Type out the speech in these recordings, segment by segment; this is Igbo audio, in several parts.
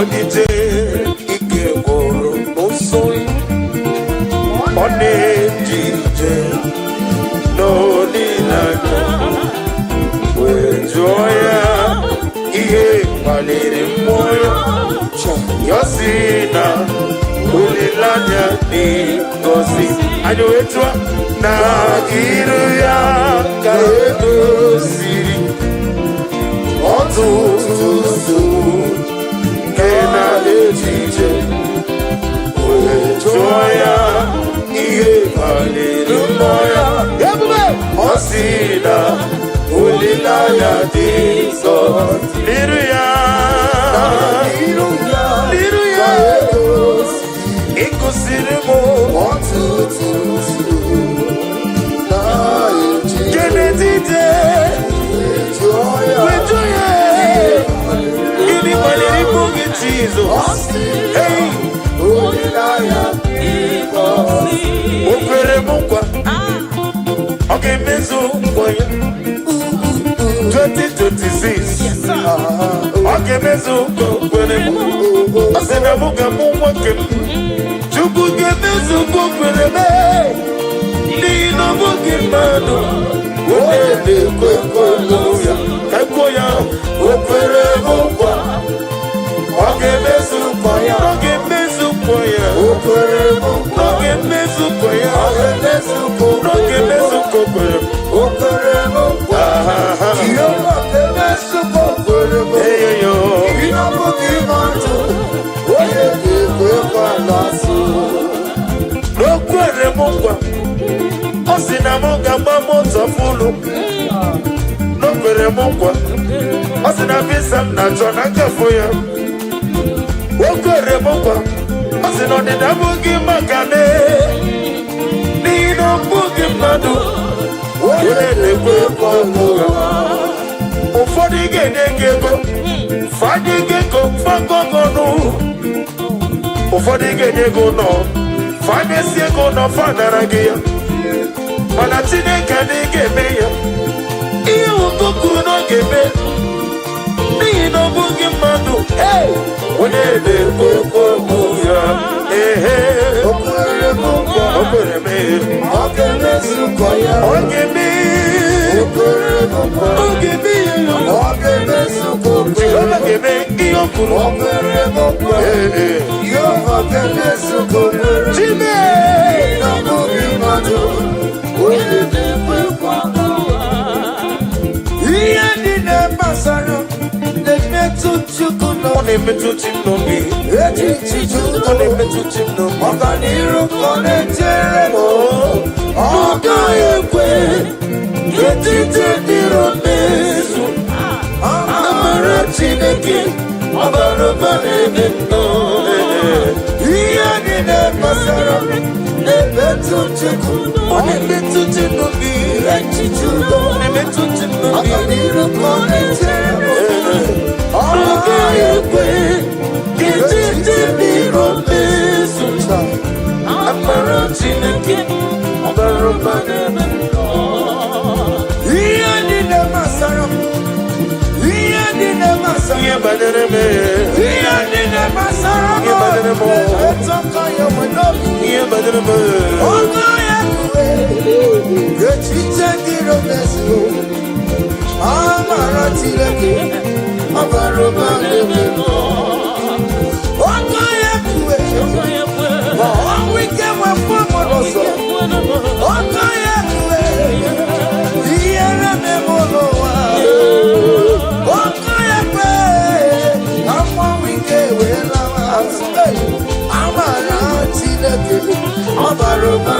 Onije ike gwụrụ n'ụzọ, ọ na-eje ije n'olileanya, wee jụọ ya ihe kpaliri mmụọ ya. Ya sị na olileanya dị ngọzi. Anyị wee tụọ na iru ya ka edoziri ọtụtụ nsogbu nke na-eje ije, wee jụọ ya ihe kpaliri mmụọ ya. Ebube, ọ sị na olileanya dị nsọ n'iru ya. N'iru ya n'iru ya ka edoziri ịkụziri m ọtụtụ nsogbu na-eje Kenetite jụọ ya wee jụọ ya gịnị kpaliri mmụọ gị, Jizọs? Ọ sị Hey! olileanya dị ngọzi. O kwere m nkwa, ọ ga-emezu nkwa ya. 2026, ọ ga-emezu nkwa o kwere m. Ọ sị na mụ ga-amụ nwoke m. Chukwu ga-emezu nkwa o kwere m, n'ihi na ọ bụghị mmadụ onye na-ekwe nkwa ya. Ka kwuo ya, o kwere m nkwa, ọ ga-emezu nkwa ya. Ọ ga-emezu nkwa ya. O kwere m nkwa. Ọ ga-emezu nkwa ya. Ọ ga-emezu nkwa o Ọ ga-emezu nkwa o kwere m. O kwere m nkwa. Aha. Jehova ga-emezu nkwa o kwere m. Eyoyo. Ị na-abụghị mmadụ onye ga-ekwe nkwa na-asụ. O kwere m nkwa, ọ sị na m ga-agba moto fụlụ. O kwere m nkwa, ọ sị na visa m na-achọ na nkafụ ya. O kwere m nkwa, ọ sị na ọdịda abụghị maka m, n'ihi na ọ bụghị mmadụ onye na-ekwe nkwa ụgha. Ụfọdụ ga-enye gị ego, fanye gị ego fagọgọnụ. Ụfọdụ ga-enye gị ụlọ, fanyesi ego ụlọ, fanara gị ya. Mana Chineke adịghị ga-eme ya ihe nwoke kwuru na ọ ga-eme, n'ihi na ọ bụghị mmadụ onye na-ekwe okwu ya. Ehe. O kwere m nkwa. O kwere m. Ọ ga-emezu nkwa ya. Ọ ga-eme. O kwere m nkwa. Ọ ga-eme ya. Ọ ga-emezu nkwa o kwere. Jehova ga-eme ihe o kwuru. O kwere m nkwa. Ee. Jehova ga-emezu nkwa o kwere. Chime. Na ọ bụghị mmadụ onye na-ekwe nkwa. Ihe niile gbasara na-emetụ Chukwu Ọ n'obi. na-emetụ chi m n'obi. Echiche Ọ na-emetụ chi m n'obi. Ọganiru ka ọ na-echere m. Ọ gaghị ekwe ka echiche ndị iro mezu. Amara Chineke ọ bara ụba n'ebe m nọ. Ihe niile gbasara m na-emetụ Chukwu. Ọ na-emetụ chi m n'obi. Echiche udo. Ọ na-emetụ chi m n'obi. Ọganiru ka ọ na-echere m. Ọ gaghị ekwe ka echiche ndị iro mezu. Amara Chineke ọ bara ụba n'ebe m nọ. Ihe niile gbasara m, ihe niile gbasara Ihe banyere m, ihe niile gbasara m Ihe banyere m. na-emetụ aka ya nwe n'obi. Ihe banyere m. Ọ gaghị ekwe ka echiche ndị iro mezu. Amara Chineke ọ bara ụba n'ebe m nọ. Ọ gaghị ekwe ma ọnwụ ike wepụ m n'ụzọ. Ọ gaghị ekwe ihere meme n'ụwa. Ọ gaghị ekwe ka mmanwụ ike wee lawa azụ. Hey! Amara Chineke ọ bara ụba,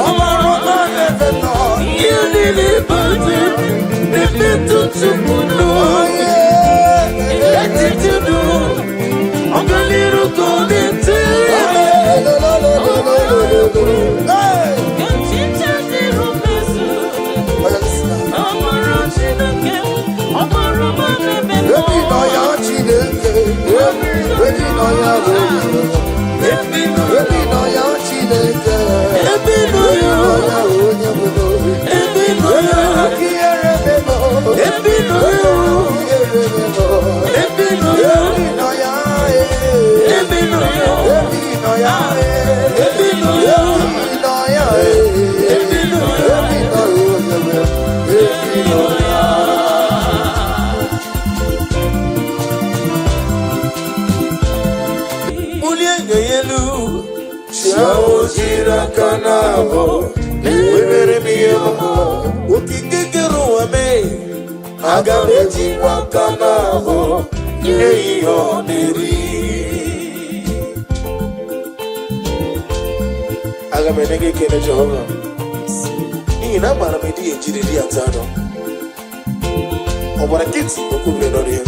ọ bara ụba n'ebe m nọ. Ihe niile banyere na-emetụ Chukwu n'obi. Echiche udo, ọganiru ka ọ na-echere m. Hey! Echiche ndị iro mezu. Amara Chineke ọ bara ụba n'ebe m nọ. Ebi nọ ya Chineke, ebi nọ ya onye, ebi nọ ya Chineke, Ebi nọ ya. ya onye nwe n'obi. Ebi nọ ya. Ihere memo, Ebi nọ ya. ihere memo, Ebi nọ ya. ebi nọ ya, anya ya elu. Chi ahụ jiri aka na-abụ webere m ihe ọma. Okike kere ụwa mee, aga m ejikwa aka na-abụ nye ihe ọ na-eri. Aga m enye gị ekele, Jehova, n'ihi na amaara m ịdịghị ejiriri ata anụ. Ọ gbara nkịtị, o kwubiri n'ọnụ ya.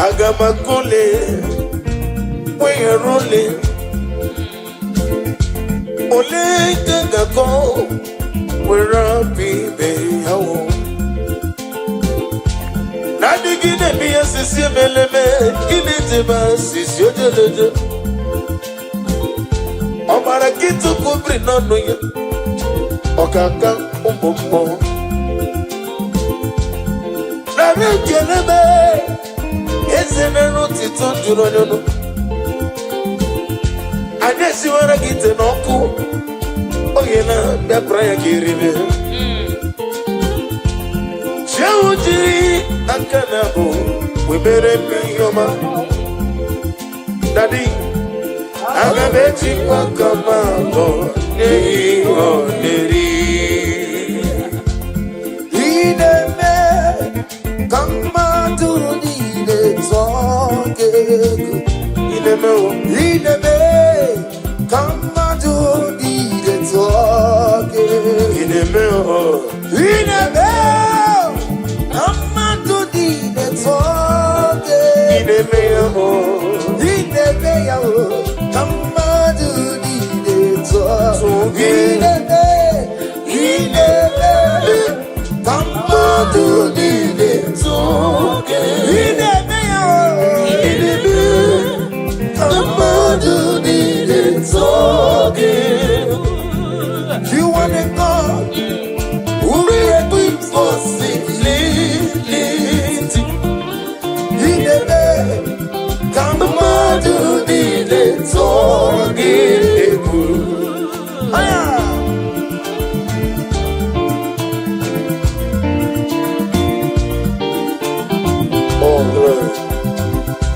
Aga m akụle kwenyere ole ole ka ga-akọ were apụ ibe ya wụ na-adịgide eme ihe sisi emeleme ịna-ejebe sisi ojelojo. Ọgbara nkịtị kwubiri n'ọnụ ya, ọkaka ụmụ mmụọ nara ekele m. Eze mere otito juru onye ọnụ. Anyị esiwara gị ite n'ọkụ oge na bịapụra ya ka eribe. Chi ahụ jiri aka na abụ wemere m ihe ọma. Daddy, aga m ejikwa aka m abụọ nye ya ihe ọ na-eri. Ị na-eme ka mmadụ niile tụọ gị egwu. Ị na-eme o. Ị na-eme ka mmadụ niile tụọ gị egwu. Ị na-eme o. Ị na-eme ka mmadụ niile tụọ gị Ị egwu. na-eme ya o. Ị na-eme ya o, ka mmadụ niile tụọ Tụọ gị. Ị na-eme, ị na-eme ka mmadụ niile tụọ Gị. Ị na-eme ya o, Ị na-eme ka mmadụ niile tụọ gị. You are the God who created Possibility. Ị na-eme ka mmadụ niile tụọ gị Egwu. Aya! Oh, glory.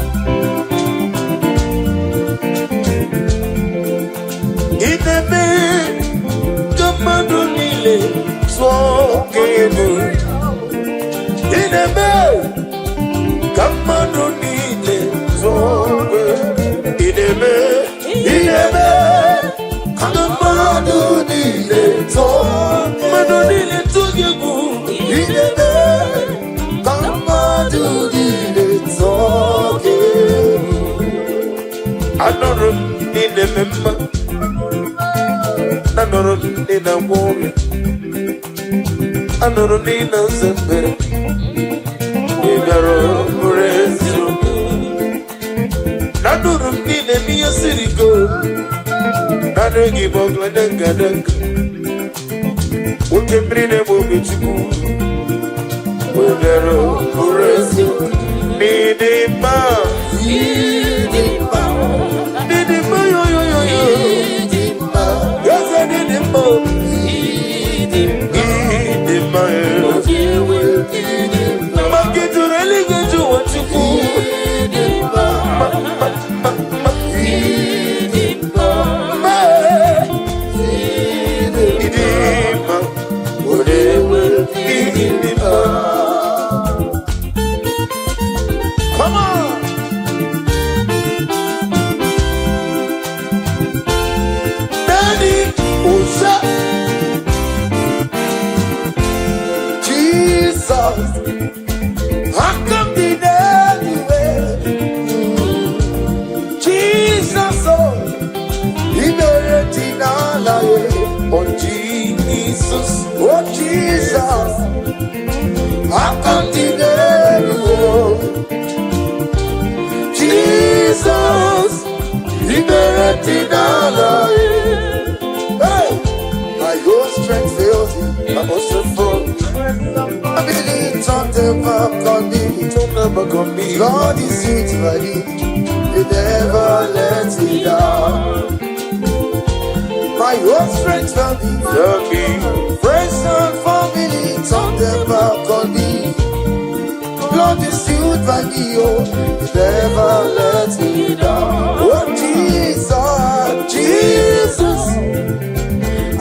Ị na-eme ka mmadụ niile tụọ gị egwu. Ị na-eme ka mmadụ niile tụọ gị egwu. Ị na-eme, ị na-eme ka mmadụ niile tụọ, mmadụ niile tụọ gị egwu. Ị na-eme ka mmadụ niile tụọ gị egwu. Anụrụ m ị na-eme mma, anụrụ m ị na-agwọ ọrịa, anụrụ m ị na-aza ekpere. Ị bịara bụrụ eziokwu. Anụrụ m ị na-eme ihe siri ike. Naanị gị bụ ọgladengadenga, oke mmiri na-egbu oge. Chukwu wee bịara bụrụ eziokwu. N'ịdị mma. Ịdị mma, N'ịdị mma, yo yo yo yo. ịdị mma, Eze, n'ịdị mma. ịdị mma, Ịdị mma, eh. ịdị mma, Maka juru eluigwe ju ụwa, Chukwu. ịdị mma, Ma, ma, ma, ma, ịdị mma, ma. ịdị Ịdị mma, onye nwe, ịdị mma. Come on! Daddy, ụza. Jesus, aka m dị n'eluigwe. Jesus, oh, ikpere dị n'ala ya. Oh, Jesus. Oh, Jesus, aka m dị n'elu. Jesus, ikpere dị n'ala ya. Hey! My whole strength fails me. My also for Ability turn them back on me. Don't never come me. God is sweet, buddy. He never lets me down. My whole strength failed me. Love me. Friends and family turn them back on me. Lord is still never me, oh, he never let me down. Oh, Jesus, Jesus.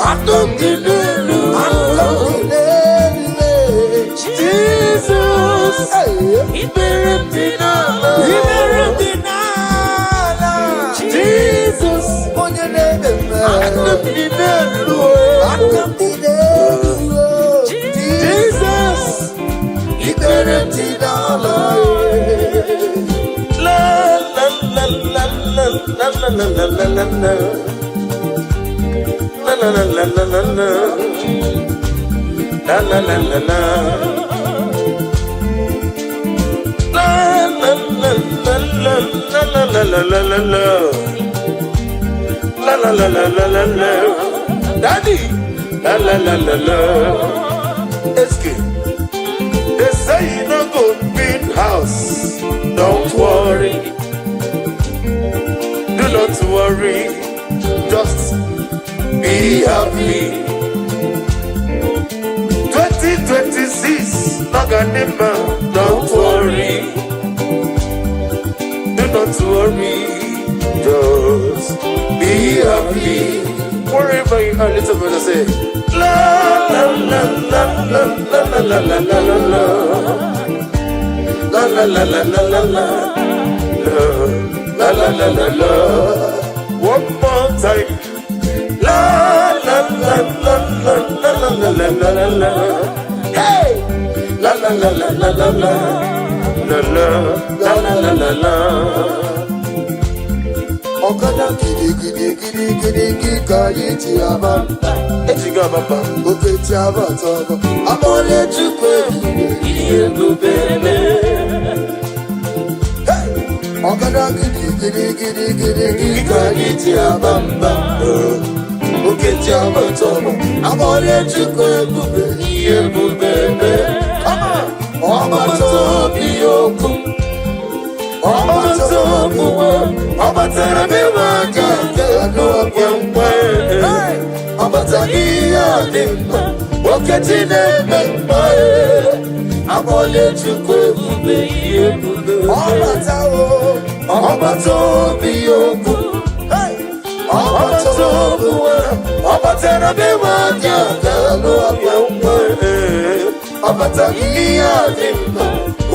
Aka m dị n'elu, aka m dị n'elu. Jesus. Hey. Ikpere m dị n'ala. Ikpere m dị n'ala. Jesus. Onye na-eme mma. Aka m dị n'elu. Aka m dị n'elu. Jesus. Ikpere m dị n'ala. La la la la la la la la la la la. La la la la la la la. La la la la la. La la la la la la la la la la la. La la la la la la la. Daddy. La la la la la. Eske. They say you no go build house. Don't worry. Do not worry. Just be happy. 2026, Naganima, don't worry. Do not worry. Just be happy. Wherever you are, little brother say, La la la la la la la la la la la. La la la la la la la. La la la la la. One more time. La la la la la la la la la la la. Hey! La la la la la la la. La la la la la la la. Ọ̀kadà gidigidi gidigidi ka anyị ji aba mba. Ejigo abamba. Oke ji abata ọbọ. Amọ̀lẹ̀ Chukwu ebube. Ebube Hey! Ọ̀kadà gidigidi gidigidi ka anyị ji aba mba. Oke ji abata ọbọ. Amọ̀lẹ̀ Chukwu ebube. Ebube. Come on! Ọgbata obi okwu. Ọgbata obi, ọ batara be nwa aka n'okwe nkwe. Hey! Ọ batara ihe a dị mma, Okechi na-eme mma. Amọ̀lẹ̀ Chukwu ebube, ebube. Ọbata o. Ọgbata obi okwu. Hey! Ọgbata obi, ọ batara be nwa aka n'okwe nkwe. Ọ batara ihe a dị mma,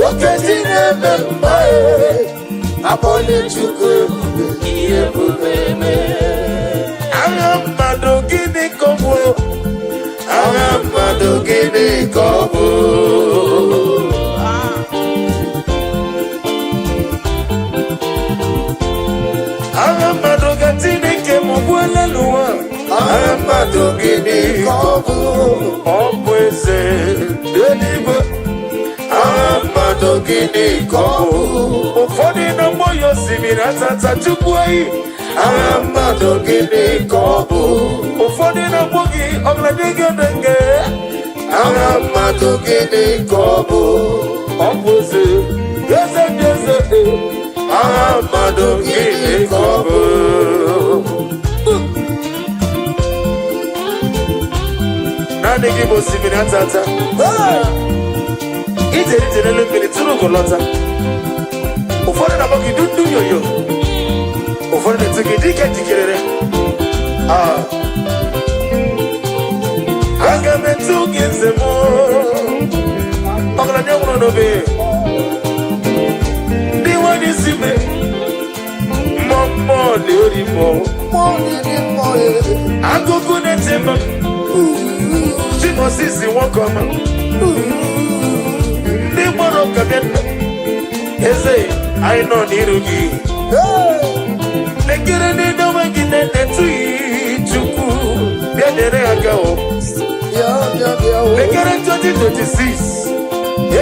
Okechi na-eme mma. Amọ̀lẹ̀ Chukwu ebube, ebube. Agha mmadụ gịnị ka ọ bụ? Agha mmadụ gịnị ka ọ bụ? Agha mmadụ ka Chineke m gbuola n'ụwa. Agha mmadụ gịnị ka ọ bụ? Ọ bụ eze eluigwe. Agha mmadụ gịnị ka ọ bụ? Ụfọdụ na-agbọ ya osimiri atata chukwu oyi. Agha mmadụ gịnị ka ọ bụ? Ụfọdụ na-agbọ gị ọgọdịgọdịgị. Agha mmadụ gịnị ka ọ bụ? Ọ bụ eze, eze ndị eze. Agha mmadụ gịnị ka ọ bụ? Naanị gị bụ osimiri atata. Hey! Ije ije n'elu mmiri tụrụ ugo lọta. Ụfọdụ na-akpọ gị dundu yoyo. Ụfọdụ na-etu gị dike jikerere. Ah. Aga m etu gị nze m. Ọgaranya nwụrụ n'obe. Ndị nwanyị isi me. Mmụọ mmụọ na-eri mmụọ. Mmụọ na-eri mmụọ e. Agụgụ na-eti m. Chimosisi nwoke ọma. Ndị gbọrọ ụka bịa nna. Eze, anyị nọ n'iru gị. Hey! Lekere n'ịdọba gị na-etu Chukwu. Bịa nyere aka o. Bịa bịa bịa o. Lekere 2026.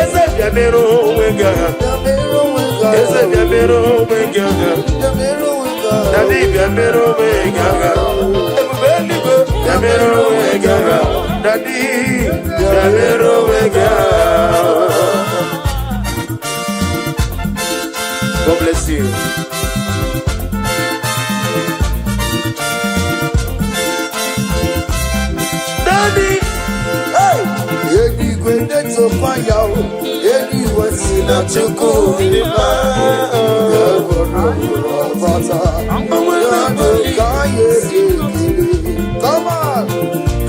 Eze bịa mere onwe gị agha. Bịa mere onwe gị agha. Eze bịa mere onwe gị agha. Bịa mere onwe gị agha. Daddy bịa mere onwe gị agha. Ebube eluigwe bịa mere onwe gị agha. Daddy bịa mere onwe gị agha. God bless you. Daddy, Hey! Eluigwe na-eti na-etokwa ya o, eluigwe si na Chukwu dị mma. Ọbata, ya ka anyị eri ekele. Come on,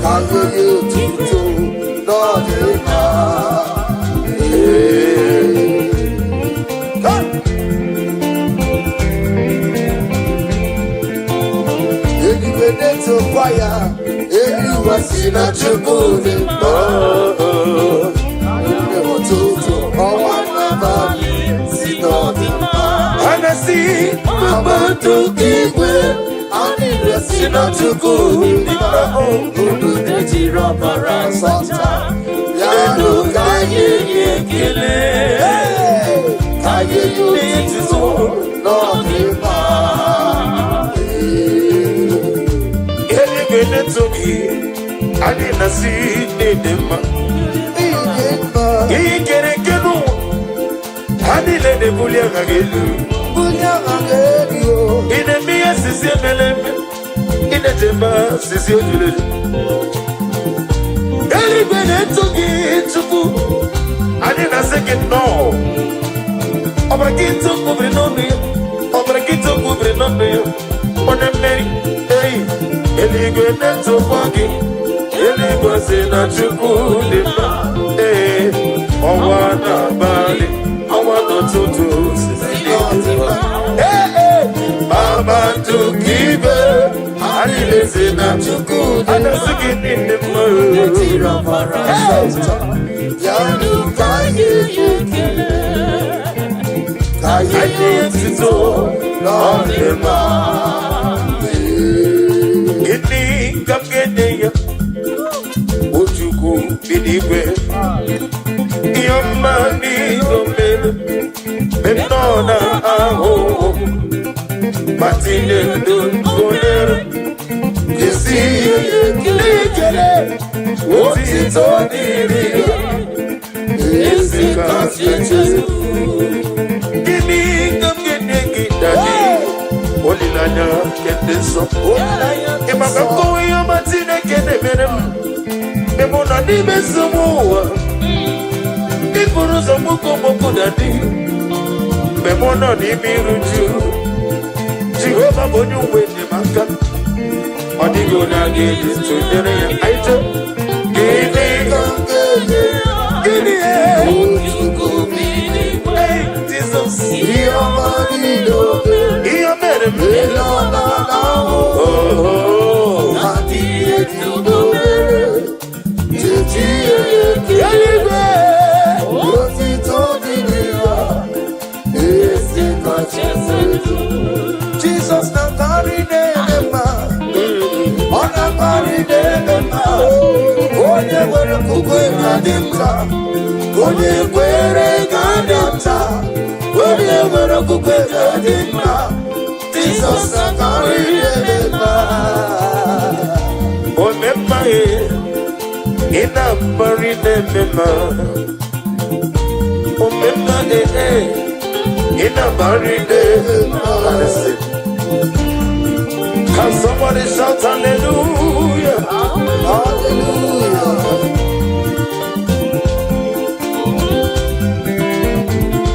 ka anyị nye otuto n'ọdịmma. Ee. Come. Eluigwe na-etokwa ya, eluigwe si na Chukwu dị mma. Ụtụtụ, ọnwa n'abalị si n'ọdịmma. Anasi Kpakpando igwe, anyị si na Chukwu dị mma. Unu Ejiri ọbara sọta, bịanụ ka anyị nye ekele. Hey! Ka anyị nye otuto n'ọdịmma. Eluigwe na-eto gị, anyị na-asị n'ịdị mma. Ịdị mma, Ihe kere eke n'ụwa, ha niile na-ebuli aha gị elu. bulie aha gị elu o. Ị na-eme ihe sisi emele eme, ị na-echebe sisi ojulelu. Eluigwe na-eto gị, Chukwu, anyị na-asị gị nnọọ. Ọbara gị tụkwubiri n'ọnụ ya, ọbara gị tụkwubiri n'ọnụ ya, onye mmeri, eyi, eluigwe na-etokwa gị, eluigwe sị na Chukwu dị mma, ee, ọnwa n'abalị, ọnwa n'ụtụtụ, sisi dị mma. Ee, ee, kpakpando igwe, anyị na-esi na Chukwu dị a na-asị gị niile mma. Ejiri ọbara mma. Bịanụ ka anyị nye ekele. ka anyị nye otuto n'ọdịmma. Gịnị ka m ga-enye ya? O Chukwu bi n'igwe, ihe ọma niile o mere, mgbe m nọ na ahụhụ, ma tinye ndụ gonyere, esi ihe ekele, otito dịrị ya, esi kasị eche. Gịnị ka m ga-enye gị, Daddy? Olileanya nke ndị nsọ. Ị maka nkọwa ihe ọma Chineke na-emere m mgbe mụ nọ n'ime nsogbu ụwa, iburu ụzọ mgboko mgboko na dị mgbe mụ nọ n'ime iru ju, Jehova bụ onye uwe enyemaka, ọ dịghị onye a ga-eji tụnyere ya. Anyị chọọ gịnị? Ka m ga-enye Gịnị? Chukwu bi n'igwe. Hey, Jizọs, ihe ọma niile o mere. Ihe o mere m. Ele ọ na-ahụ Oh, adịghị etubo mere. Chechi ihe ekele. Eluigwe. Otito dịrị ya, ezi kacha elu. Jizọs na-akarị na-eme mma, ọ na-akarị na-eme mma. Onye nwere okwukwe ga-adị nta, onye kwere ga-adị nta, onye nwere okwukwe ga-adị mma. Jizọs na-akarị na-eme mma. Omemma ye, ị na-akparị na-eme mma. Omemma e e, ị na-akparị na-eme mma. Listen. Can somebody shout hallelujah? Hallelujah.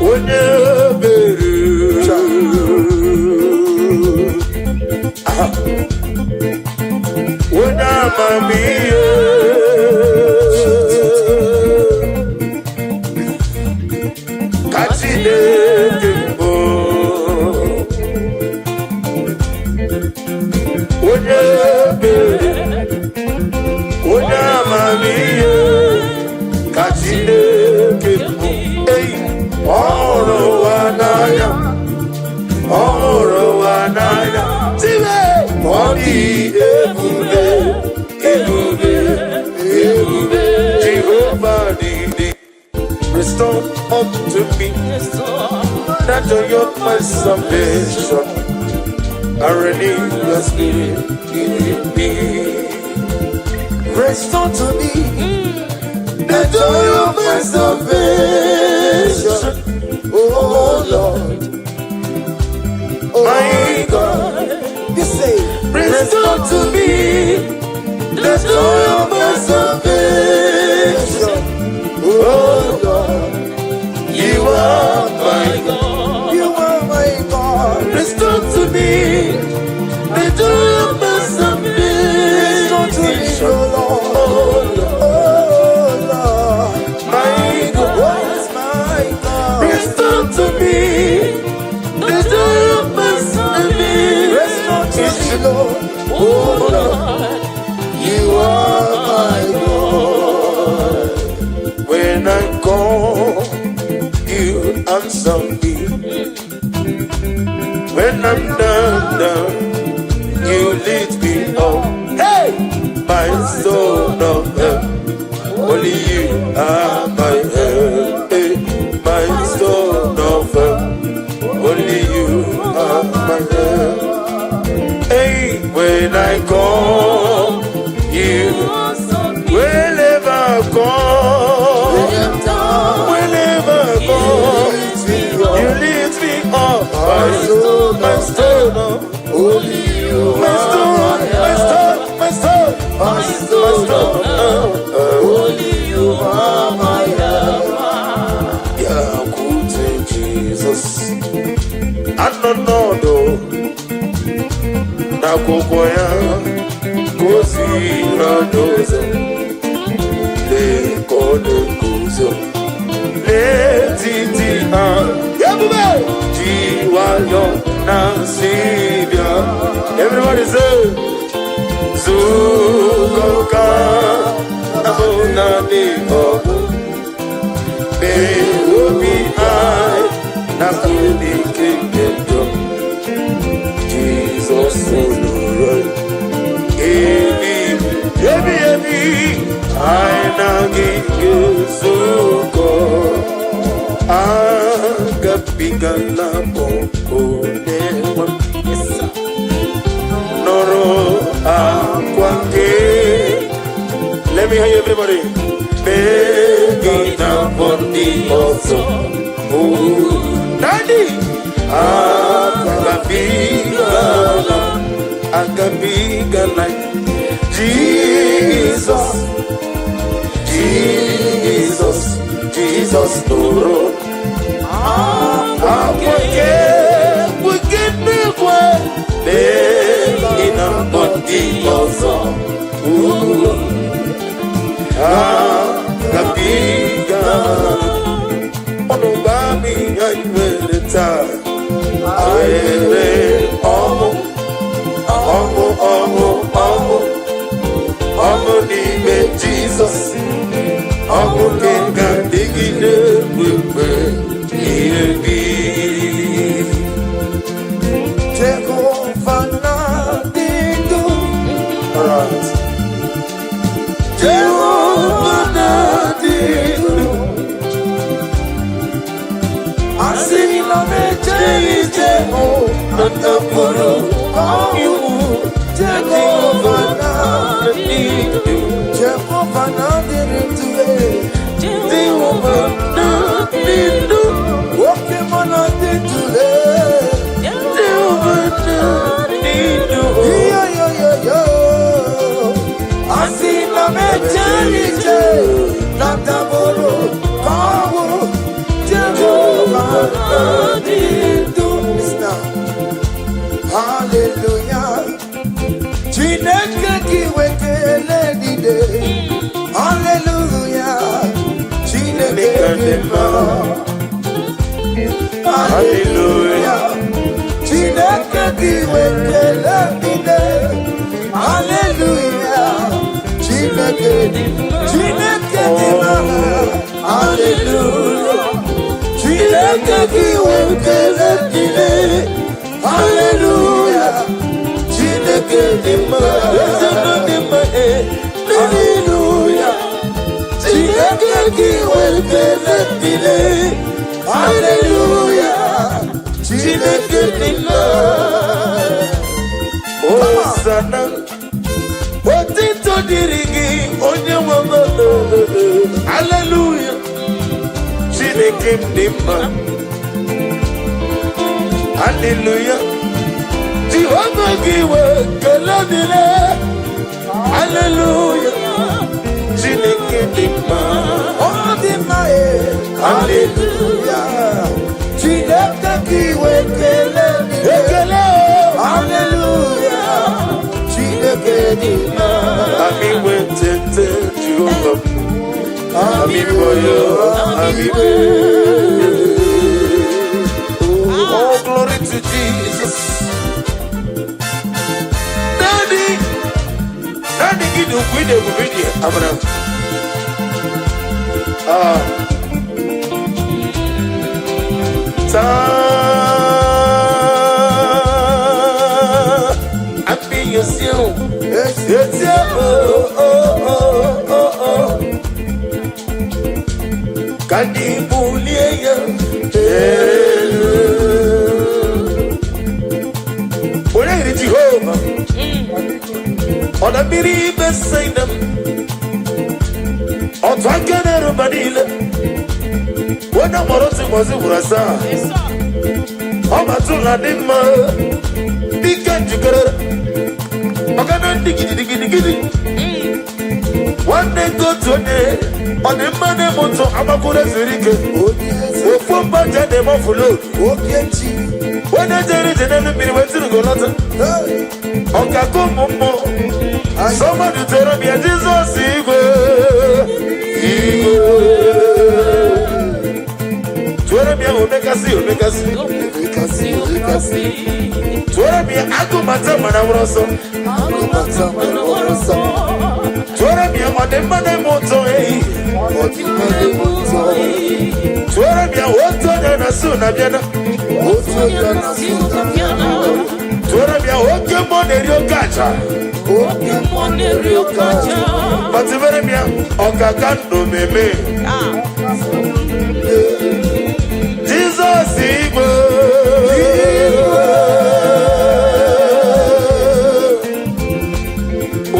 Onye ebere. Aha. Onye amamihe. Ka Chineke mbụ. Onye ebere. Onye amamihe. Ka Chineke mbụ. Ei, ọ hụrụ ụwa n'anya. Ọ hụrụ ụwa n'anya. Time, ọ dị ebube, ebube, ebube. Jehova dị dị. Restore unto me the joy of my salvation. I renew your spirit in me. Restore to me the joy of my salvation. Oh Lord, oh My God. You say, Restore to me the joy of my salvation. Oh Answer me. When I'm down, down, you lead me up. Hey! My soul of help. Only you are my help. Hey, my soul of help. Only you are my help. Hey, when I call you, whenever I call, whenever I call, you lift me up. My stone, Only you my stone, my stone, my stone, my my stone. Stone. Only you are my help. Bịakwute Jizọs, anọ n'ọdụ n'akwụkwọ ya goziri n'ụzọ. Lee ka ọ na-eguzo n'etiti ha, ebube ji nwayọ na-asị bịa. Everybody say, zukọ ka abụ naanị ọgụ. Mee obi anyị na ike nke njọ. Jizọs nụrụ ebi ebi ebi anyị na gị ga-ezukọ. Agabigala onye nwe nụrụ akwa nke. Let me hear you, everybody. Mee gị na mbọ ndị ọzọ. Oh, Daddy, agabigala, agabigala. Jesus, Jesus, Jesus nụrụ akwa nke n'igwe. Mee gị na mbọ ndị ọzọ. Oh, agabigala. Ọnụ gba m ihe anyị nwere taa. Anyị ọṅụ, ọṅụ, ọṅụ, ọṅụ, ọṅụ n'ime Jizọs. Ọṅụ nke ga-adịgide mgbe ihe bi. Jehova na-adị ndụ. Alright. Jehova na-adị ndụ. Asị na m ejeghị ije hụ na ndapụrụ ọnwụ. Jehova na-adị ndụ. Jehova na-adịrị ndụ. Jehova na-adị ndụ. Oke mụ na-adị ndụ. Jehova na-adị ndụ. Yo. Asị na m ejeghị ije na ndapụrụ ọnwụ. Jehova na-adị ndụ. Listen. Hallelujah. Chineke gị wekele dide. Hallelujah. Chineke dị mma. Hallelujah. Chineke gị wekele dide. Hallelujah. Chineke dị, Chineke dị mma. Hallelujah. Chineke gị wekele dide. Hallelujah. Chineke dị mma. Eze nọ dị mma, eh. Hallelujah. Chineke gị wekele dide. Hallelujah. Chineke dị mma. Hosanna, otito dịrị gị, onye nwe m. Hallelujah. Chineke m dị mma. Hallelujah. Jehova gị wee kele dịrị. Hallelujah. Chineke dị mma. Ọ dị mma e. Hallelujah. Chineke gị wekele dide. Ekele o. Hallelujah. Chineke dị mma. Ami wetete Jehova. Ami boyo, ami be. Oh, glory to Jesus. Daddy, Daddy, gị dị ukwu, ị na-ebube dị amara. Ah. Saa abiyosi o eti o o o o o ka anyị bulie ya elu. Onye yiri Jehova ọ na mmiri Betsaida m otu aka na-eru mba niile, onye mụrụ otu ụbọchị gwụrụ asaa ọ matụla dị mma dike njikere ọgana ndị gidigidigidi nwanne nke otu onye ọ dị mma na-eme ụtọ agbakwuru ezuru ike. Onye eze. Ofu mba ji na-eme ọfụlod. Oke chi. Onye jere ije n'elu mmiri wee tiri lọta. Hey. Ọkaka ụmụ mmụọ. Somebody tell me Jizọs igwe igwe. Tụọrọ m ya omekasị omekasị. Omekasị, omekasị. Tụọrọ m ya agụmata mana nwụrụ ọsọ. Agụmata mana nwụrụ ọsọ. Tụọrọ m ya ọdịmma na-eme ụtọ ehi. Ọdịmma na-eme ụtọ. Tụọrọ m ya otu onye na-asụ na bịana. Otu onye na-asụ na bịana. Tụọrọ m ya oke mmụọ na-eri oke aja. Oke mmụọ na-eri oke aja. Batịbere m ya ọkaka ndụ meme. Jizọs igwe.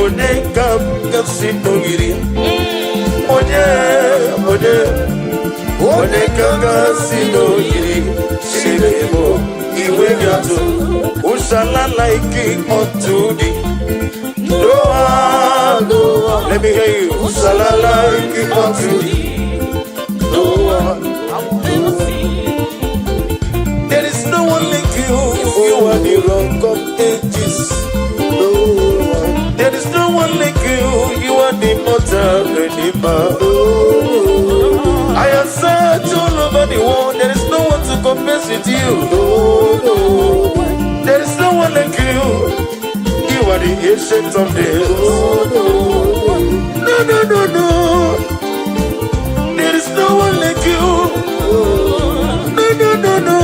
Onye ka m ga-si n'ogiri? Onye, onye, onye ka m ga-si n'ogiri? Chineke m, iwe gị atụ. Ushala like unto thee. No one, no one. Let me hear you. Ushala like unto thee. No one. There is no one like you. You are the rock of ages. No one. There is no one like you. You are the immortal redeemer. I have searched all over the world. There is no one to compare with you. There is no one like you. You are the ancient of days. No, no, no, no. There is no one like you. No, no, no, no.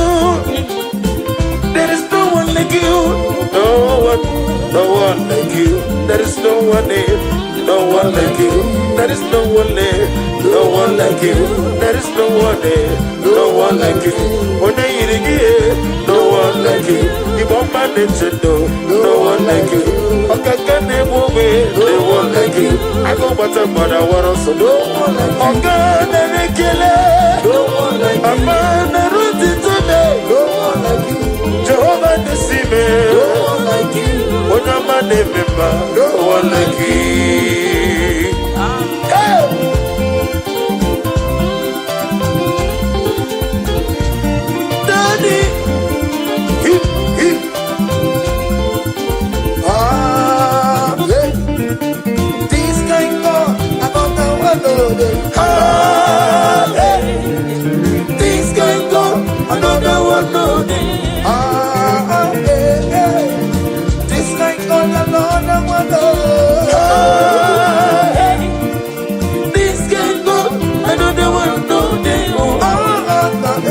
There is no one like you. No one, no one like you. There is no one there, no one like you. There is no one there, no one like you. There is no one there, no one like you. Onye yiri gị, no one like you. Igbo mma na-eche ndo, no one like you. Ọkaka na-egbu ogbe, no one like you. Agụ gbata mmadụ awara ọsọ, no one like you. Ọga na-ekele, No one like you. Ama na-erutite No one like you. Jehovah Nissi me. No one like you. Onye ọma na-eme mma, no one like you. Hey! Daddy, hip, hip. Ah, yeah. This kind God, another one no dey. Ah, hey. This kind God, another one no dey. Ah, ah, eh, eh. This kind God, another one no. Ah, hey. This kind God, another one no dey. Oh. Ah, ah, ah, eh.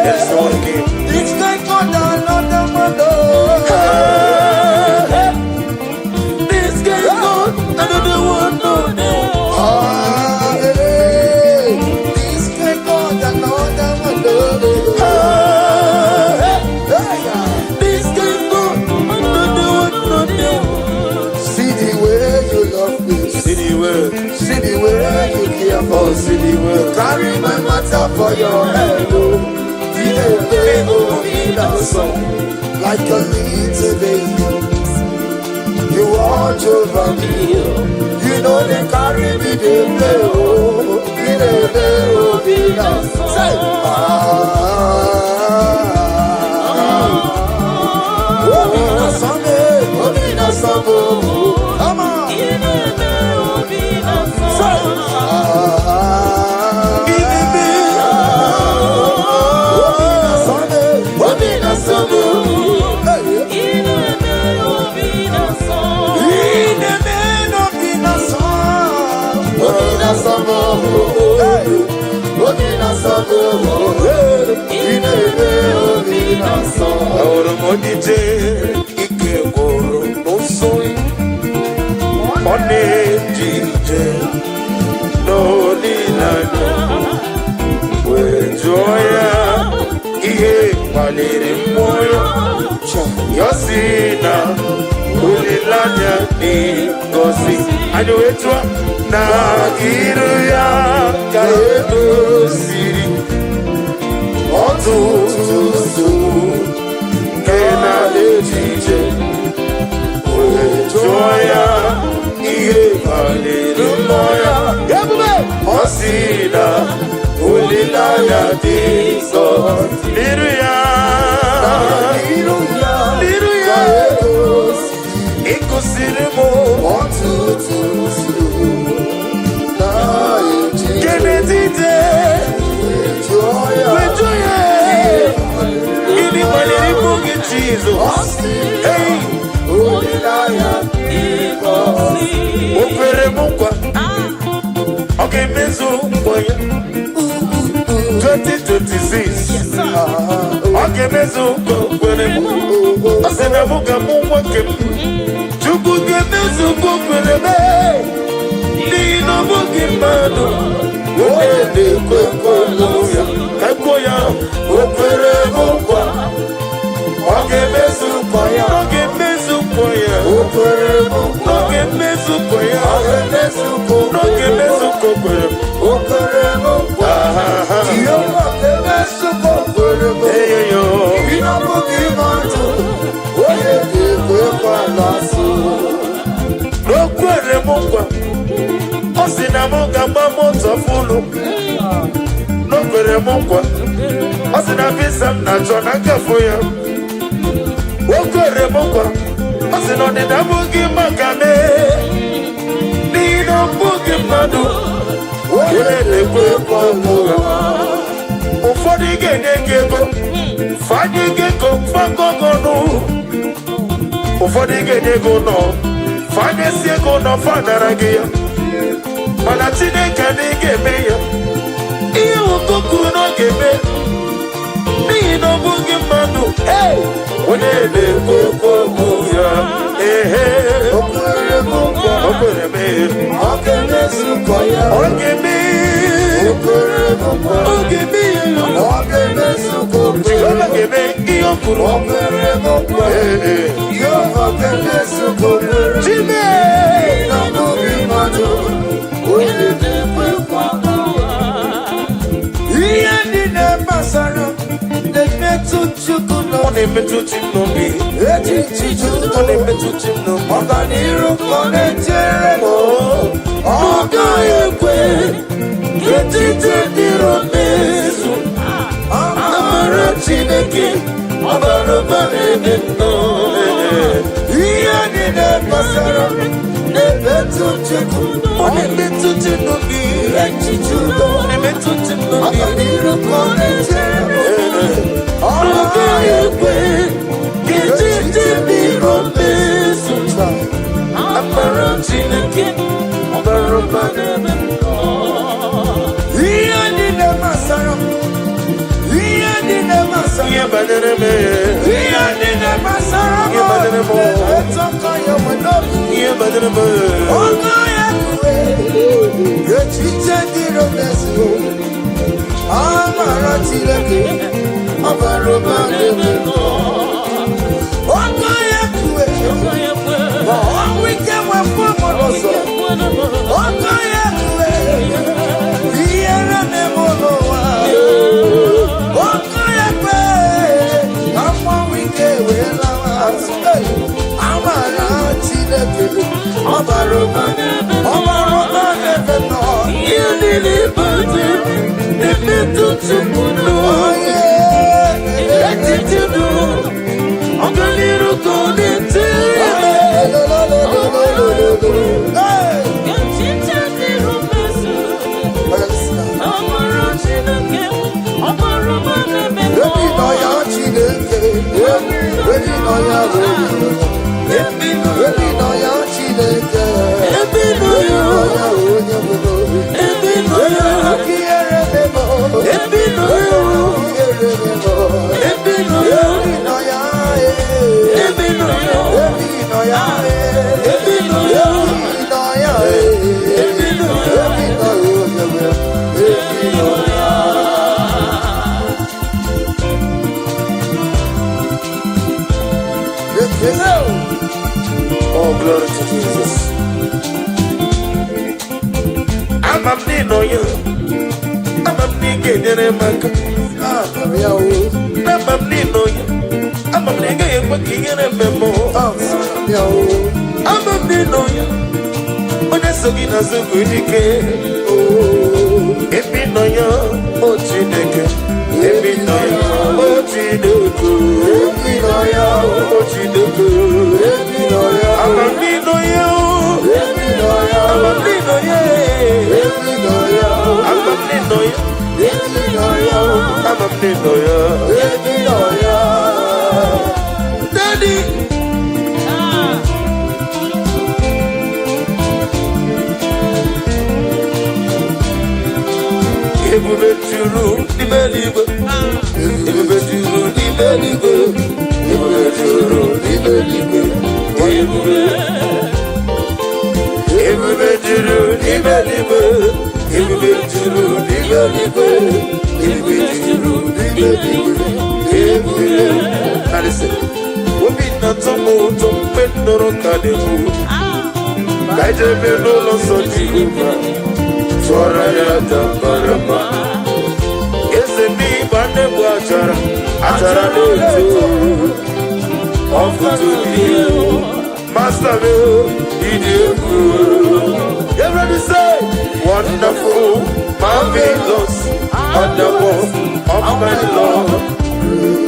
There is no one again. This kind God, another one no. Ah, hey. This kind God, another one no dey. Ah, eh. This kind God, another one no. Ah, hey. Hey, yeah. This kind God, another one no dey. See the way you love me. See the way, See the way you care for oh, see the way. Carry my matter for your head, oh. Like a little baby, you watch over me. You know they carry me, they play, oh, they play, oh, say, ah, oh, Sunday, oh, Sunday, come on, say, ah, Sunday, oh, Sunday, hey. Obi na sọ, hey, obi na sọ, kpaliri mmụọ ya. Ya sị na olileanya dị ngọzi. Anyị wee tụọ na iru ya ka edoziri ọtụtụ nsogbu nke na-echiche. Wee jụọ ya ihe kpaliri mmụọ ya. Ebube. Ọ sị na olileanya dị ngọzi n'iru ya. N'iru ya N'iru ya. ka edoziri Ịkụsiri m ọtụtụ nsogbu na-echiche. nke n'etiti. Jụọ ya Wee jụọ ya gịnị kpaliri mmụọ gị, Jizọs? Ọ sị Hey! olileanya dị ngọzi. O kwere m nkwa, ọ ga-emezu nkwa ya. 2026, ọ ga-emezu nkwa o kwere m. Ọ sị na mụ ga-amụ nwa nke m. Chukwu ga-emezu nkwa o kwere m, n'ihi na ọ bụghị mmadụ onye na-ekwe nkwa ya. Ka kwuo ya, o kwere m nkwa, ọ ga-emezu nkwa ya. Ọ ga-emezu nkwa ya. O kwere m nkwa. Ọ ga-emezu nkwa ya. Ọ ga-emezu nkwa o Ọ ga-emezu nkwa o kwere m. O kwere m nkwa. Aha. Jehova ga-emezu nkwa o kwere m. Eyoyo. Ị na-abụghị mmadụ onye ga-ekwe nkwa n'asụ. O kwere m nkwa, ọ sị na m ga-agba moto full. O kwere m nkwa, ọ sị na visa m na-achọ na nkafụ ya. O kwere m nkwa, ọ sị na ọdịda abụghị maka m, n'ihi na ọ bụghị mmadụ onye na-ekwe nkwa ụgha. Ụfọdụ ga-enye gị ego, fanye gị ego fagọgọnụ. Ụfọdụ ga-enye gị ụlọ, fanyesi ego ụlọ, fanara gị ya. Mana Chineke na ị ga-eme ya ihe ụkọ kwuru na ọ ga-eme, n'ihi na ọ bụghị mmadụ onye na-ekwu okwu ya. Ehe. O kwere m nkwa. O kwere m. Ọ ga-emezu nkwa ya. Ọ ga-eme. O kwere m nkwa. Ọ ga-eme ya. Ọ ga-emezu nkwa o kwere Jehova m. ga-eme ihe o kwuru. O kwere m nkwa. Ee. Jehova ga-emezu nkwa o kwere m. Chime. Na bụghị mmadụ onye na-ekwe nkwa. Ihe niile gbasara na-emetụ Chukwu Ọ n'obi. na-emetụ chi m n'obi. Echiche Ọ Chukwu na-emetụ chi m n'obi. Ọganiru ka ọ na-echere m. Ọ gaghị ekwe ka echiche ndị iro mezu. Amara Chineke ọ bara ụba n'ebe m nọ. Ihe niile gbasara m na-emetụ Chukwu. Ọ na-emetụ chi m n'obi. Echiche udo. Ọ na-emetụ chi m n'obi. Ọganiru ka ọ na-echere m. Ọ Ọ gaghị ekwe ka echiche ndị iro mezu. Amara Chineke ọ bara ụba n'ebe m nọ. Ihe niile gbasara m, ihe niile gbasara Ihe banyere m, ihe niile gbasara m Ihe banyere m. na-emetụ aka ya nwe n'obi. Ihe banyere m. Ọgọ ya kwe echiche ndị iro mezuo. Amara Chineke ọ bara ụba n'ebe m nọ. Ọgọ ya kwe ma ọnwụ ike wepụ m n'ụzọ. Ọgọ ya kwe ihere na-eme n'ụwa. Ọgọ ya kwe ka mmanwụ ike wee lawa azụ. Hey! Amara Chineke ọ bara ụba, ọ bara ụba n'ebe m nọ. Ihe niile banyere na-emetụ Chukwu n'obi. Echiche udo, ọganiru ka ọ na-echere m. Hey! Echiche dịrị mmezu. Amara Chineke, ọ bara ụba n'ebe m nọ. Ebi nọ ya Chineke, ebi nọ ya onye, ebi nọ ya Chineke, Ebi nọ ebi ya. nọ ya onye bụ n'obi. Ebi nọ ya. Aka ihere memo, Ebi nọ ya. ihere memo. Ebi nọ ya. Ebi nọ ya, eh. Ebi nọ ya. Ebi nọ ya, eh. Ebi nọ ya. Ebi nọ ya, eh. Ebi nọ ya. Ebi nọ ya onye bụ, ebi nọ ya. Ekele o. Oh, glory to Jesus. Ama m n'ịnọ ya. Ama m na ị ga-enyere m aka. Ama m ya o. Ama m n'ịnọ ya. Ama m na ị gaghị ekwe ka ihere mee m. Ama m ya o. Ama m n'ịnọ ya. Onye so gị n'azụ bụ dike. Ebe ị nọ ya, o Chineke. Ebe ị nọ ya, o Chineke. Ebe ị nọ ya o. O Chineke. Ebe ị nọ ya o. Ama m n'ịnọ ya o. Ebe ị nọ ya o. Ama m n'ịnọ ya. Ebe ị nọ ya o. Ama m n'ịnọ ya. Ebe ị nọ ya o. Ama m n'ịnọ ya. Ebe ị nọ ya. Daddy. Ah. Ebube juru n'ime eluigwe. Ebube juru n'ime eluigwe. Ebube juru n'ime eluigwe. Ebube. Ebube juru n'ime eluigwe. Ebube juru n'ime eluigwe. Ebube juru n'ime eluigwe. Ebube. Now listen. Obi na-atọ m ụtọ mgbe m nụrụ ka na-ekwu. Ka anyị jebe n'ụlọ nsọ Jehova. Tụọrọ ya tambara. Eze n'ịgba na-egbu achara, achara na-eto. Ọfụtụ dị egwu. Master m, ịdị egwu. Everybody say, wonderful, marvelous, wonderful, of my Lord.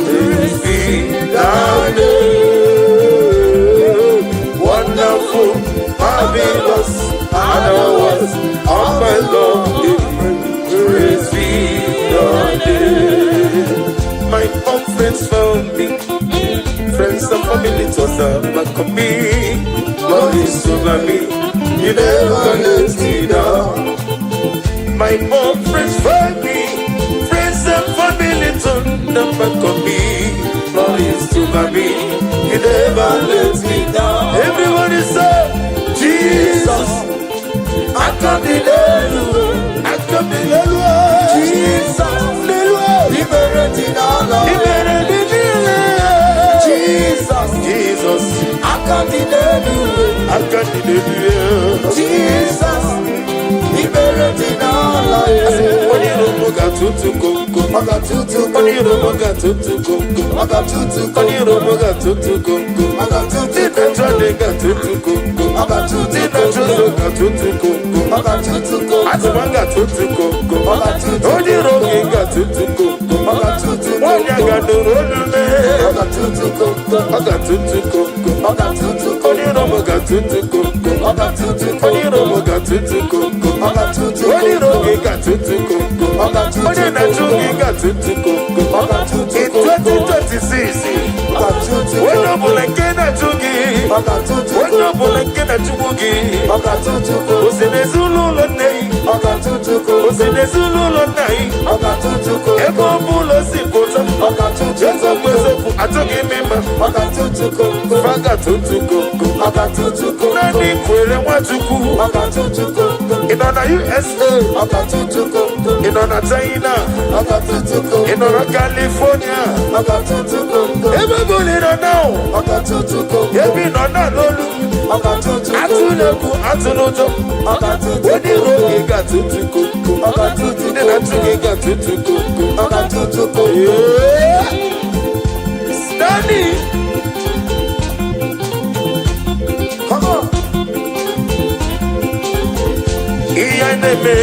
Praise be thy name. Wonderful, marvelous, and the works of my Lord. Praise be thy name. My own friends found me, friends and family turned their back on me. Lord is over me, you never let me down. My own friends found me, friends and family turned their back on me. Lord is over me, you never let me down. Everybody say, Jesus, aka m dị n'elu, aka m dị n'elu. Jesus. N'elu. Ibere dị n'ala. Ibere dị niile. Jesus. Jesus, Aka dị n'elu. Aka dị n'elu. Jesus. Ibere dị n'ala. Onye iro m ga-atụtụ komkom. Ọ ga-atụtụ. Onye iro m ga-atụtụ komkom. Ọ ga-atụtụ. Onye iro m ga-atụtụ komkom. Ọ ga-atụtụ. Ndị na-achọ ndị ga-atụtụ komkom. Ọ ga-atụtụ. Ndị na-achọ ụzọ ga-atụtụ komkom. Ọ ga-atụtụ. Atụma ga-atụtụ komkom. Ọ ga-atụtụ. Onye iro gị ga-atụtụ komkom. Ọ ga-atụtụ. Nwaanyị a ga-anụrụ olu mee. Ọ ga-atụtụ. Ọ ga-atụtụ komkom. Ọ ga-atụtụ. Onye iro m ga-atụtụ komkom. Ọ ga-atụtụ. Onye iro m ga-atụtụ komkom. Ọ ga-atụtụ. Onye iro gị ga-atụtụ komkom. Ọ ga-atụtụ. Onye na-achụ gị ga-atụtụ komkom. Ọ ga-atụtụ. In 2026, Ọ ga-atụtụ. Onye ọbụla nke na-achụ gị, Ọ ga-atụtụ. Onye ọbụla nke na-achụgbu gị, Ọ ga-atụtụ. O si n'ezinụlọ nne gị, Ọ ga-atụtụ. O si n'ezinụlọ nna gị, Ọ ga-atụtụ. Ebe ọ bụla o si pụta, Ọ ga-atụtụ. Eziokwu eziokwu, achọghị m ịma, Ọ ga-atụtụ. Fa ga-atụtụ komkom. Ọ ga-atụtụ. Naanị kwere Nwachukwu, Ọ ga-atụtụ. Ị nọ na USA, Ọ ga-atụtụ. Ị nọ na China, Ọ ga-atụtụ. Ị nọ na California, Ọ ga-atụtụ. Ebe ọ bụla ị nọ now, Ọ ga-atụtụ. Ebe ị nọ na n'olu, Ọ ga-atụtụ. Atụla egwu, atụla ụjọ, Ọ ga-atụtụ. Onye iro gị ga-atụtụ komkom. Ọ ga-atụtụ. Ndị na-achụ gị ga-atụtụ komkom. Ọ ga-atụtụ. Yeah. Stanley. Come on. Ihe anyị na-eme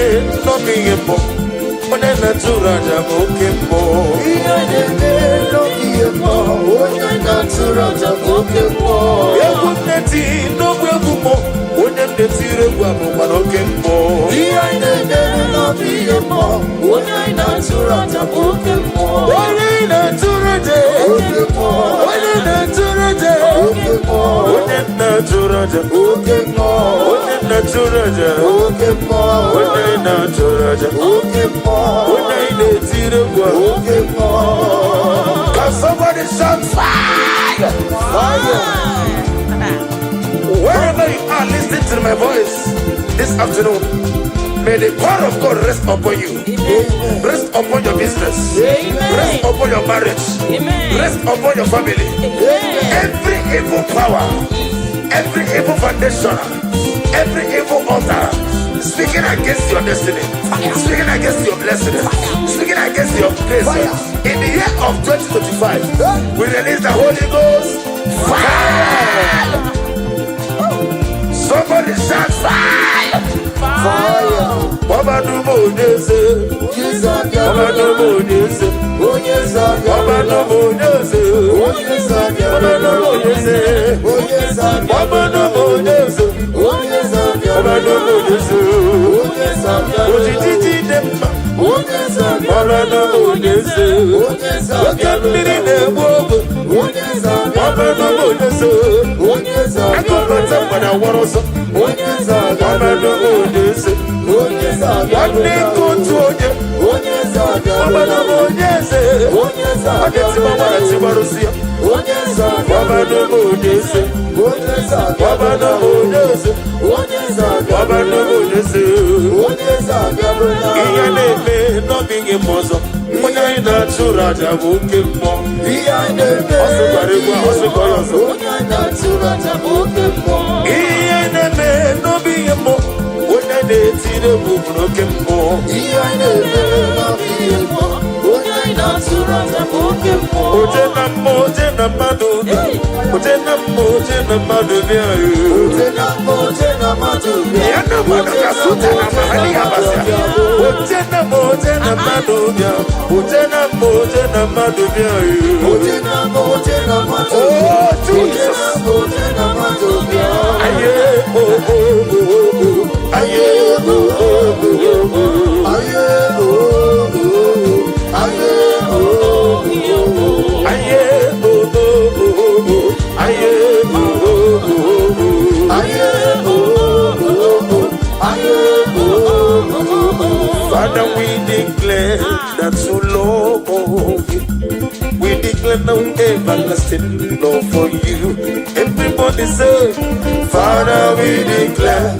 n'ọbụ ihe mbụ, onye na-achụrụ aja bụ oke mbụ. Ihe na-eme n'oge ihe mmụọ, onye na-atụrụ aja bụ oke mmụọ. Egwu m na-eti n'ogbe egwu mmụọ, onye m na-etiri egwu a bụkwa n'oke mmụọ. Ihe na-eme n'oge ihe mmụọ, onye na-atụrụ aja bụ oke mmụọ. Onye na-atụrụ aja, Oke mmụọ, onye na-atụrụ aja, oke mmụọ, onye na-atụrụ aja, oke mmụọ, onye na-atụrụ aja, oke mmụọ, onye na-atụrụ aja, oke mmụọ, onye na-etiri egwu a. Oke mmụọ. Can somebody shout fire? Fire! Wherever you are listening to my voice this afternoon, may the power of God rest upon you. Amen. Rest upon your business. Amen. Rest upon your marriage. Amen. Rest upon your family. Amen. Every evil power, every evil foundation, every evil altar speaking against your destiny, speaking against your blessing, speaking against your grace. Fire. In the year of 2025, we release the Holy Ghost fire. Somebody shout fire. Fire. Ọba Onyeze, Onye Ọba Onyeze, Onye Ọba Onyeze, Onye Ọba Onyeze, Onye Ọba Onyeze, Onye Ọba Onyeze, Onye Ojiji dị mma, Onye Ọba Onyeze, Onye oke mmiri na-egbu ogbe, Onye Ọba Onyeze, Onye akụkọta mgbada wọrọ ọsọ, Onye Ọba Onyeze, Onye nwanne nke otu onye, Onye Ọba Onyeze, Onye ọ ga-etigba gbara tigbarụsi ya, Onye Ọba Onyeze, Onye Ọba Onyeze, Onye Ọba Onyeze. Onye Ihe na-eme n'ọbịghị m ọzọ, onye anyị na-achụrụ aja bụ oke mmụọ. Ihe anyị na-eme. Ọ sịkwara egwu a, ọ sịkwara ọzọ. Onye anyị na-achụrụ aja bụ oke mmụọ. Ihe na-eme n'ọbịghị mmụọ, onye na-etiri egwu bụ oke mmụọ. Ihe anyị na-eme n'ọbịghị mmụọ. Onye anyị na-achụrụ aja bụ oke mmụọ. Oje na mmụọ, oje na mmadụ bịa. Oje na mmụọ, oje na mmadụ bịa. Oje na mmụọ, oje na mmadụ bịa. Ya na mmadụ ka suta na mahali ya basịa. Oje na mmụọ, oje na mmadụ bịa. Oje na mmụọ, oje na mmadụ bịa. Oje na mmụọ, oje na mmadụ Oh, bịa. Oje Jesus. na mmụọ, oje na mmadụ bịa. Aye, oh, oh, oh, oh. Aye, oh, oh, oh, oh. Aye, oh, oh, oh. Aye, oh, oh, oh. Aye, oh, oh, oh, oh. Aye, oh, oh, oh, oh. Aye, oh, oh, oh. Aye, oh, oh, oh. Father, we declare that you love you. We declare no everlasting love for you. Everybody say, Father, we declare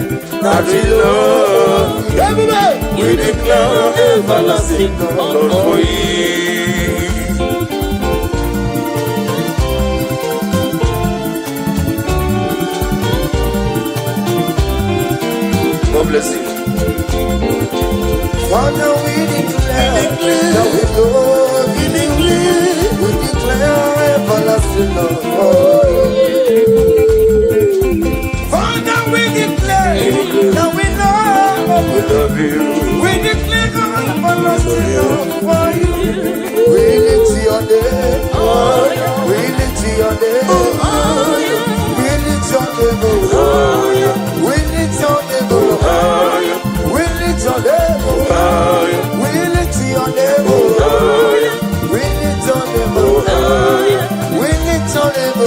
that we love you. Everybody, we declare no everlasting love for you. God bless you. Father, we declare that we love you. We declare everlasting love for you. Father, we declare that we love We you. love you. We declare everlasting love for you. We lift your name. We lift your name. We lift your name. We lift your name. We lift your name. We lift your name. We lift your name. We lift your name.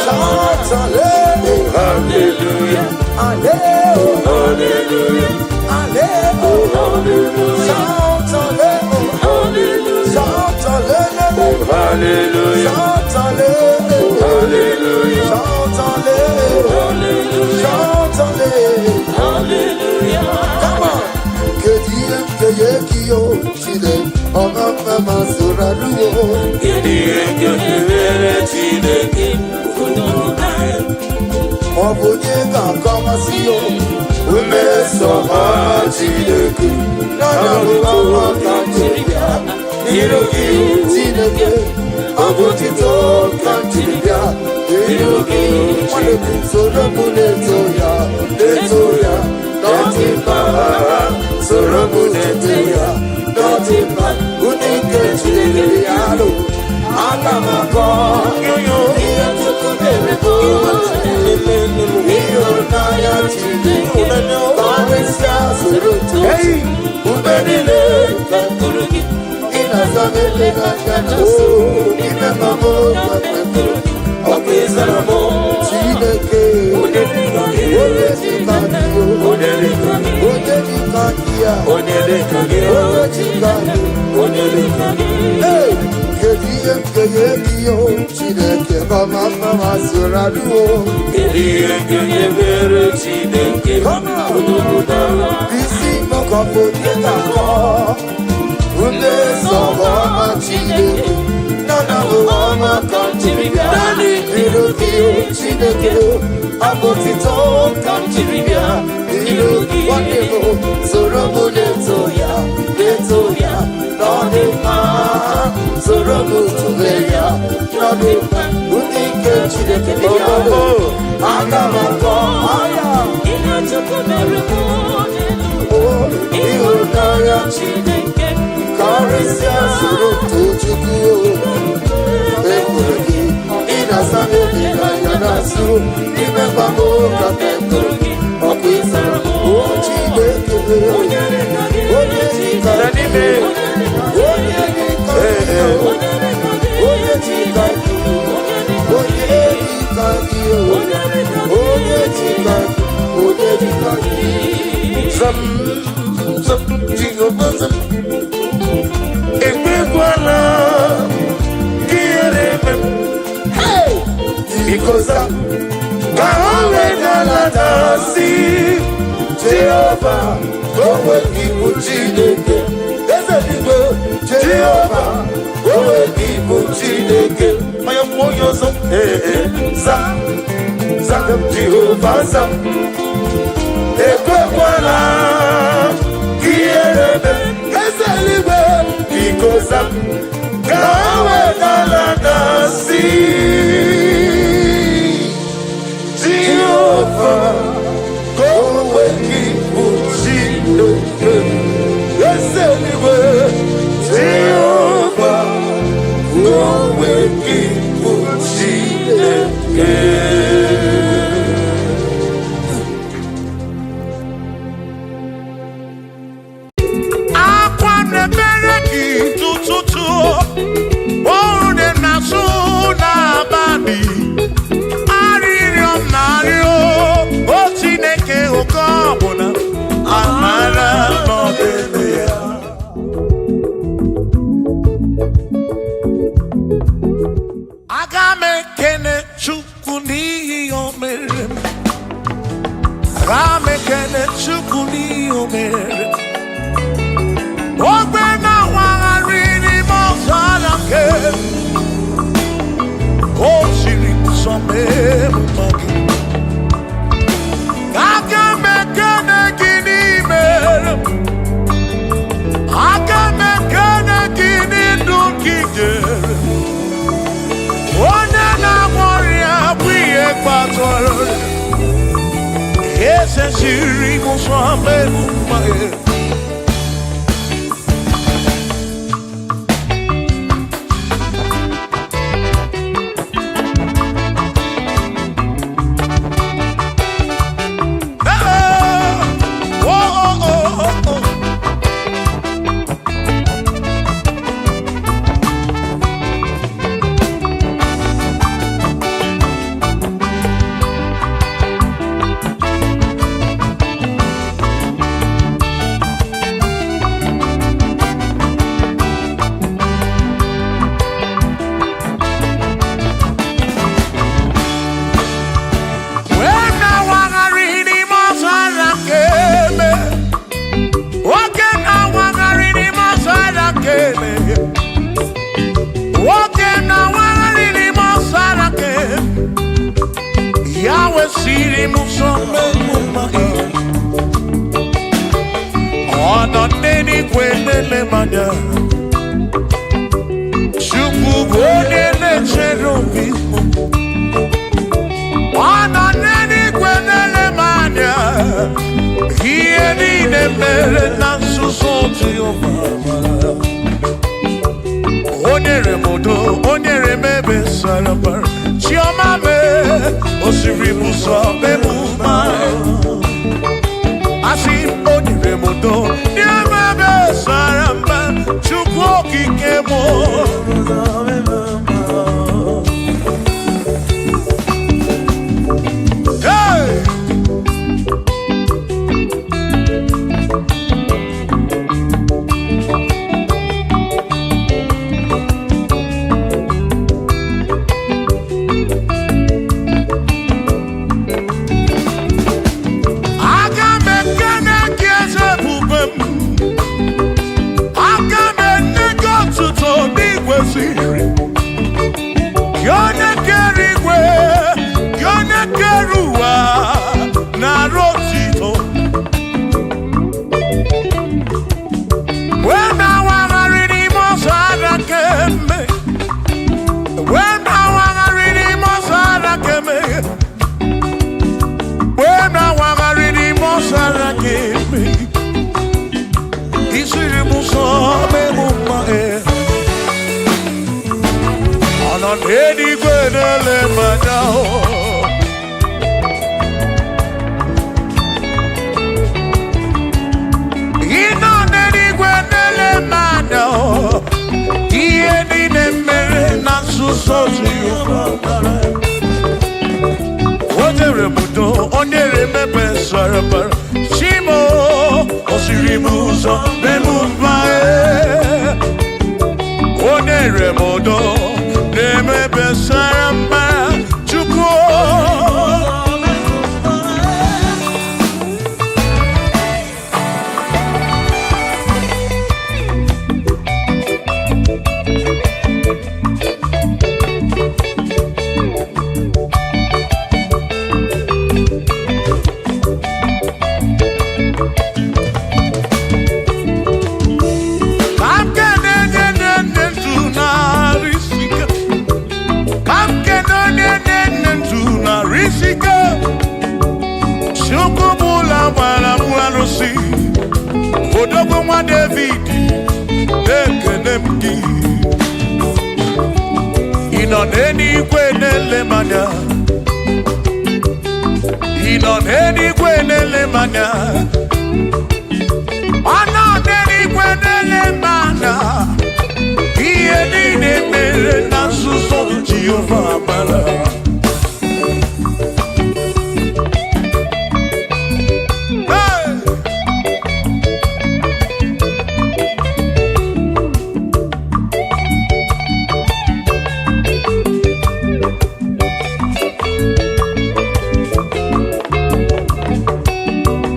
Shout hallelujah. Hallelujah. Hallelujah. Hallelujah. Hallelujah. Shout hallelujah. Shout hallelujah. Hallelujah. Shout hallelujah. Hallelujah. Shout hallelujah. Shout hallelujah. Come on. Kedu ihe m ga-enye gị o Chineke ọma mma ma soro arụwo. Kedu ihe m ga-emere Chineke? Ọ bụ onye ga-akọwasị o mmeso ọma Chineke na ọma ka m jiri bịa n'iru gị Chineke. Ọ bụ otito ka m jiri bịa n'iru gị. Nwanne m, soro m na-eto ya, na-eto ya n'ọdị mma. Soro m na-eto ya n'ọdị mma. Ụdị nke Chineke ya alụ aga m akọ ihe Chukwu mere bụ ịhụnanya Chineke. Karịsịa soro too mgbe niile ị na-aza m eleghị anya n'azụ ime ma m ọkụ ịzara m Chineke. Onye dịka gị, onye dịka gị ya, Onye dịka gị, onye dịka gị. Onye dịka gị. Hey! Kedu ihe m ga-enye gị o Chineke mama mma ma soro arụo? Kedu ihe m ga-emere Chineke? Come on! Isi mọkọpụ onye ga-akọ mmeso ọma Chineke nana bụ ọma ka m jiri bịa n'iru gị. Abụ otito ka m jiri bịa n'iru gị. Nwanne m, soro m na-eto ya, na-eto ya na ọ dị mma. Soro m tụle ya na ọ dị mma. Ndị nke Chineke dị ya, aga m akọ aya. Ihe Chukwu mere mụ n'elu. Ịhụnanya Chineke karịsịa, soro too Chukwu. Ekwuru gị, ị na-asa n'obi n'anya na-asụ n'ime mgbam ka m ekwuru gị ọkụ ịsara o Chineke. Onye dịka gị? Onye dịka Na n'ime. Onye dịka gị? Onye dịka gị? Onye dịka gị? Onye dịka gị? Onye dịka gị? Zam, zam, Jehova zam. Ekwekwala ka ihere eme m. Biko zam, ka ha wee galata si Jehova, ka o nwee gị bụ Chineke. Eze eluigwe. Jehova, Jehova, o nwee gị bụ Chineke. Onye kwuo onye ọzọ. Ee, ee, zam, zam, Jehova zam. Ekwekwala ka ihere eme m. Eze eluigwe, biko zam, ka ha wee galata si Jehova, ka o nwee gị bụ Chineke. Eze eluigwe, Jehova, ka o nwee gị bụ Chineke. Akwa na-ebere gị tụtụtụ, ọrụ dị na-asụ n'abalị, arịrịọ m na-arịọ o Chineke, oke ọbụla amara n'ọdịbe ya. Aga m ekene Chukwu n'ihi o mere m. Aga m ekene Chukwu n'ihi o mere m. Ogbe na-awagharị n'ime ọzara nke o siri nsọ mee mma gị. Aga m ekene gị n'ime m. Aga m ekene gị n'ndụ gị nyere. Onye na-agwọ ọrịa bụ ihe kpatara eze siri m nsọ mee mma gị. Oh, oh, oh, oh, oh. Wee na-awagharị n'ime ọzara nke eme. Nwoke na-awagharị n'ime ọzara nke eme. Nwoke na-awagharị n'ime ọzara nke eme. Ya wesịrị m ụzọ mmegbu mma. Ọ nọ n'eluigwe na-ele m anya. Chukwu bụ onye na-echere obi m. Ọ nọ n'eluigwe na-ele m anya. Ihe niile mere na nzuzo Jehova mara. O nyere m udo, o nyere m ebe sara mbara. Chiọma mee, o siri m ụzọ mee m mma. Asị m, o nyere m udo, nye m ebe sara mbara. Chukwu okike m. Hey! Aga m ekene gị, eze ebube m. Aga m enye gị otuto n'igwe ziri. Nọ n'eluigwe na-ele m anya o. Ị nọ n'eluigwe na-ele m anya o. Ihe niile mere na nzuzo Jehova mara. O jere m udo, o nyere m ebe sara bara. Chimo, o siri m ụzọ mee m mma e. O nyere m udo na-eme ebe sara mbara. Chukwu. Ka m kene onye na-enye ndụ narị isi ike. Ka m kene onye na-enye ndụ narị isi ike. Chukwu bụ ụlọ gbara m arụsị. Odogwu nwa David, na-ekene m gị. Ị nọ n'eluigwe na-ele m anya. Ị nọ n'eluigwe na-ele m anya. Ọ nọ n'eluigwe na-ele m anya. Ihe niile mere na nzuzo Jehova mara. Hey!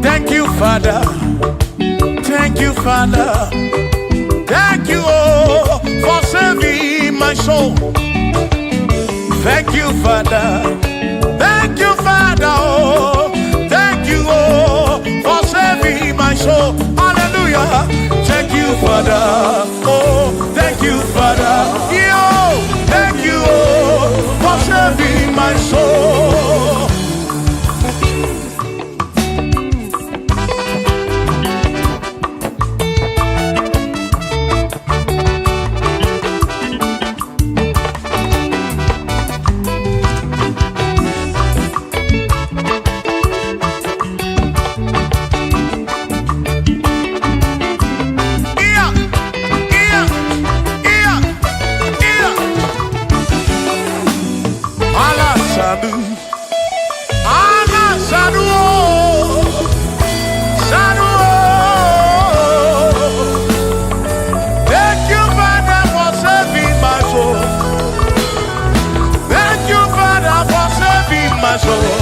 Thank you, Father. Thank you, Father. Thank you, oh, for saving my soul. Thank you, Father. Thank you, Father. Oh, thank you, oh, for saving my soul. Hallelujah. Thank you, Father. Oh, thank you, Father. Yo, thank you, oh, for saving my soul. Yeah, yeah, yeah, yeah. Allah Sadu. Allah Sadu. Oh, Sadu. Oh. Thank you, Father, for saving my soul. Thank you, Father, for saving my soul.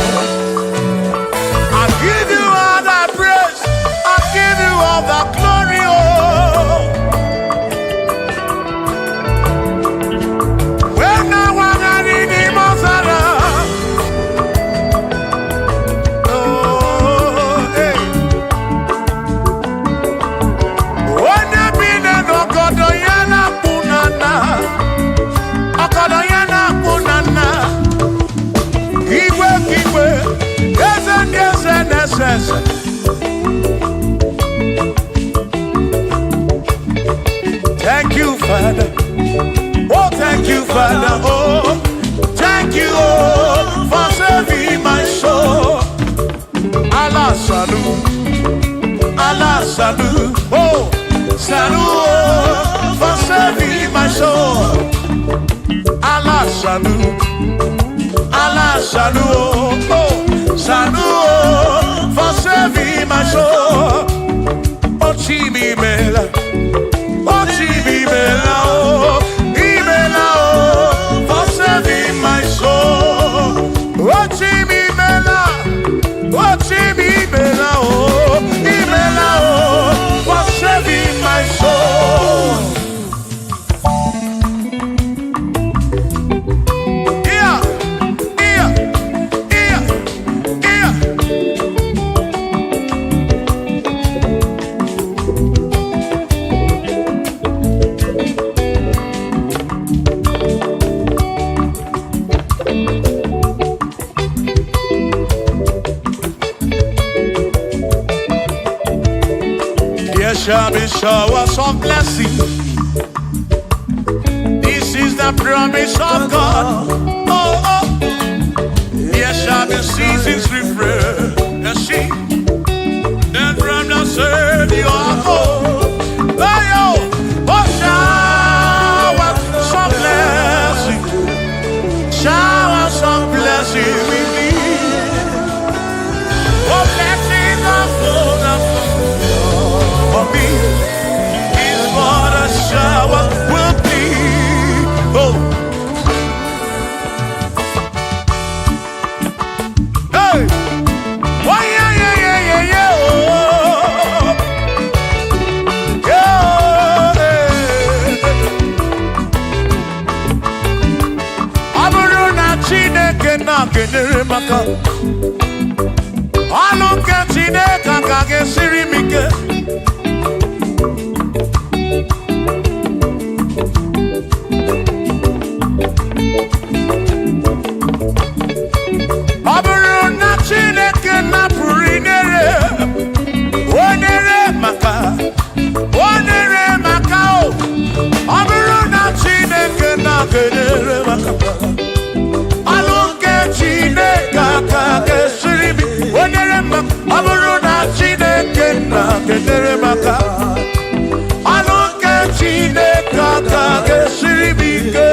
I give you all the praise. I give you all the glory. Oh. When I was in the Mozara, oh, hey. Onye bi n'ọgọdọ ya na-akpụ na nna, ọgọdọ ya na-akpụ na nna. Igwe ka igwe, eze ndị eze na-ese ese. Thank you, Father. Oh, thank you, Father. Oh, thank you, oh, for saving my soul. Allah salu, Allah salu, oh, salu, oh, for saving my soul. Allah salu, Allah salu, oh, oh, salu, oh, for saving my soul. Oh, Chimi Mela. Oh, Chimi Mela, oh, Imela, oh, for saving my soul. Oh, Chimi Mela, oh, Chimi Mela, oh, Imela, oh, for saving my soul. Yeah, yeah, yeah, yeah. There shall be showers of blessing. This is the the promise of God. Oh, oh. There shall be seasons refreshed. And she, then from the Savior, oh, oh, oh, shower some blessing, shower some blessing with me. Oh, blessing of full for me is what a shower will be. Oh, hey, why, yeah, yeah, yeah, yeah, yeah, oh, yeah, hey. Ọ bụrụ na Chineke na-enyere m aka, ọlụ nke Chineke agaghị esiri m ike. Ọ bụrụ na Chineke napụrụ inyere o nyere maka o nyere maka o ọ bụrụ na Chineke na-enyere maka ọlụ nke Chineke aka ga-esiri m o nyere maka ọ bụrụ na Chineke na-enyere maka ọlụ nke Chineke aka ga-esiri m ike.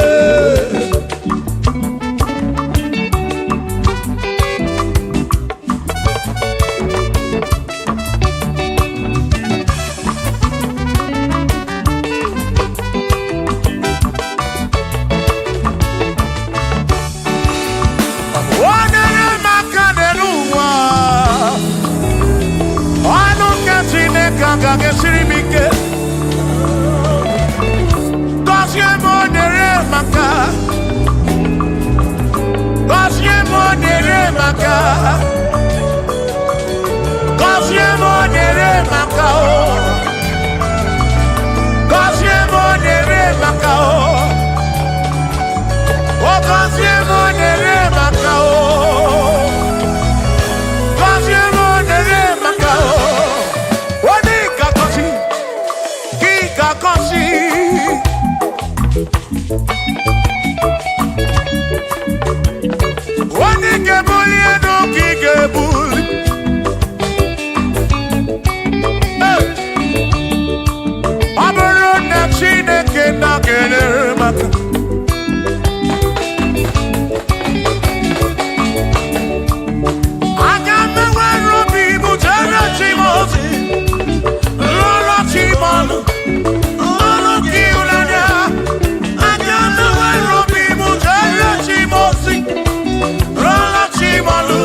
O nyere m aka n'elu ụwa, ọnụ nke Chineke agaghị esiri m ike. Gọzie m, o nyere m aka. Gọzie m, o nyere m aka. Gọzie m, o nyere m aka o. Gọzie m, o nyere m aka o. O gọzie m, o nyere m aka o. Gọzie m, o nyere m aka o. Onye ga-agọzi, gị ga-agọzi. Onye ga-ebuli elu ka ị ga-ebuli. Hey! Ọ bụrụ na Chineke na-enyere m aka, aga m enwere obi m jere chi m ozi, rụọrọ chi m ọlụ, ọlụ nke ịhụnanya. Aga m enwere obi m jere chi m ozi, rụọrọ chi m ọlụ,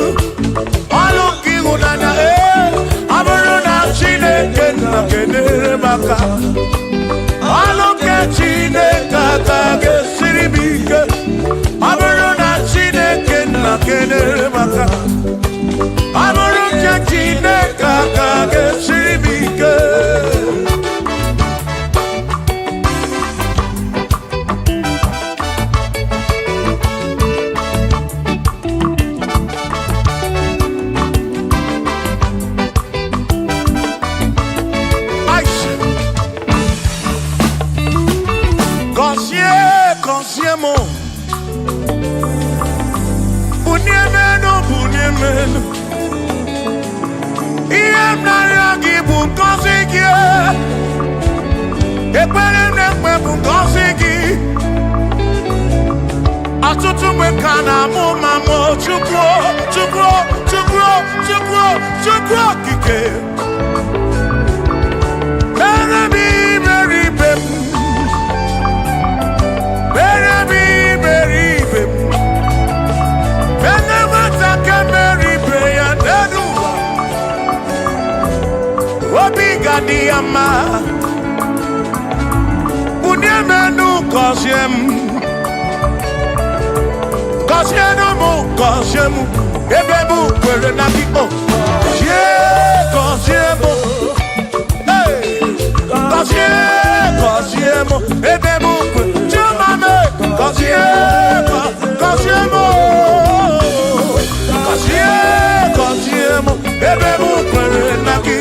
ọlụ nke ịhụnanya. Ee, ọ bụrụ na Chineke na-enyere m aka, ọlụ nke Chineke aka ga-esiri m ike. Ọ bụrụ na Chineke na-enyere m aka, ọ bụrụ nke Chineke aka ga-esiri m ike. Ice. Gọzie, gọzie m, bunie m elu, bunie m elu. Ihe m na-arịọ gị bụ ngọzi gị. Ekpere m na-ekpe bụ ngọzi gị. Ọtụtụ mgbe ka na-amụ ma mụ, Chukwu, Chukwu, Chukwu, Chukwu, Chukwu okike, mere m iberibe m, mere m iberibe m, mere nwata ka mere ibe ya n'elu ụwa, obi ga-adị ya mma. Bunie m enu, gọzie m, gọzienụ m, gọzie m, ebe m kwere na gị o. Gọzie, gọzie m. Hey! Gọzie, gọzie m, ebe m kwere chioma m. Gọzie, gọzie m o. Gọzie, gọzie m, ebe m kwere na gị.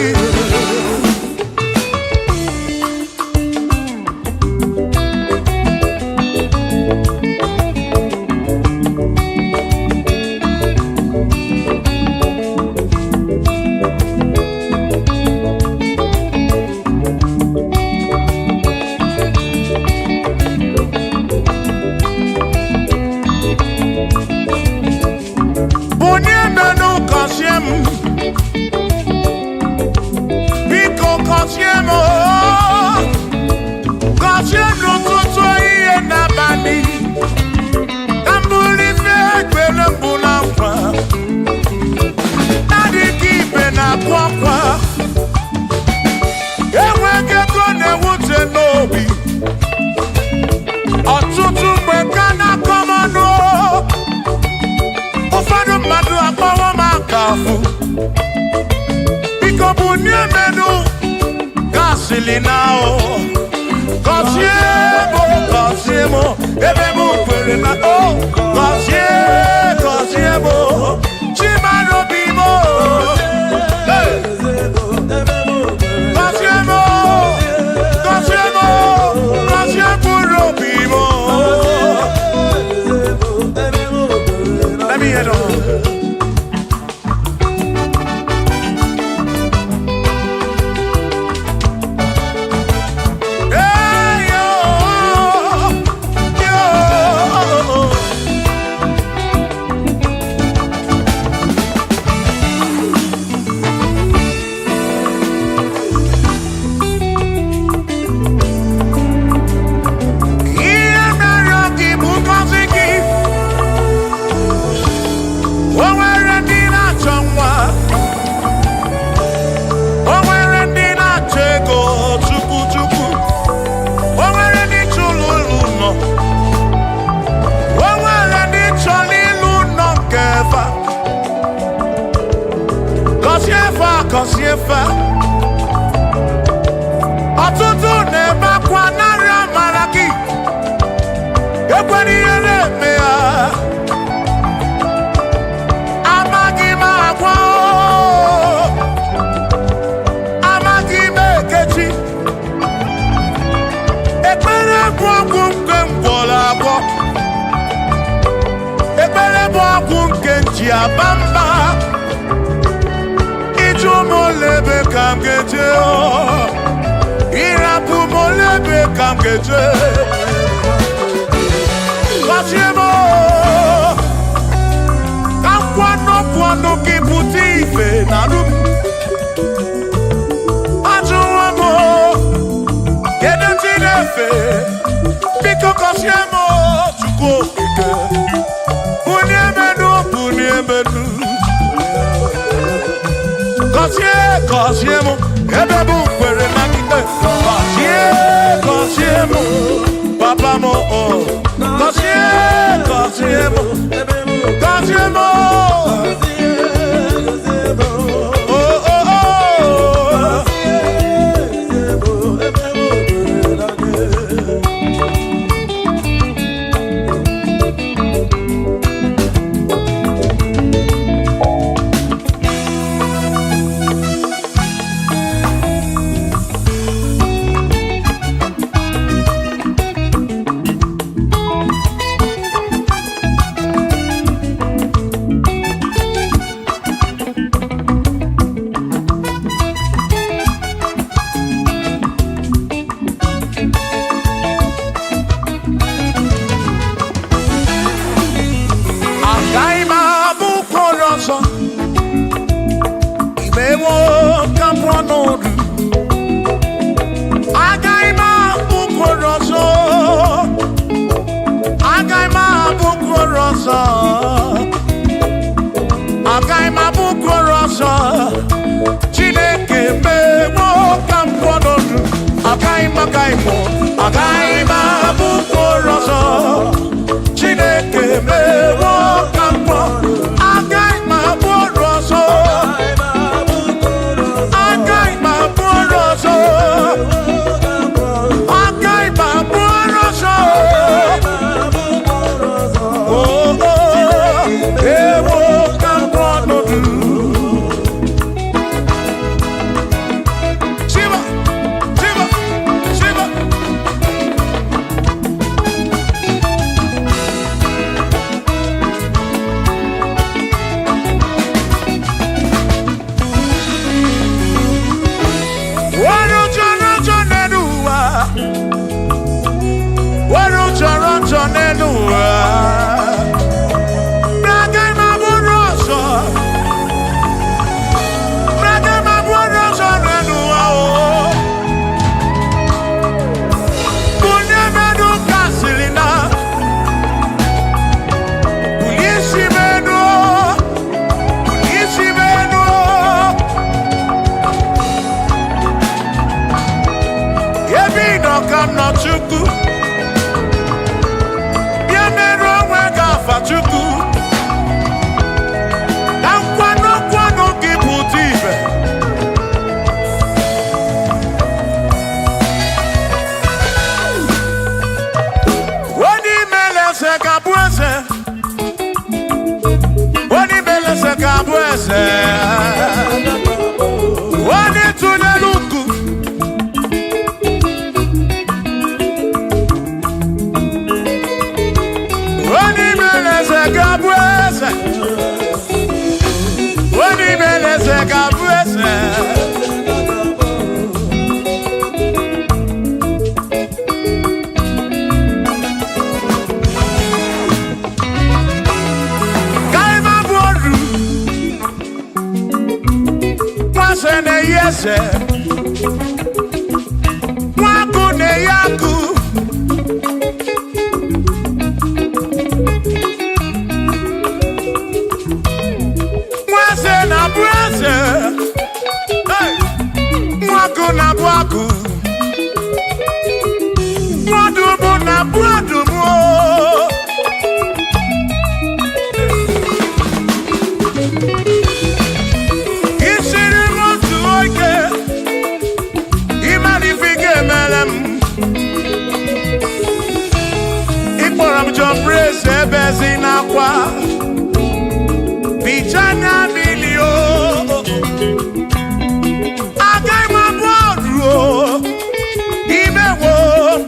Gọsili na o. Gọzie m, gọzie m, ebe m kwere na o. Gọzie, gọzie m, Chimara obi m. Hey! Gọzie m, gọzie m, gọzie mkpụrụ obi m. Let me hear them. Hey, yo, yo. Ihe mere gị bụ ngọzi gị. O nwere ndị na-achọ nwa. O nwere ndị na-achọ ego chukwu chukwu. O nwere ndị chọrọ ụlọ ụlọ. O nwere ndị chọrọ ịlụ ụlọ nke fa. Gọzie fa, gọzie fa. Ọtụtụ na-ebe akwa narị amara gị. Ekwela ihe na-eme ya. Amaghị m agwa o. Amaghị m ekechi. Ekpere bụ ọgwụ nke m gwọrọ agwọ. Ekpere bụ ọgwụ nke m ji aba mba. Ịjụ m ole ebe ka m ga-eje o. Ịrapụ m ole ebe ka m ga-eje. Gọzie m o. Ka nkwanụ kwanụ gị pụta ife na arụ m. Ajụwo m o, kedu ndị na-efe? Biko gọzie m o, Chukwu okike. Bunie m enu, bunie m enu. Gọzie, gọzie m, ebe m kwere na gị. Gọzie, gọzie m, papa m o. Gọzie, gọzie m, gọzie m o. Oh, oh, oh. Agaghị m abụ ụkpụrụ ọzọ. Imewo ka m pụọ n'ọdụ. Agaghị m abụ ụkpụrụ ọzọ. Agaghị m abụ ụkpụrụ ọzọ. Agaghị m abụ ụkpụrụ ọzọ. Chineke mewo ka m pụọ n'ọdụ. Agaghị m, agaghị m, agaghị m abụ ụkpụrụ ọzọ. Chineke mewo ka m pụọ. Agaghị m abụ ọrụ ọzọ. Agaghị m abụ ọrụ ọzọ. Agaghị m abụ ọrụ ọzọ. Oh, oh, ewo ka m pụọ n'ọdụ. Shiva, Shiva, Shiva. eze. Onye tụnyere uku onye mere eze ga-abụ eze. Onye mere eze ga-abụ eze. Kaima bụ oru nwase na-eyi eze, nwakụ na-eyi akụ. Nweze na-abụ eze. Hey! Nwakụ na-abụ akụ. Nwadụmụ na-abụ adụmụ o. Isiri m otu oge, ịmara ife ị ga-emere m. Ịkpọrọ m John Praise ebe ezi n'akwa bicha anya mmiri o. Agaghị m abụ ọrụ o, imewo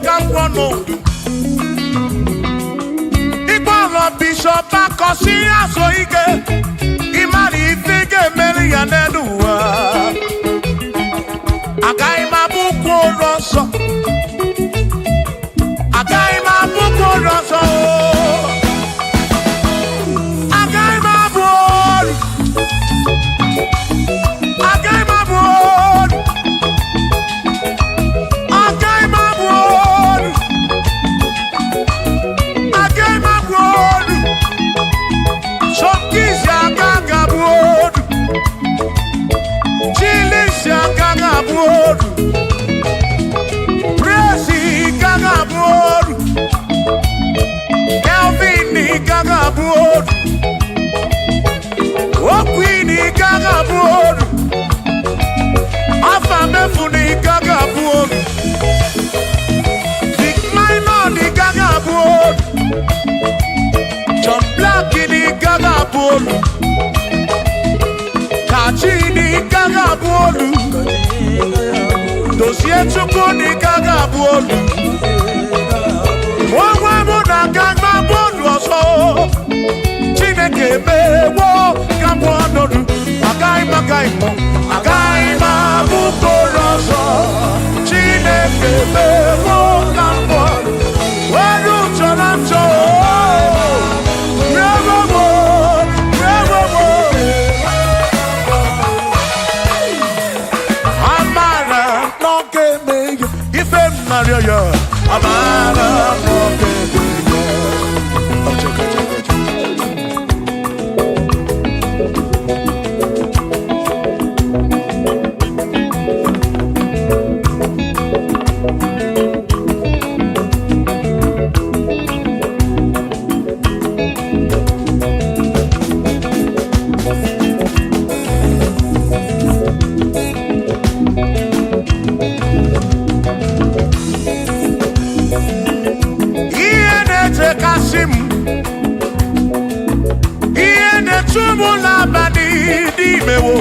ka m gwọ n'udu. Ịkpọrọ Bishọp Akọsi azụ ike, ịmara ife ị ga-emeri ya n'elu ụwa. Agaghị m abụ ụkwụ ụlọ nsọ. Agaghị m abụ ụkwụ ụlọ nsọ o. Agaghị m abụ ọrụ. Agaghị m abụ ọrụ. Agaghị m abụ ọrụ. Agaghị m abụ ọrụ. Sọkizi aka ga-abụ ọrụ. Chilisi aka ga-abụ ọrụ. Prezi ka ga-abụ ọrụ. Kelvin ka ga-abụ ọrụ. Okwini ka ga-abụ ọrụ. Afa mefuni ka ga-abụ ọrụ. Big Minor ka ga-abụ ọrụ. John Black ka ga-abụ ọrụ. Kachi ka ga-abụ ọrụ. Dozie Chukwu ka ga-abụ ọrụ. Onwe mụ na aka mma bụ ọzọ. Chineke mewo ka m pụọ n'ọdụ. Agaghị m, agaghị m, agaghị m abụ mkpụrụ ọzọ. Chineke mewo ka m pụọ. Were chọrọ nchọ. Rewowo, rewowo. Amara na ọ ga-eme ya ife m narịọ ya. Amara na ọ ga-eme ya. Ọchọkọchọkọchọ. Ihe na-echekasị m, ihe na-echu m n'abalị n'imewo,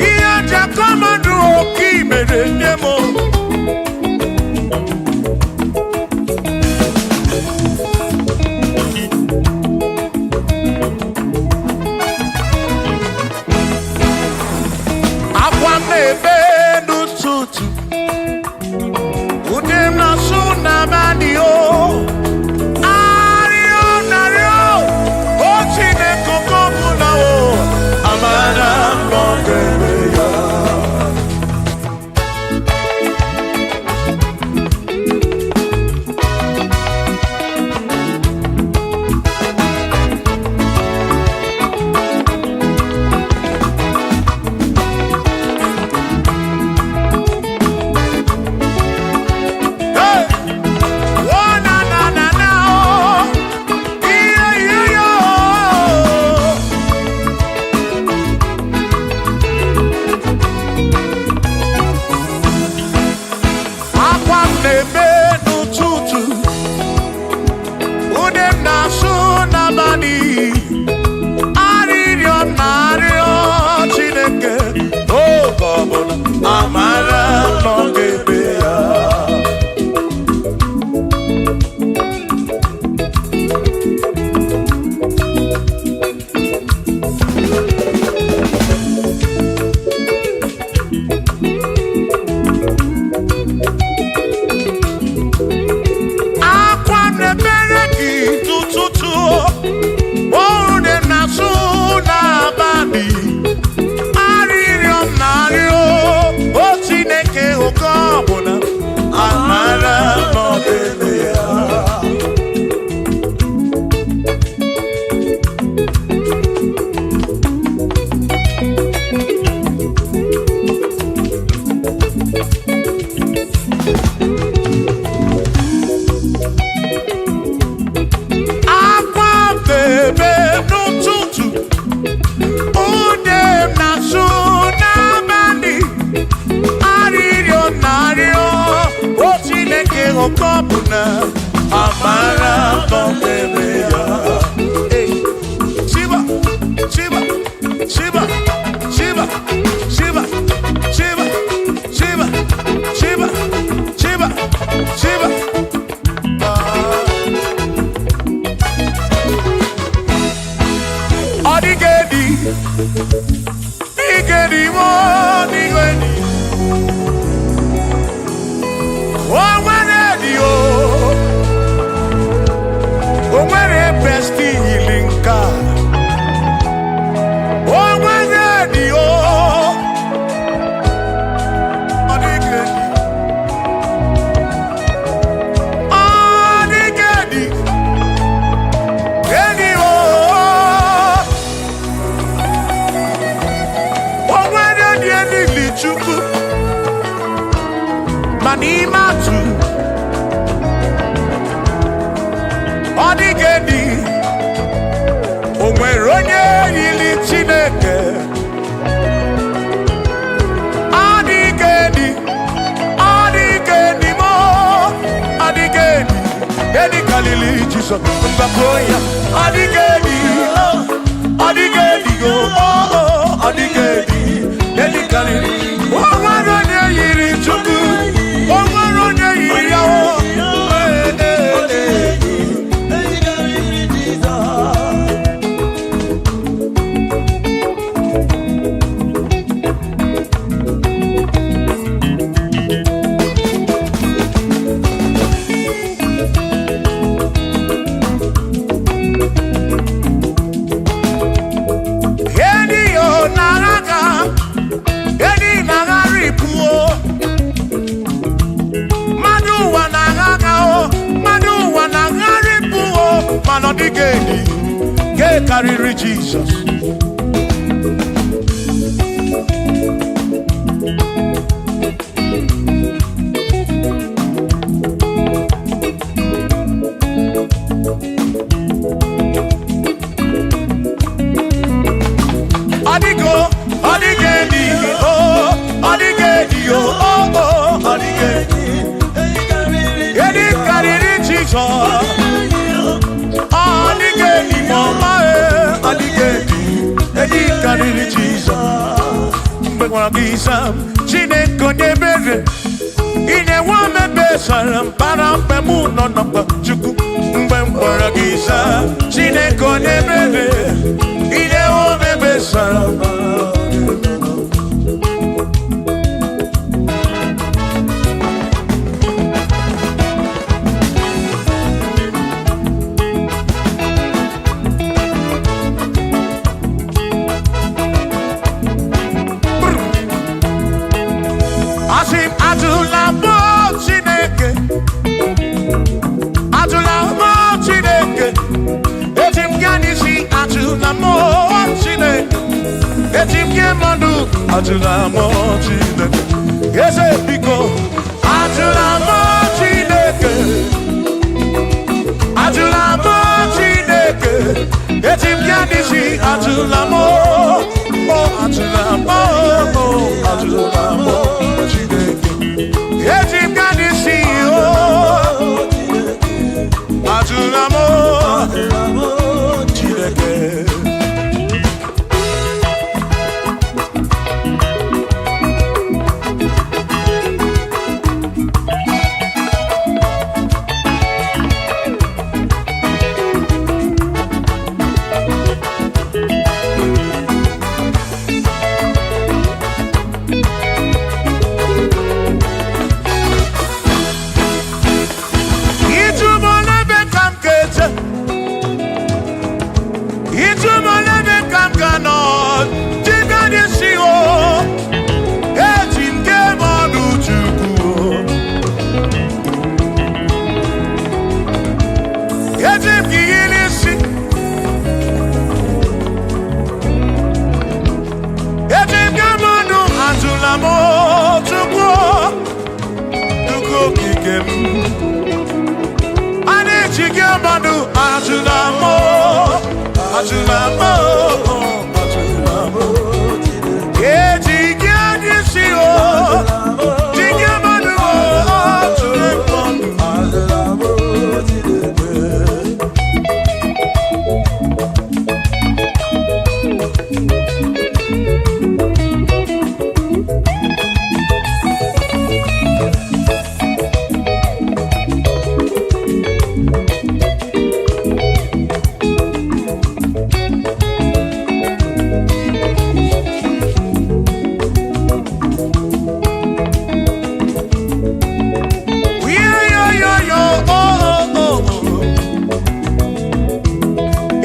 ihe jakọmadụ oke imere nye m. Akwa m na-ebe n'ụtụtụ, ụdị m na-asụ n'abalị o. Arịọ narịọ, o Chineke oke ọbụla o, amara m na ọ ga-eme ya. Hey! Oh, na, na, na, na, oh. Yeah, yeah, yeah, oh. Akwa m na-ebe n'ụtụtụ, ude m na-asụ n'abalị, arịrịọ m Ọrụ na-asụ n'abalị, arịrịọ m na-arịọ o Chineke, oke ọbụla amara n'ọdịbe ya. Akwa bebe n'ụtụtụ, ude m na-asụ n'abalị, arịrịọ na-arịọ o Chineke, oke ọbụla amara n'ọdịbe ya. Hey. Shiba, Shiba, Shiba, Shiba, Shiba, Shiba, Shiba, Shiba, Shiba, Shiba. Ọ dịghị edi, dịghị edi, ọ dịghị edi. O nwere edi o, o nwere prestili nke a. O nwere edi o, ọ dịghị edi. Ọ dịghị edi, edi o. O nwere dị elili Chukwu ma n'ime atụ, ọ dịghị edi. O nwere onye yiri Chineke? Ọ dịghị edi, ọ dịghị edi mo, ọ dịghị edi. Edi kalili Jizọs mgbakọ ya. Ọ dịghị edi, ọ dịghị edi o, ọ dịghị edi. Edi kalili. O nwere onye yiri Chukwu? O nwere onye yiri ya o? Ee, ee, ee. Edi o naraga, edi nagaripu o. Mmadụ ụwa na-agha o, mmadụ ụwa na-agharịpụ o, mana ọ dịghị edi ke karịrị Jizọs. Ọ dịgo, ọ dịghị edi o, ọ dịghị edi o, o, o, ọ dịghị edi. Edi karịrị Jizọs. Ọ dịghị edi ma ọma e, ọ dịghị edi. Edi karịrị Jizọs. Mgbe gwara gị zaa m, Chineke onye ebere, ị na-enwe omebe sara mbara mgbe mụ nọ na mkpa Chukwu. Mgbe m gwara gị zaa, Chineke onye ebere, ị na-enwe omebe sara mbara. Asị m atụla mụ Chineke, atụla mụ Chineke, eji m gaa n'isi, atụla mụ Chineke, eji m gị mmadụ, atụla mụ Chineke, eze biko, atụla mụ Chineke, atụla mụ Chineke, eji m gaa n'isi, atụla mụ, o atụla mụ, o atụla mụ Chineke. Eji m gaa n'isi, o atụla mụ Chineke. Ịjụ m n'ebe ka m ga-eje. Eji m gị yiri isi. Eji m gị mmanụ atụla m Chukwu, Chukwu okike m. A na-eji gị mmanụ atụla m, atụla m, atụla m. Eji gị anya isi o, ji gị mmanụ atụla m.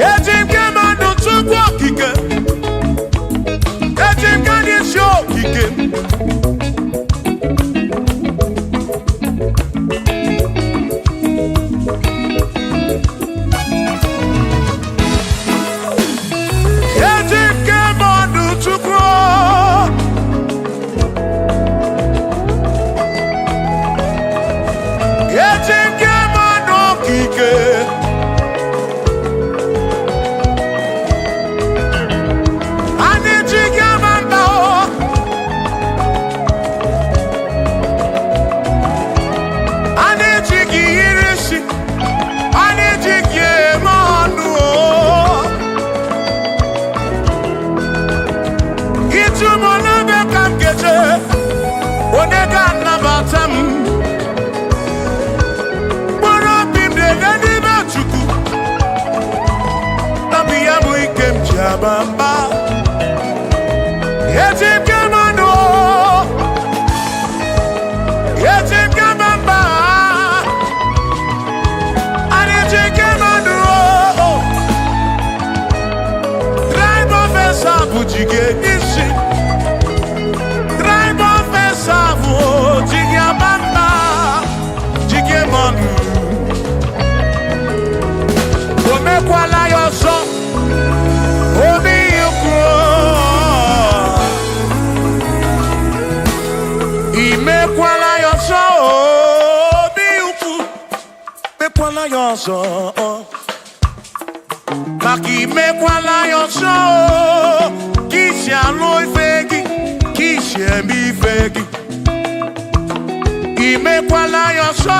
Eji m gị mmanụ Chukwu okike, eji m gị n'isi okike. Eji m gị mmanụ Chukwu. Eji m gị mmanụ okike. Anyị ji gị ama mba o. A na-eji gị yiri isi, a na-eji gị eme ọnụ o. Ịtụ m n'ebe ka m ga-eje, onye ga-anabata m? Mkpụrụ obi m na-ele n'ime Chukwu, na bụ ya bụ ike m ji aba mba. Eji m gị mmanụ o, eji m gị ama mba. Anyị ji gị mmanụ o. Tribe of Esau bụ ji gị isi. Tribe of Esau bụ ji gị ama mba, ji gị mmanụ. O mekwala ya ọzọ, obi ukwu. Imekwala ya ọzọ, obi ukwu. Mekwala ya ọzọ, maka imekwala ya ọzọ, ka isi alụ ife gị, ka isi eme ife gị. Imekwala ya ọzọ,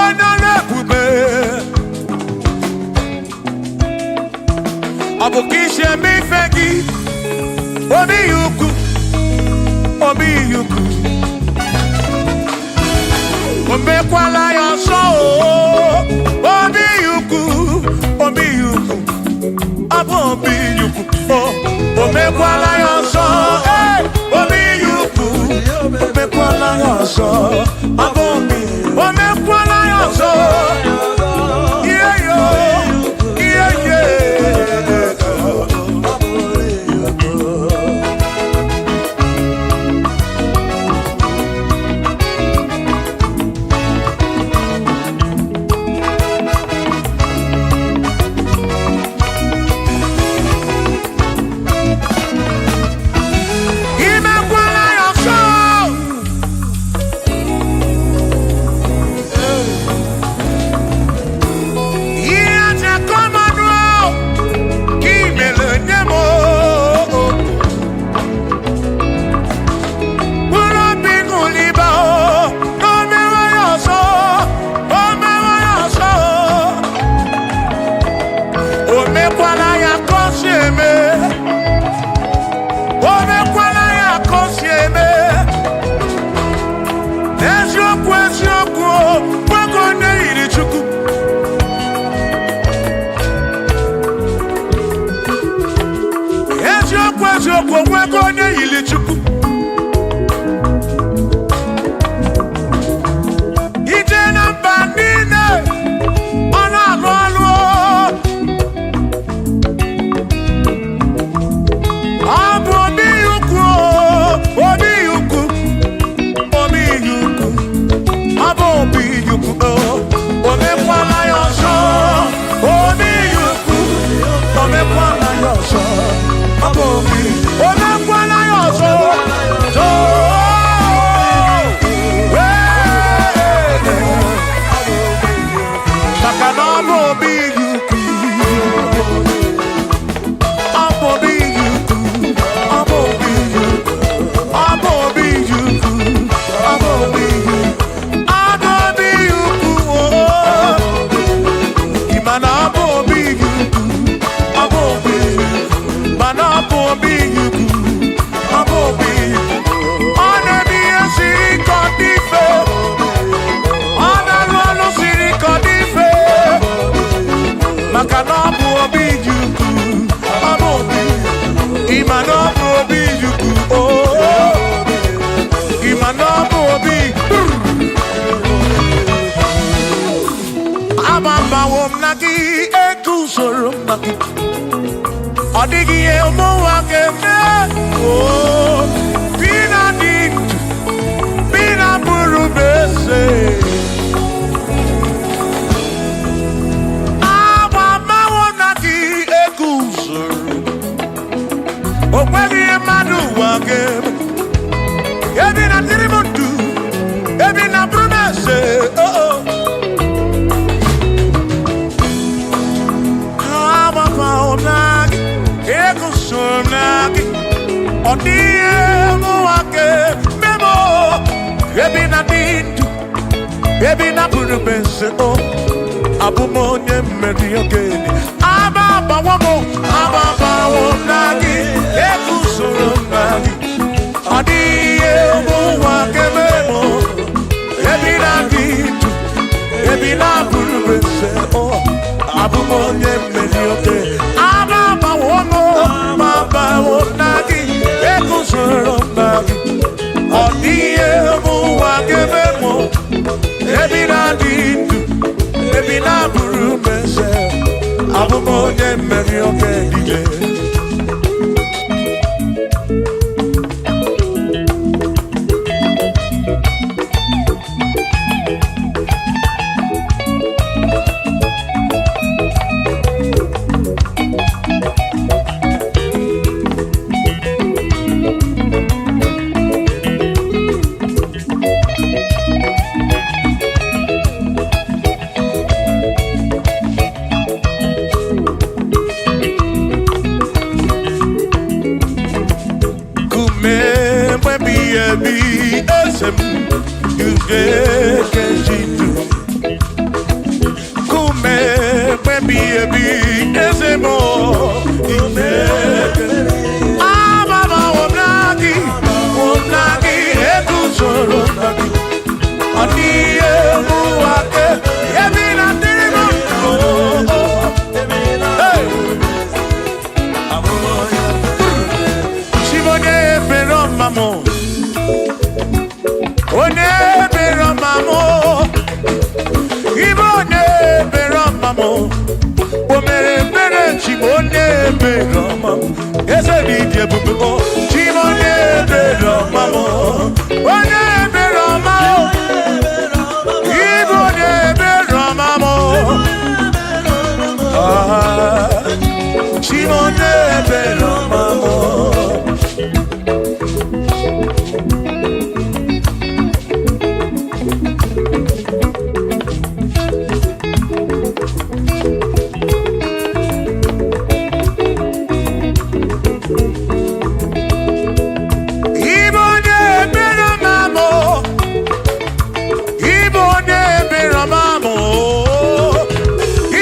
onye ọrụ ebube. Ọ bụ ka isi eme ife gị, obi ya ukwu, obi ya ukwu. O mekwala ya ọzọ, obi ya ukwu, obi ya ukwu, ọ bụ obi ya ukwu o. O mekwala ya ọzọ, ee, obi ya ukwu. O mekwala ya ọzọ, ọ bụ obi. O mekwala ya ọzọ, ihe yo, ihe ye. Imekwala ya ọzọ. Ihe aja kọmanụ ka i mere nye m o. Mkpụrụ obi ṅụliba o, na o mewe ya ọzọ, o mewe ya ọzọ. O mekwala ya ka o si eme. O mekwala ya ka o si eme. Eziokwu, eziokwu, nwoke onye yiri Chukwu. Eziokwu, eziokwu, nwoke onye yiri Chukwu. Ije na mba niile, ọ na-alụ ọlụ. Ọ bụ obi ukwu, obi ukwu, obi ukwu, ọ bụ obi ukwu. O mekwala ya ọzọ. Maka na ọ bụ obi dị ukwuu, ọ bụ obi. Ịma na ọ bụ obi dị ukwuu, oh. Ịma na ọ bụ obi. Agbabawo m na gị, eguzoro m na gị. Ọ dịghị ihe ụmụnwa ga-eme. Oh, bi na dị ndụ, bi na bụrụ m eze. Agbabawo m na gị, eguzoro. O nweghị ihe mmadụ ụwa ga-eme. Ebi na dịrị m ndụ, ebi na bụrụ m eze. Oh, oh. Agbabawo m na gị, eguzoro m na gị. Ọ dịghị ihe mụnwa ga-eme m o. Ebi na dị ndụ, ebi na bụrụ m eze o. Abụ m onye mmeri okenye. Agbabawo m, agbabawo m na gị, eguzoro m na gị. Ọ dịghị ihe mụnwa ga-eme m o. Ebi na dị ndụ, ebi na bụrụ m eze o. Abụ m onye mmeri okenye. Agbabawo m, agbabawo m na gị, eguzoro m na gị. Ọ dịghị ihe mụnwa ga-eme m o. Ebi na-adị ndụ, ebi na-abụrụ m eze, abụ m onye mmeri oke dike. Kume mgbe ebi eze m ugekejidu. Kume mgbe ebi eze m ugeke. Agbabawo m na gị, wo m na gị, eguzoro m na gị. Ọ dịghị ihe mụwa ke, ebi na dịrị m ndụ. Hey! Chibonye ebere ọma m. Onye ebere ọma m. Ibe onye ebere ọma m. O mere ebere Chibo onye ebere ọma m. Eze dị dị ebube o. Chibo onye ebere ọma m. Onye ebere ọma m. Ibe onye ebere ọma m. Ah, Chibo onye ebere ọma m. Ibe onye ebere ọma m o. Ibe onye ebere ọma m o.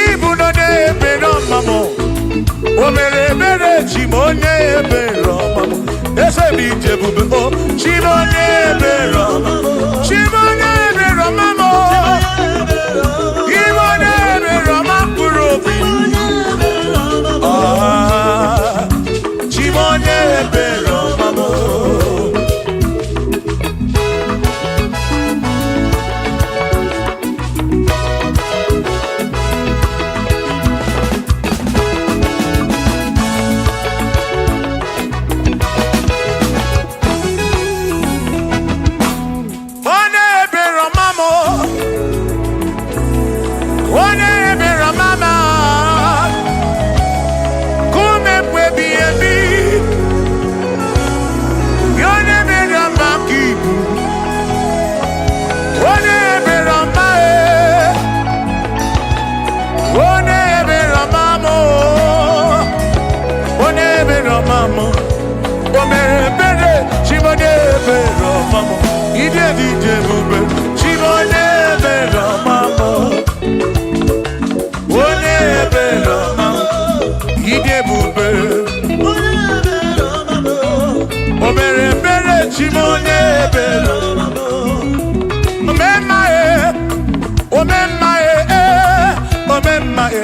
Ibu na onye ebere ọma m o. O mere ebere chi m onye ebere ọma m. Eze m ije ebube o. Chi m onye ebere ọma m. Chi m onye ebere ọma m o. Ibe onye ebere ọma mkpụrụ obi. Ah, Chi m onye ebere ọma m o. Onye ebere ọma m o. Onye ebere ọma m a. Kume mgbe ebighị ebi. Onye ebere ọma ka ibu. Onye ebere ọma e. Onye ebere ọma m o. Onye ebere ọma m o. O mere ebere Chibonye ebere ọma m. Ide dị ije ebube Chibonye ebere ọma m. Onye ebere ọma m. Ide ebube. O mere ebere Chibonye ebere ọma m. Omemma e, omemma e, e, omemma e.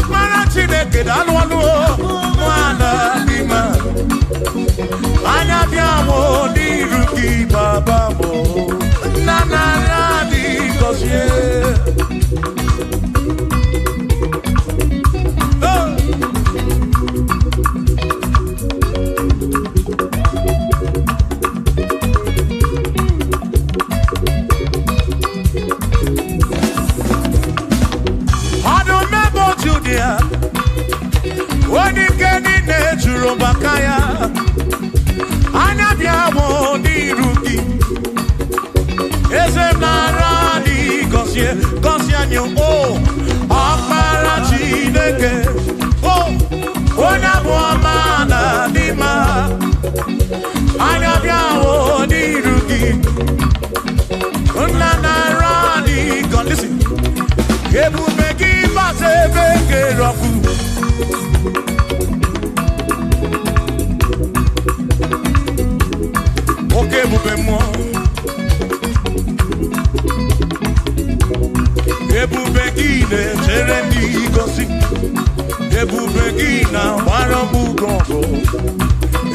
Ọkpara Chineke daalụ ọlụ nwana dị mma. Anya bịa m n'iru gị baba m. Nna nara dị gọzie. Oh! Ọdụm ebe Judia, onye ike niile juru maka ya. Anya bịa m n'iru gị. Eze m nara dị gọzie, gọzie anyị o. Ọkpara Chineke, o, onye abụ ọma na dị mma. Anya bịa m n'iru gị. Nna nara dị gọzie. Listen. Ebube gị bata ebe kere ọkụ. Oke ebube mmụọ. Ebube gị na-echere ndị gosi. Ebube gị na-agbara m ugo ọgụ.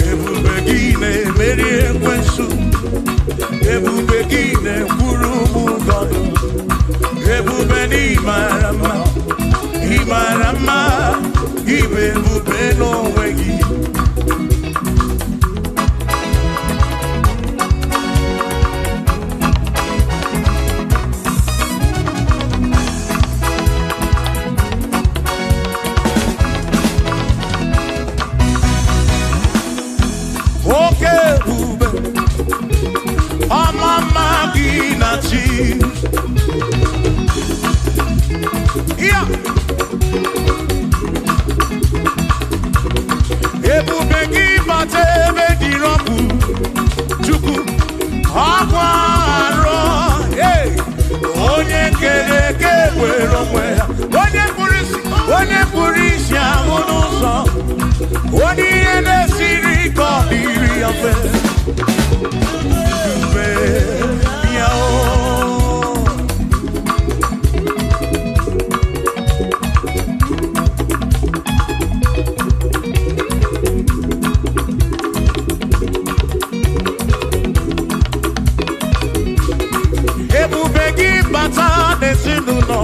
Ebube gị na-emeri ekwensu. Ebube gị na-ekwuru m ụgọdụ. Ebube na ịmara mma, ịmara mma, ịbụ ebube n'onwe gị. Oke ebube, ọma mma gị na chi. Yeah. Ebube gị bata ebe dịrị ọkụ, Chukwu, ọkụ arọ, hey. Onye kere eke were onwe ya, onye kpụrụ isi ahụ n'ụzọ, onye ihe na-esiri ka ọ dịrị ya mfe. Ebube ya o. Ebube gị bata n'ezinụlọ,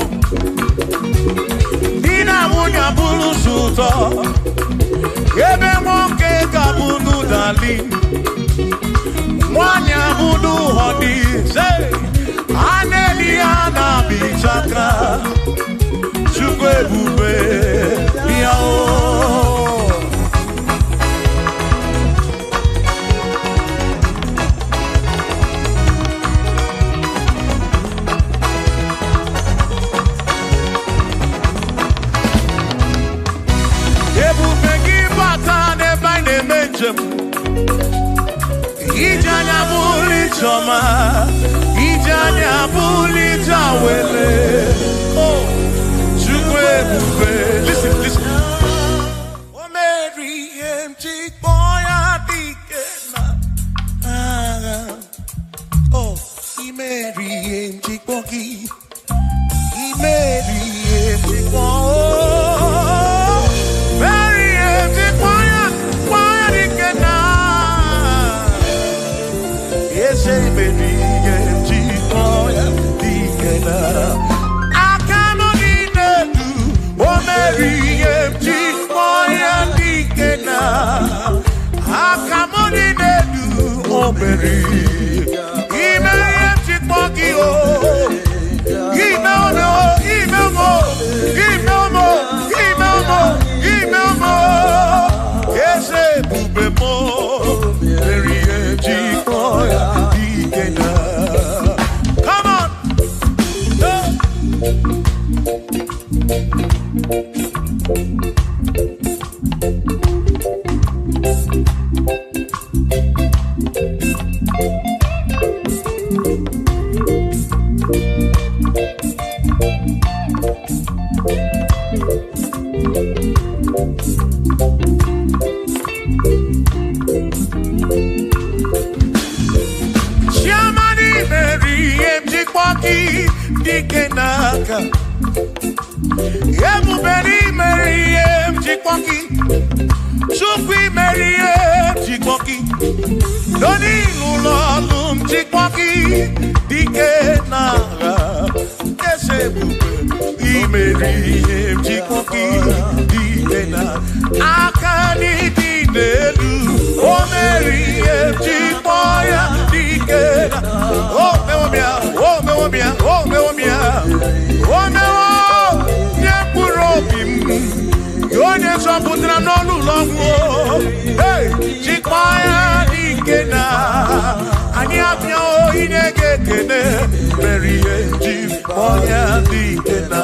di na nwunye abụrụ sọ ụtọ, ebe nwoke ga-abụ n'ụdali, nwanyị abụrụ họdị, a na-eli ya na-abịchaka. Chukwu ebube ya o. Ebube gị bata n'ebe anyị na-eme njem, ije anya bụrụ ije ọma, ije anya bụrụ ije awele. Oh, Chukwu ebube. Listen, listen. O mere ihe m ji kpọọ ya dike na agha. Oh, i mere ihe m ji kpọọ gị. I mere ihe m ji kpọọ. Mere ihe m ji kpọọ ya dike na eze. Mere ihe m ji kpọọ ya dike na aka nọ n'elu. O mere ihe m ji kpọọ ya dike na aka m dị n'elu. O mere ime ihe m ji kpọọ gị o. Ime ọmọ, ime ọmọ, ime ọmọ, ime ọmọ, ime ọmọ. Eze ebube m, mere ihe m ji kpọọ ya dike na. Come on. Hey. Chiamani mere ihe m ji kpọọ gị dike n'aka. Ebube n'imere ihe m jikpọ gị. Chukwu imere ihe m jikpọ gị. N'onilu ụlọ ọlụ m jikpọ gị. Dike n'agha. Eze ebube imere ihe m jikpọ gị. Dike na aka n'ịdị n'elu. O mere ihe m jikpọ ya. Dike na o mewo m ya, o mewo m ya, o mewo m ya. O mewo nye mkpụrụ obi m. Onye zọpụtara m n'ọnụ ụlọ ọgwụ. Hey, jikpọ ya dike na anyị abịawo inye gị ekele mere ihe ji kpọọ ya dike na.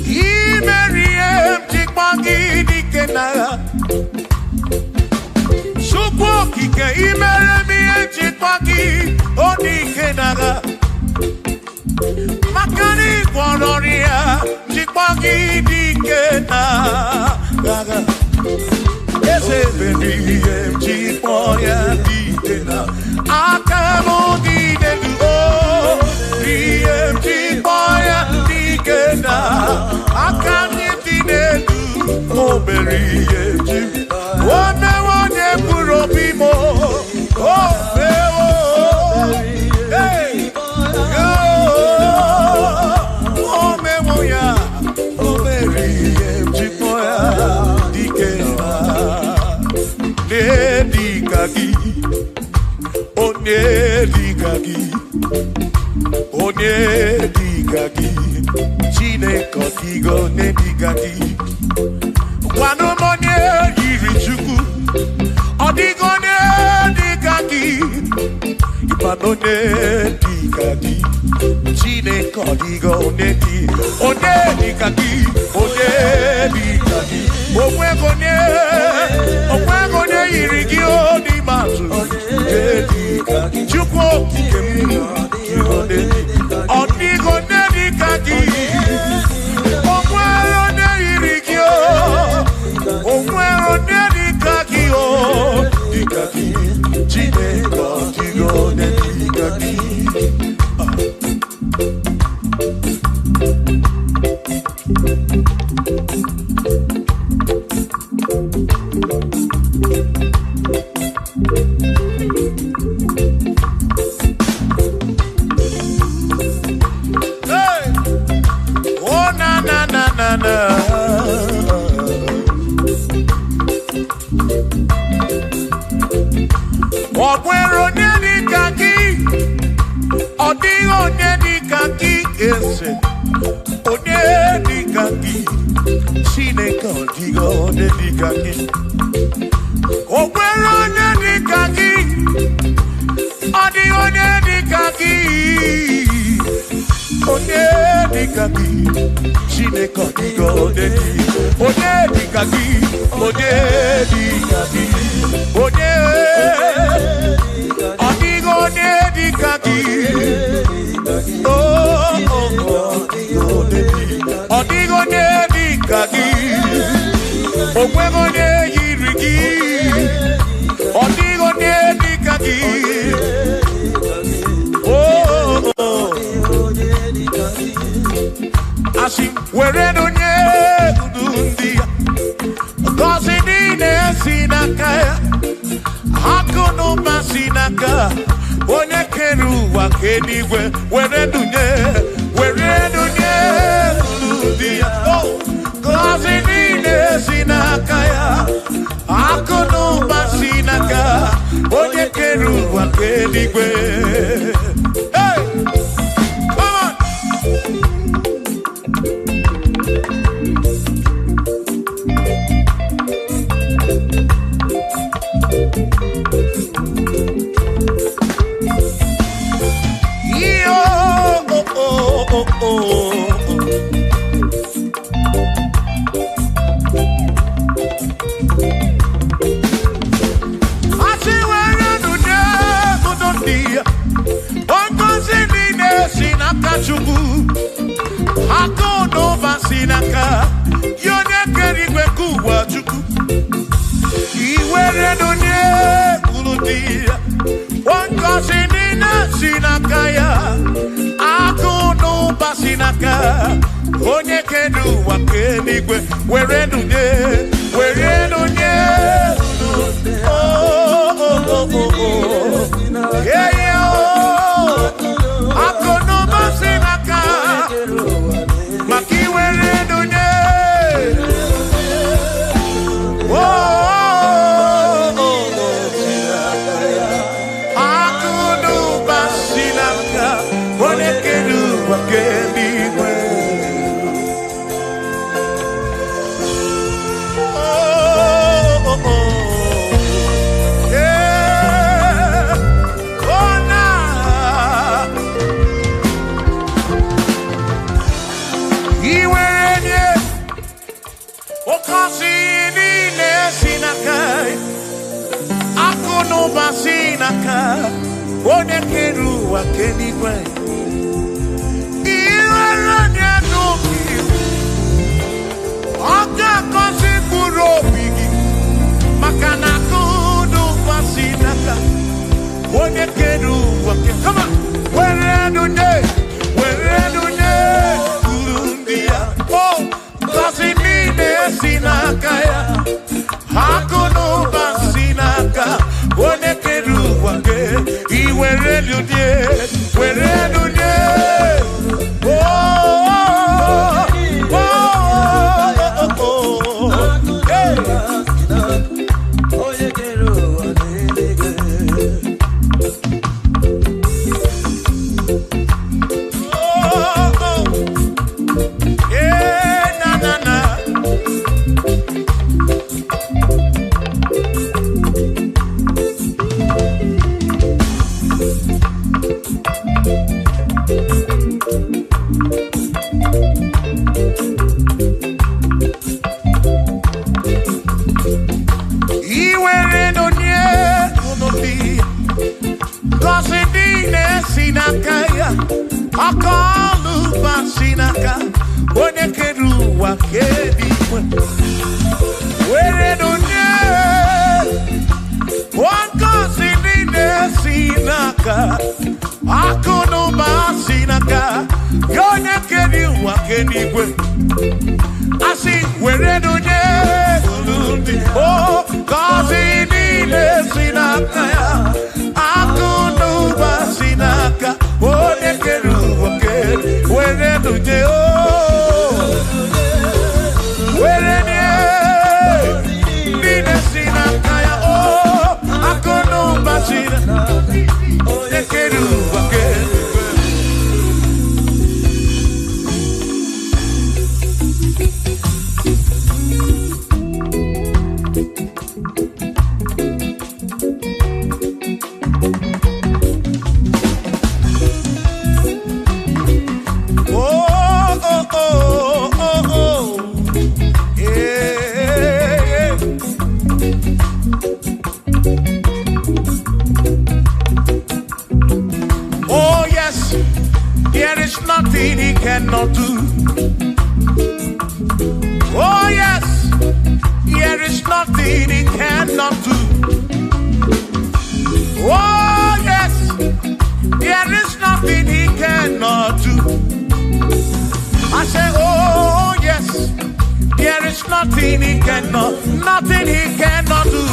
Imere ihe m jikpọ gị dike n'agha. Chukwu okike imere m ihe njikpọ gị ọ dike n'agha. Maka na ị gwọrọ ọrịa jikpọ gị dike n'agha. Eze mere ihe m jikpọ ya dike na aka m dị n'elu o. Ihe m jikpọ ya dike na aka m dị n'elu. O mere ihe ji o mewo onye mkpụrụ obi m o. O mewo. Hey! O mewo ya. O mere ihe m jikpọ ya dike na dịka gị, onye dịka gị, onye dịka gị, Chineke ọ dịghị onye dịka gị. Gwanụ m onye yiri Chukwu, ọ dịghị onye dịka gị. Ịkwanụ onye dịka gị, Chineke ọ dịghị onye dị, onye dịka gị, onye dịka gị. Onweghị onye, onweghị onye yiri gị o n'ime atụ. Onye dịka gị, Chukwu okike m, ọ dịghị onye dịka gị. O nwere onye yiri gị o, o nwere onye dịka gị o, dịka gị, Chineke ọ dịghị onye dịka gị. Hey! Oh na na na na na. Ọ nwere onye dịka gị, ọ dịghị onye dịka gị eze, onye dịka gị, Chineke ọ dịghị onye dịka gị. O nwere onye dịka gị, ọ dịghị onye dịka gị, onye dịka gị, Chineke ọ dịghị onye dị, onye dịka gị, onye dịka gị, onye ọ dịghị onye dịka gị. Oh, oh, oh, ọ dịghị onye dịka gị, o nweghị onye yiri gị, ọ dịghị onye dịka gị. Oh, oh, oh. Asị were onye ndu ndị ya, ngọzi niile si n'aka ya, akụ na ụba si n'aka onye kere ụwa ka eluigwe, were dunye, were dunye ndu ndị ya. Oh, ngọzi niile si n'aka ya, akụ na ụba si n'aka onye kere ụwa ka eluigwe. Hey! Come on! Yo, oh, oh, oh, oh. Chukwu, akụ na ụba si n'aka ya onye kere igwe nke ụwa Chukwu. Iwere donye kwuru di ya, ngọzi niile si n'aka ya, akụ na ụba si n'aka onye kere ụwa nke eluigwe. Were dunye, were dunye. Oh, oh, oh, oh, oh. Yeah, yeah, oh. Akụ na ụba si n'aka maka iwere dunye. Oh, oh, oh, oh. Akụ na ụba si n'aka onye kere ụwa nke eluigwe. Oh, oh, oh. Yeah. Oh, na. Iwere nye oke osimiri niile si n'aka, akụ na ụba si n'aka onye kere ụwa nke eluigwe. Iwere nye n'obi, ọ ga-agọzi mkpụrụ obi gị, maka na akụ na ụba si n'aka onye kere ụwa nke. Come on. Were nunye, were nunye uru ndị ya. Oh, ngọzi niile si n'aka ya, akụ na ụba si n'aka onye kere ụwa nke. Iwere nunye, were nunye. Oh, oh, oh, oh, oh. Hey. Onye kere ụwa n'eluigwe. Oh, oh. Yeah, na, na, na. Iwere n'onye unu dị, ngọzi niile si n'aka ya, aka ọlụ ụba si n'aka onye kere ụwa nke eluigwe. Were n'onye ngọzi niile si n'aka, akụ na ụba si n'aka ya onye kere ụwa nke eluigwe. Asị were n'onye unu dị, o ngọzi niile si n'aka ya, akụ na ụba si n'aka onye kere ụwa nke. Were n'onye, o were nye niile si n'aka ya, o akụ na ụba si n'aka onye kere ụwa nke eluigwe. Oh, oh, oh, oh, oh. Yeah, yeah. Oh, yes, there is nothing he cannot do. Oh, yes, there is nothing he cannot do. Oh, yes, there is nothing he cannot do. I say, oh, yes, there is nothing he cannot, nothing he cannot do.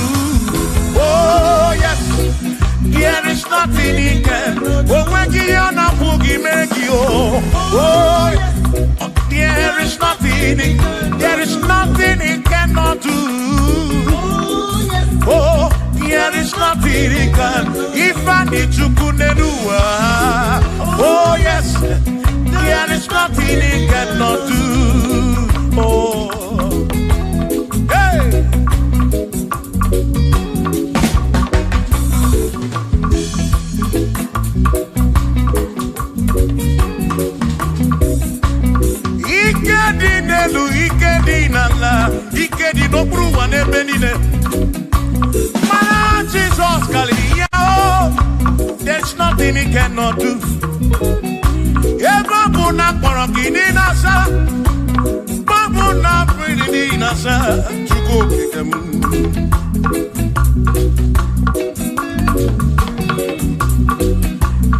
Oh, yes, there is nothing he can. Oh, when he on a boogie make you. Oh, there is nothing, there is nothing he cannot do. Oh, there is nothing he can. If I need to kunenua. Oh, yes, there is nothing he cannot do. Oh, hey. Ike dị n'elu, ike dị n'ala, ike dị n'okpuru ụwa n'ebe niile. Mana Jizọs karịrị ya o. There's nothing he cannot do. Ebe ọ bụ na akpọrọ gị n'ịnasa, ọ bụ na mmiri n'ịnasa, Chukwu okike m.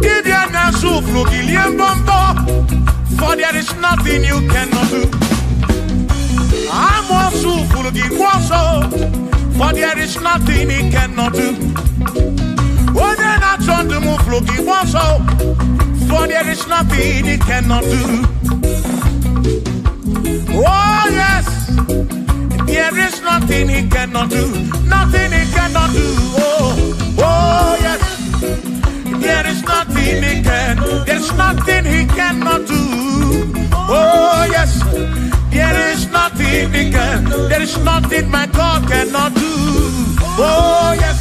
Dibịa na-asụ ụfụrụ gị lie mbọmbọ, for there is nothing you cannot do. Amụọsụ ụfụrụ gị gwa ọsọ, for there is nothing he cannot do. Onye na-achọ ndụ m ụfụrụ gị gwa ọsọ, for there is nothing he cannot do. Oh yes, there is nothing he cannot do. Nothing he cannot do. Oh, oh yes, there is nothing he can. There's nothing he cannot do. Oh yes, there is nothing he can. There is nothing my God cannot do. Oh yes,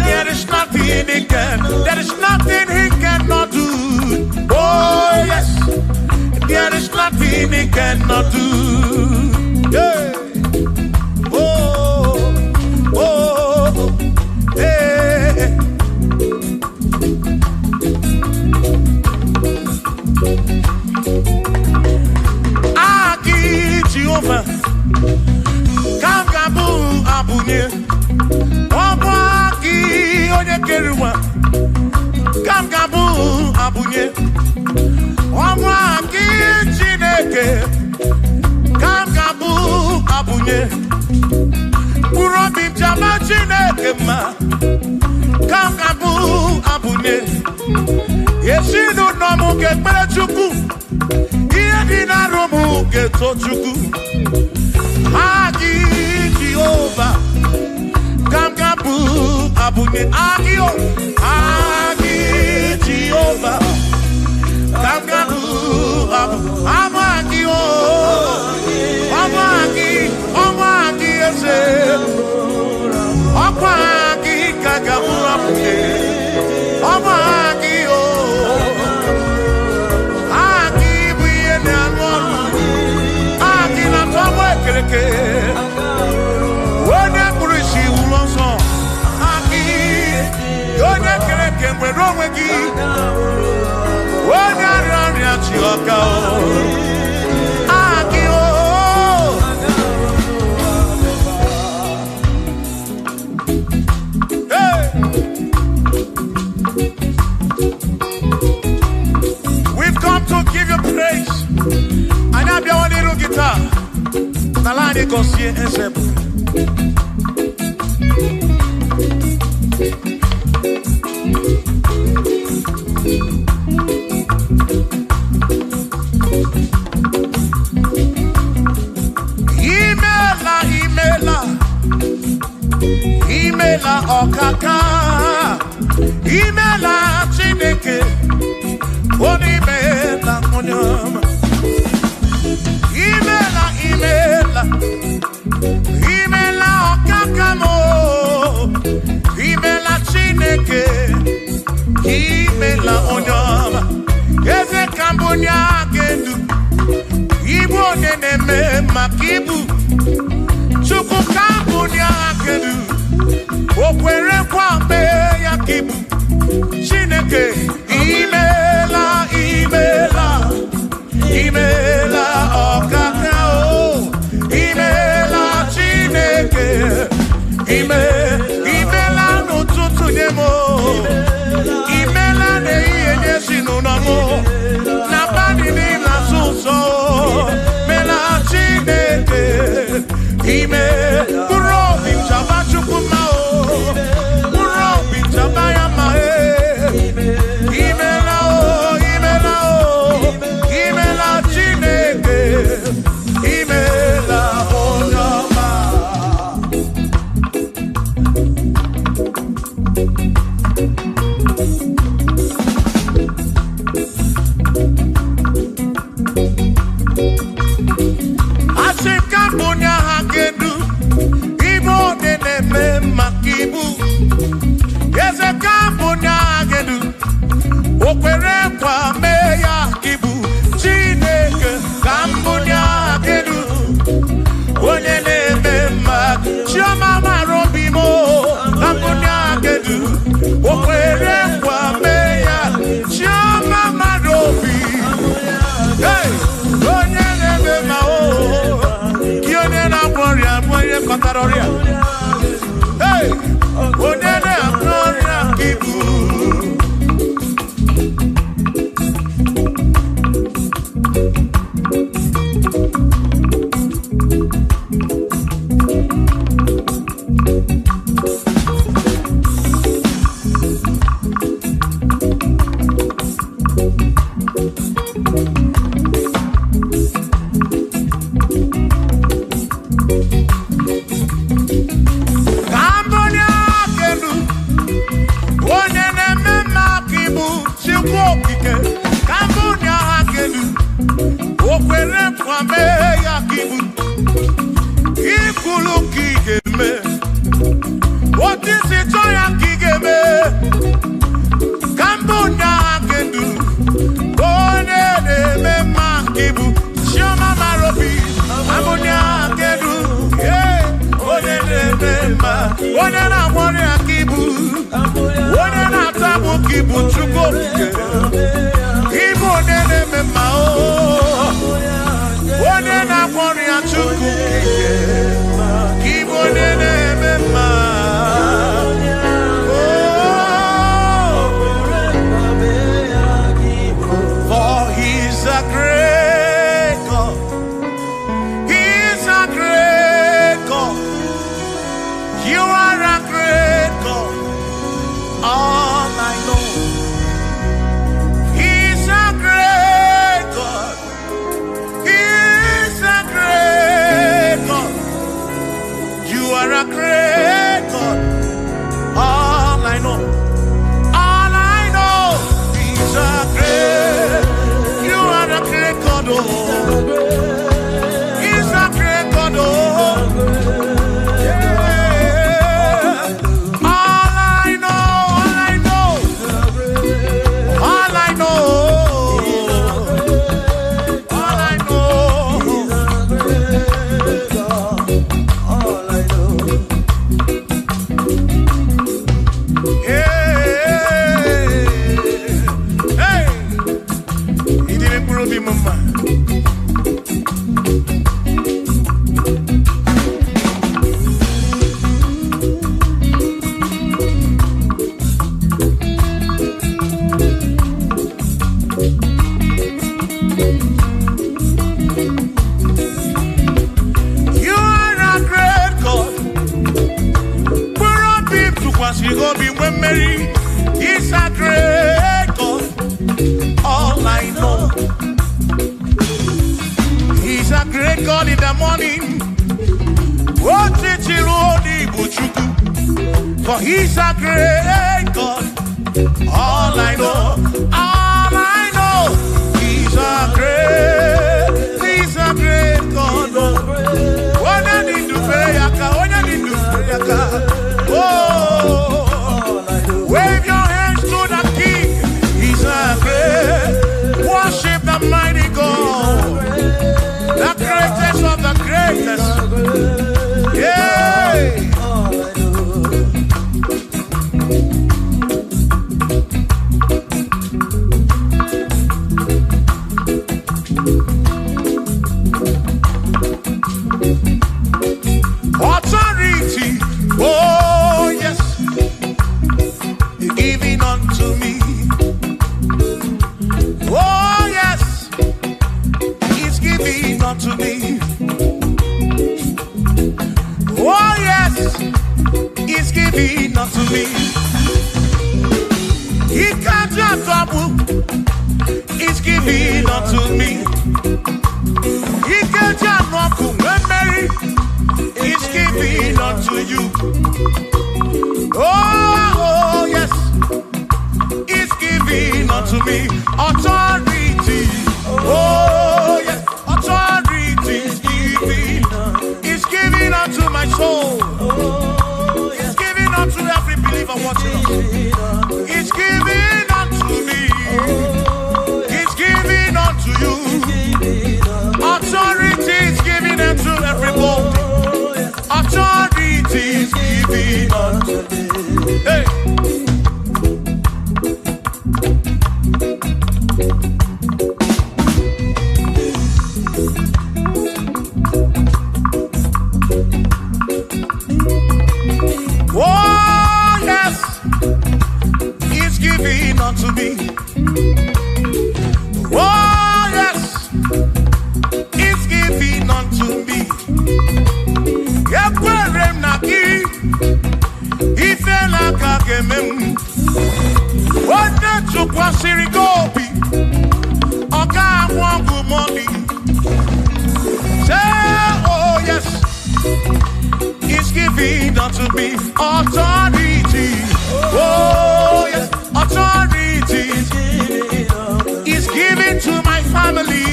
there is nothing he can. There is nothing he cannot do. Oh yes, there is nothing he cannot do. Yeah. Oh, oh, hey. Aki Jehova, ka m ga-abụ abụnye. Ọ bụ aki onye kere ụwa, ka m ga-abụ abụnye. Ọ bụ aki Chineke, ka m ga-abụ abụnye. Mkpụrụ obi m ji ama Chineke mma, ka m ga-abụ abụnye. Ezinụlọ m ga-ekpere Chukwu, ihe dị n'arụ m ga-eto Chukwu. Aki Jehova, ka m ga-abụ abụnye. Aki o, aki Jehova, ka m ga-abụ abụ. Ama aki o, ọma aki, ọma aki eze. Ọkwa aki ka ga-abụ abụnye. Ọma aki o, aki bụ ihe na-arụ ọrụ. Aki na-atọ ọgbọ ekereke. Onye kpụrụ isi wuru ọsọ. Aki, onye kere eke nwere onwe gị. Onye arịa ọrịa chi ọka o. Aki o. Hey! We've come to give you praise. Anyị abịawo n'iru gị taa. N'ala anyị gọzie eze bụ. Imela, imela, imela ọkaka, imela Chineke, onye imela onye ọma. Imela, imela, imela ọkaka m o, imela mee ya ka ibu. Ikwulu ka ị ga-eme. Otu isi chọọ ya ka ị ga-eme. Ka mbụ na-akedu. Onye na-eme mma ka ibu. Chioma mara obi. Abụ na-akedu. Onye na-eme mma. Onye na-agwọ ọrịa ka ibu. Onye na-ata agbụ ka ibu. Chukwu okike. Ibu onye na-eme mma o. Onye na-agwọ ọrịa Chukwu okike. Ibu onye na-eme mma. Oh, for he's a great God. He's a great God. You are a great God. All I know. He's a great God. He's a great God. You are a great God. All I know. All I know. He's a great. You are a great God. Oh. He's a great God. Oh. Yeah. All I know. All I know. All I know. All I know. All I know. Hey, hey, he didn't prove him, mama. You are a great God. Mkpụrụ obi m tụkwasịrị gị obi nwee mmeri. He's a great God. All I know. He's a great God in the morning. Otiti ruo n'Igbo Chukwu. For he's a great God. All I know. All I know. He's a great God. Onye dị ndụ fere ya aka. Onye dị ndụ fere ya aka. Oh. Wave your hands to the King. He's a great. Worship the mighty God. The greatest of the greatest. Yeah. Authority. Oh, yes. Giving unto me. Oh, yes. He's giving unto me. Oh, yes. He's giving unto me. He can't just trouble. He's giving unto me. He can't just trouble. Mary is giving unto you. Oh, yes. He's giving unto me authority. Oh, yes. Authority is giving. He's giving unto my soul. He's giving unto every believer watching us. He's giving unto me. He's giving unto you. Authority is giving unto everybody. Authority is giving unto me. Hey. Oh, yes, he's giving unto me. Oh, yes, he's giving unto me. Ekwere m na gị, ife na-aka ga-eme m. Onye tụkwasịrị gị obi, ọ ga-anwụ ọgwụ mọni. Say, oh yes, he's giving unto me authority. Oh yes, authority. He's giving to my family.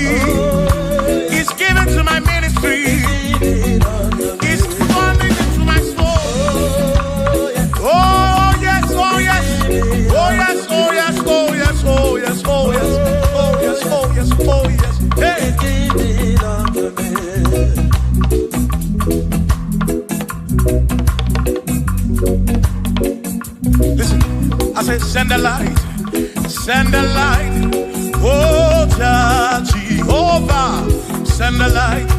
He's giving Jehovah, send the light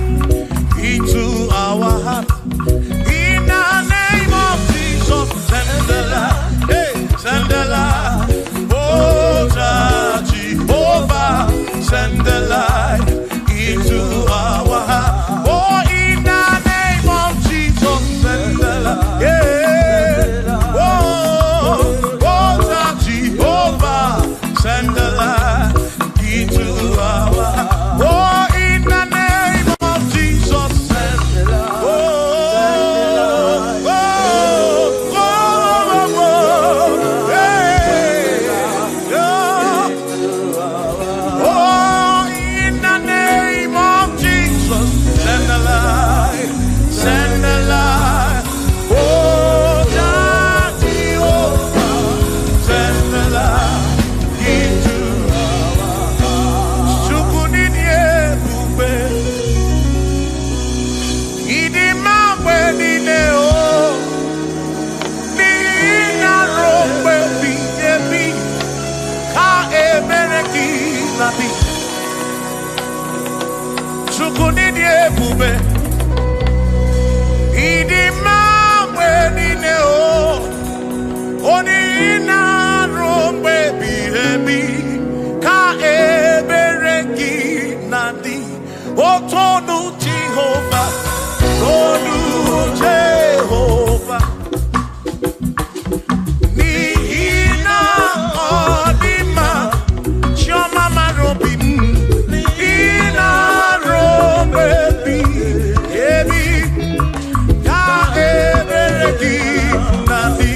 into our heart. In the name of Jesus, send the light. Hey, send the light. Oh, Jehovah, send the light into our heart. Oh, in the name of Jesus, send the light. Yeah. Oh, oh, Jehovah, send the light into our heart. Oh, in the name of Jesus, send the light. Oh, oh, oh, oh, oh, hey, yeah. Oh, in the name of Jesus, send the light, send the light. Oh, Jehovah, send the light into our hearts. Chukwu n'ịdị ebube, ịdị mma mgbe niile, o, n'ihi na ruo mgbe ebighị ebi ka ebere gị na-adị. Chukwu n'ịdị ebube, ịdị mma mgbe niile, o, n'ihi na ruo mgbe ebighị ebi ka ebere gị na-adị. Otonu Jehova, tonu Jehova, n'ihi na ọ dị mma. Chioma mara obi m, n'ihi na ruo mgbe ebighị ebi ka ebere gị na-adị.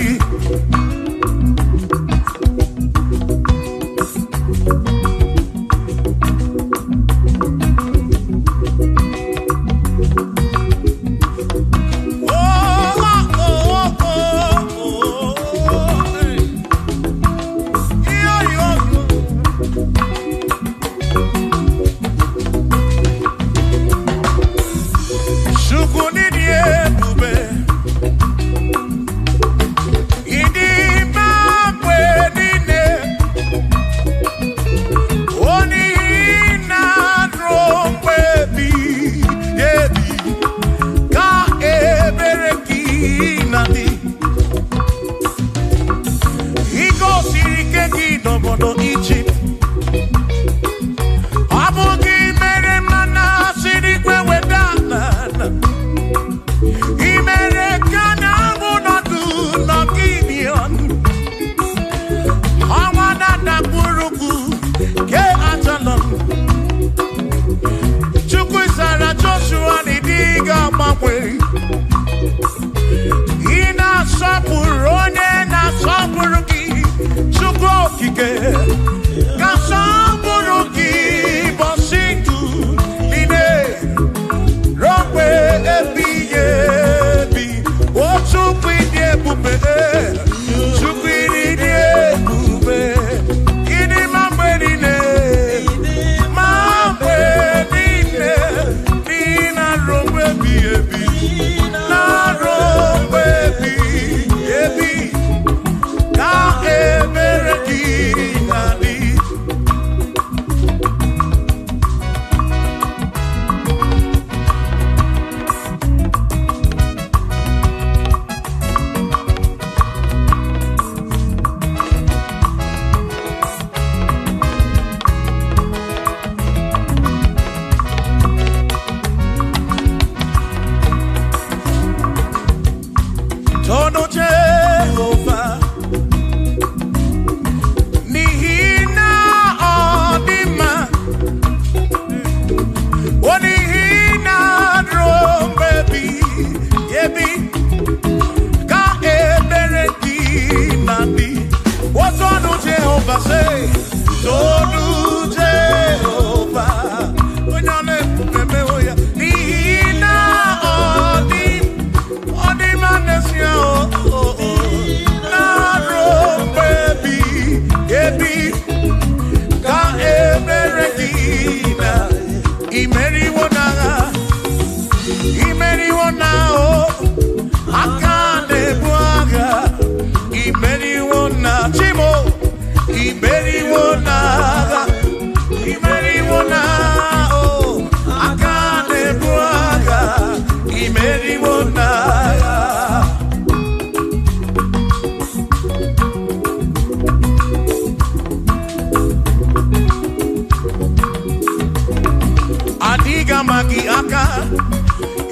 ama gị aka.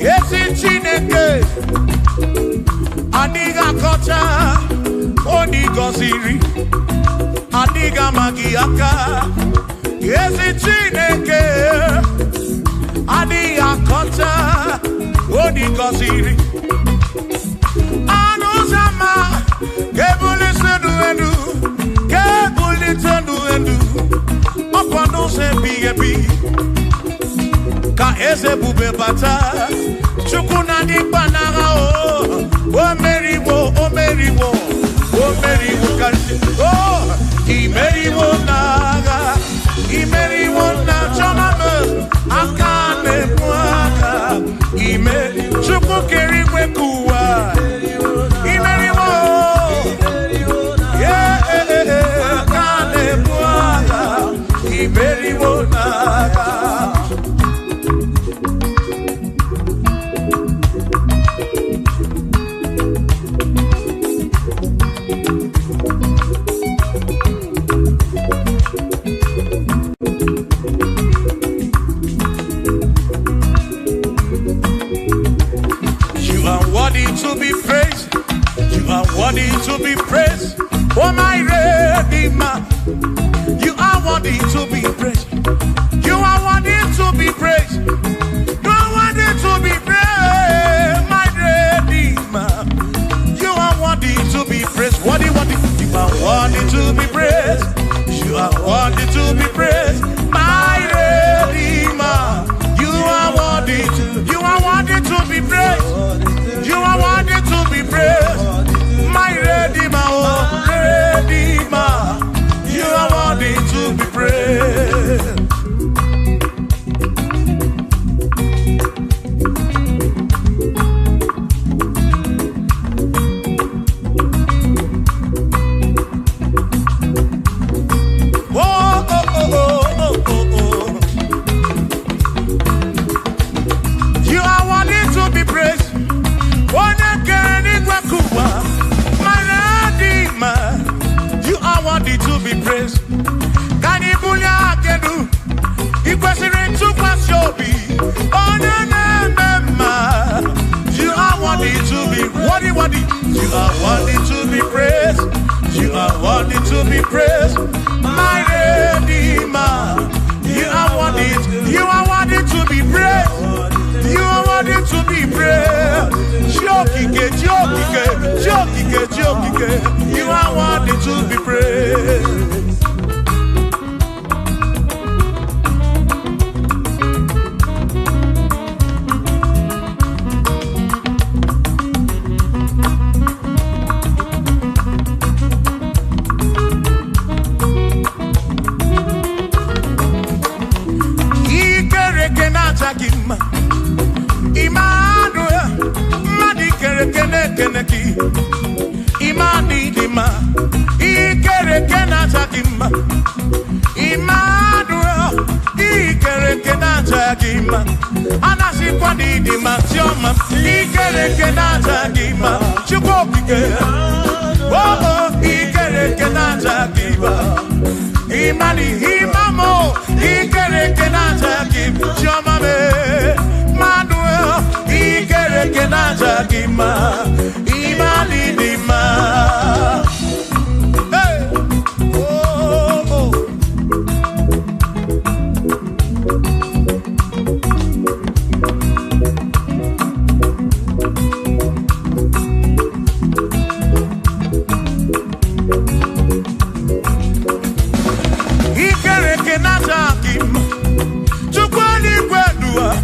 Ezi Chineke adịghị akọcha onye gọziri, adịghị ama gị aka. Ezi Chineke adịghị akọcha onye gọziri. Anụ ụzọ ama ga-ebulite ndụ elu, ga-ebulite ndụ elu, ọkwa n'ụzọ ebighị ebi ka eze bube bata. Chukwu na ndị mkpa n'agha o, o meriwo, o meriwo, o meriwo karịsịa. O imeriwo n'agha, imeriwo na chọma m, aka na-ebu aka ime. Chukwu kere igwe ka ụwa, imeriwo, yeah, aka na-ebu aka, imeriwo n'agha. You are worthy to be praised. You are worthy to be praised. Oh my Redeemer, you are worthy to be praised. You are worthy to be praised. You are worthy to be praised, my Redeemer. You are worthy to be praised. Worthy, worthy. You are worthy to be praised. You are worthy to be praised, my Redeemer. You are worthy to. You are worthy to be praised. You are worthy to be praised, my Redeemer, oh Redeemer. You are worthy to be praised. Oh, oh, oh, oh, oh, oh, oh. You are worthy to be praised. Onye kere n'igwe kụwa, my Redeemer, you are worthy to be praised. Ka anyị bulie aka elu, ị kwesịrị ntụkwasị obi, onye na-eme mma. You are worthy to be worthy, worthy. You are worthy to be praised. You are worthy to be praised, my Redeemer. You are worthy. You are worthy to be praised. You are worthy to be praised. Chiokike, Chiokike, Chiokike, Chiokike. You are worthy to be praised. Ikereke na-acha gị mma. Emmanuel, mmadụ ikereke na-ekene gị. Imani dị mma. Ikereke na-acha gị mma. Emmanuel, ikereke na-acha gị mma. Anasịkwa na ịdị mma, Chiọma. Ikereke na-acha gị mma. Chukwu okike. Oh, oh, ikereke na-acha gị mma. Imani imamo, ikereke na-acha gị mma. Chiọma me, Manuel, ikereke na-acha gị mma. Imani dị mma. Hey! Oh, oh. Ikereke na-acha gị mma. Chukwu eluigwe duwa,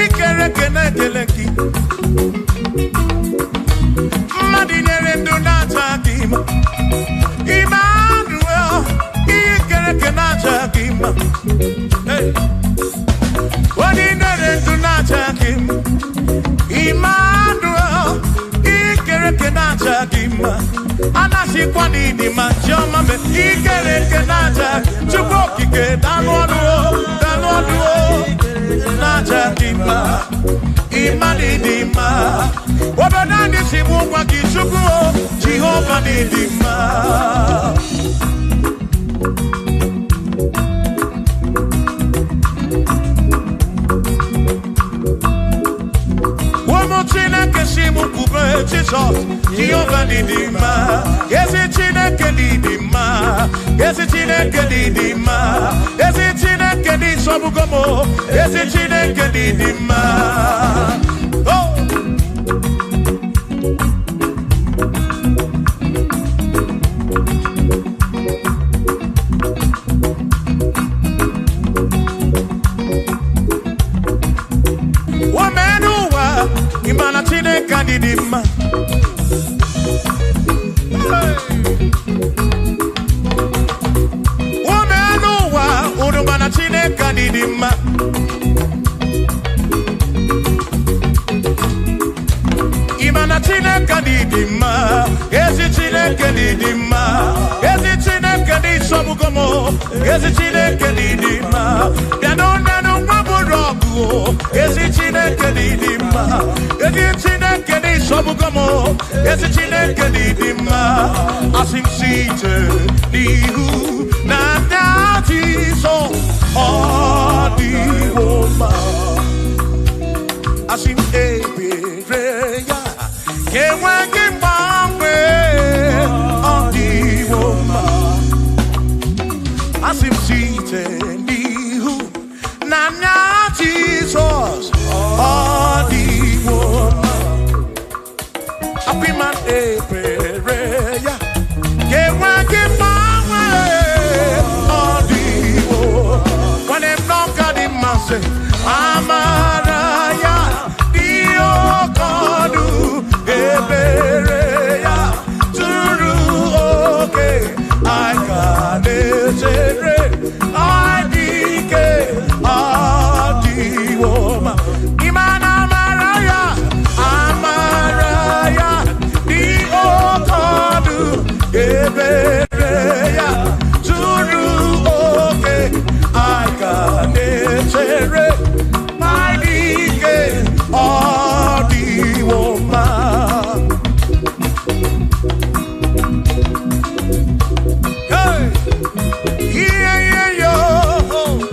ikereke na-ekele gị. Mmadụ nyere ndụ na-acha gị mma. Emmanuel, ikereke na-acha gị mma. Hey! Onye nyere ndụ na-acha gị mma. Emmanuel, ikereke na-acha gị mma. Anasịkwa na ịdị mma, Chiọma me, ikereke na-acha. Chukwu okike, daalụ ọnụ o, daalụ ọnụ o, na-acha gị mma. Ịma na ịdị mma. Obodo anyị si bụ nwa gị, Chukwu o, Jehova na ịdị mma. Jizọs, Jehova dị mma. Ezi Chineke dị mma. Ezi Chineke dị mma. Ezi Chineke dị nsọgbugo m. Ezi Chineke dị mma. Oh! Woman, ịmana Chineke dị mma. Woman, unu mana Chineke dị mma. Ịmana Chineke dị mma. Ezi Chineke dị mma. Ezi Chineke dị nsọgbugo m. Ezi Chineke dị mma. Bịanụ nenụ nwa bụrụ ọgụ. Ezi Chineke dị mma. Ezi Chineke dị nsọgbugo m. Ezi Chineke dị mma. Asị m site n'ihu na ndị Jizọs ọ dịwo mma. Asị m ebere ya ka enweghị mgbanwe ọ dịwo mma. Asị m site n'ihu na anya Jizọs ọ dịwo mma. Akwịma ebere ya ka enweghị mgbanwe ọ dịwo. Nwanne m n'ọka dị mma sị amara ya dị oke ọnụ, ebere ya zuru oke, anyị ka na-echere anyị dị ike ọ dịwo mma. Ịma na amara ya dị oke ọnụ, ebere ya zuru oke, anyị ka na-echere anyị dị ike ọ dịwo mma. Hey! Yeah, yeah, yo.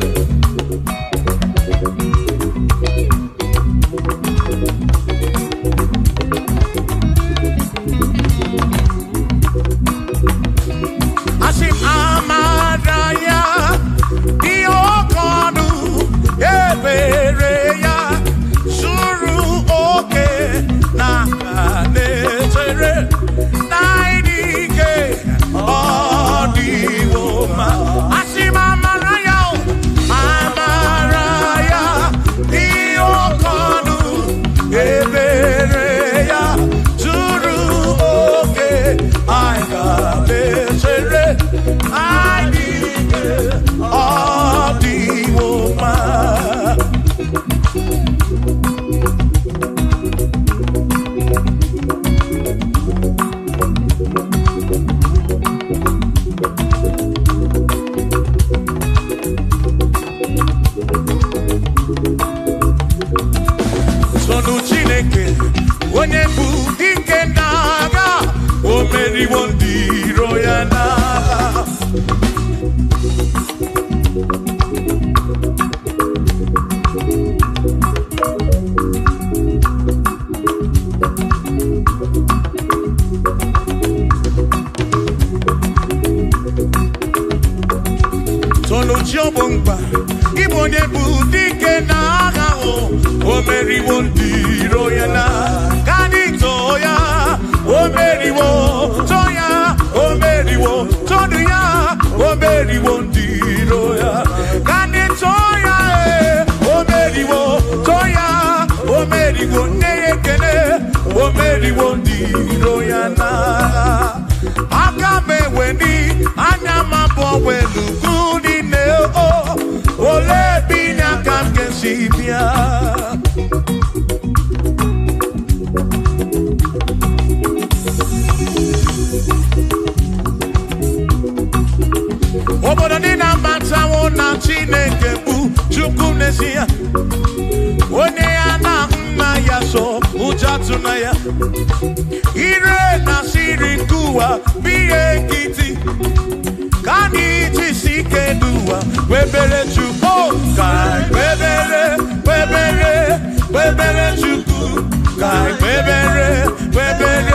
Asị m amara ya dị oke ọnụ, ebere ya zuru oke, na na-echere na ịdị ike ọ dịwo mma. Asị m amara ya, amara ya dị oke ọnụ, ebere ya zuru oke, anyị ga na-echere anyị dị ike ọ dịwo mma. Sonu Chineke onye bụ dike n'agha, o meriwo ndị iro ya n'agha. Sonu chi ọ bụ mkpa ịbụ onye bụ dike n'agha, o meriwo ndị iro ya na ka anyị too ya, o meriwo, too ya, o meriwo, tonu ya, o meriwo ndị iro ya, ka anyị too ya, ee, o meriwo, too ya, o meriwo, nne ya ekele, o meriwo ndị iro ya na aka m eweni anya m abụọ welugu niile o olee ebe inye aka m ga-esi bịa. Obodo niile amatawo na Chineke bụ Chukwu n'ezie, onye ya na nna ya so ụjọ atụna ya. Ire na siri nke ụwa bụ ihe nkịtị, ka anyị jisi ike n'ụwa kwebere Chukwu, ka anyị kwebere, kwebere, kwebere Chukwu, ka anyị kwebere, kwebere.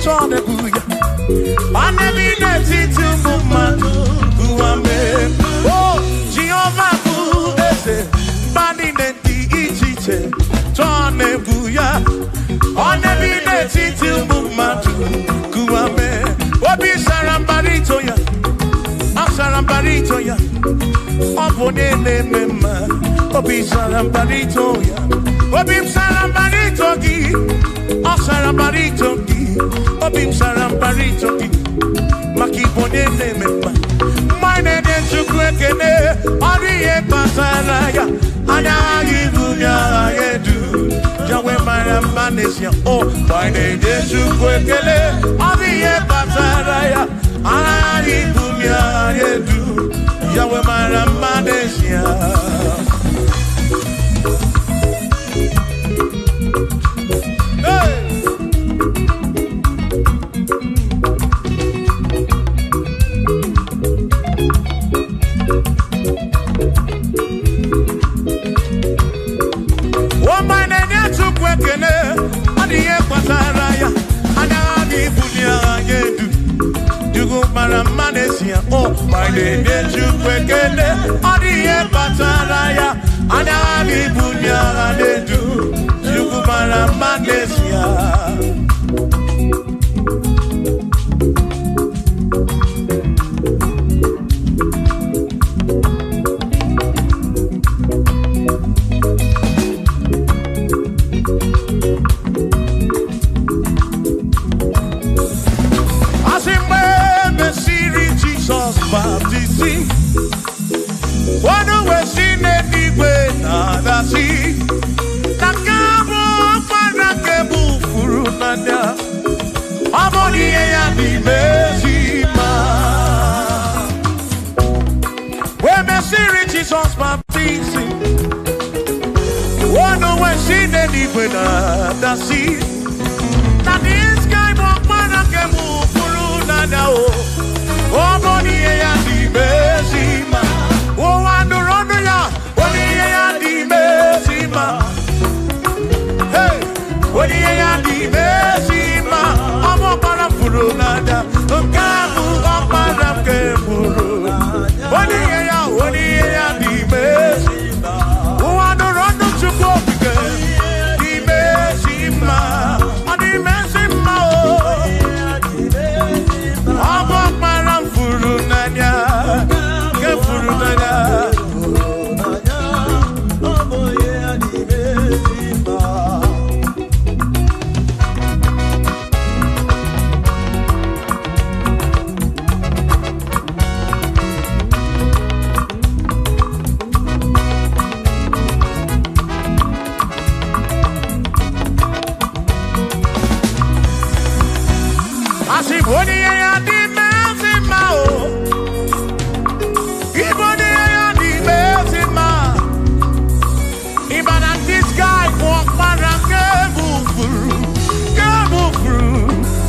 Tụọ n'egwu ya. Ọ na-ebi n'etiti ụmụ mmadụ ụwa mee. O Jehova bụ eze, mba niile dị iche iche tụọ n'egwu ya. Ọ na-ebi n'etiti ụmụ mmadụ ụwa mee. Obi sara mbara ito ya, ọ sara mbara ito ya. Ọ bụ onye na-eme mma, obi sara mbara ito ya. Obi m sara mbara ito gị, ọ sara mbara ito gị. Obi m sara mbara ito gị, maka ịbụ onye na-eme mma. Mma na-enye Chukwu ekele, ọrụ ihe kpatara ya. Anya agha ibunye agha ya edu, Yahweh mara mma n'ezie. O mma na-enye Chukwu ekele, ọrụ ihe kpatara ya. Anya agha ibunye agha ya edu, Yahweh mara mma n'ezie. Hey! Ọma na-enye Chukwu ekele, ọ dị ihe kpatara ya. Anya agha ibuli agha ya edu, Chukwu mara mma n'ezie. O ma na-enye Chukwu ekele, ọ dị ihe kpatara ya. Anya agha ibuli agha ya edu, Chukwu mara mma n'ezie. Asị mgbe e mesịrị Jizọs baptizim, ọnụ wee si n'eluigwe na-adasị, na nke a bụ ọkpara nke bụ furu n'anya, ọ bụ n'ihe ya n'ime ezi mma. Wee mesịrị Jizọs baptizim, ọnụ wee si n'eluigwe na-adasị, na this guy bụ ọkpara nke bụ furu n'anya o. Ọ bụ n'ihe ya n'ime ezi mma. Ụwa nụrụ ọnụ ya, ọ n'ihe ya n'ime ezi mma. Hey! Onye ihe ya n'ime ezi mma. Ọ bụ ọkpara furu n'anya, nke a bụ ọkpara nke furu. Onye ihe ya, onye ihe ya n'ime ezi mma. Ụwa nụrụ ọnụ Chukwu okike n'ime ezi mma. Ọ n'ime ezi mma o. Ọ bụ ọkpara m furu n'anya, nke furu n'anya. Asị bụ onye ihe ya dị ezi mma o. Ịbụ onye ihe ya dị ezi mma. Ịma na this guy bụ ọkpara nke bụ furu, nke bụ furu.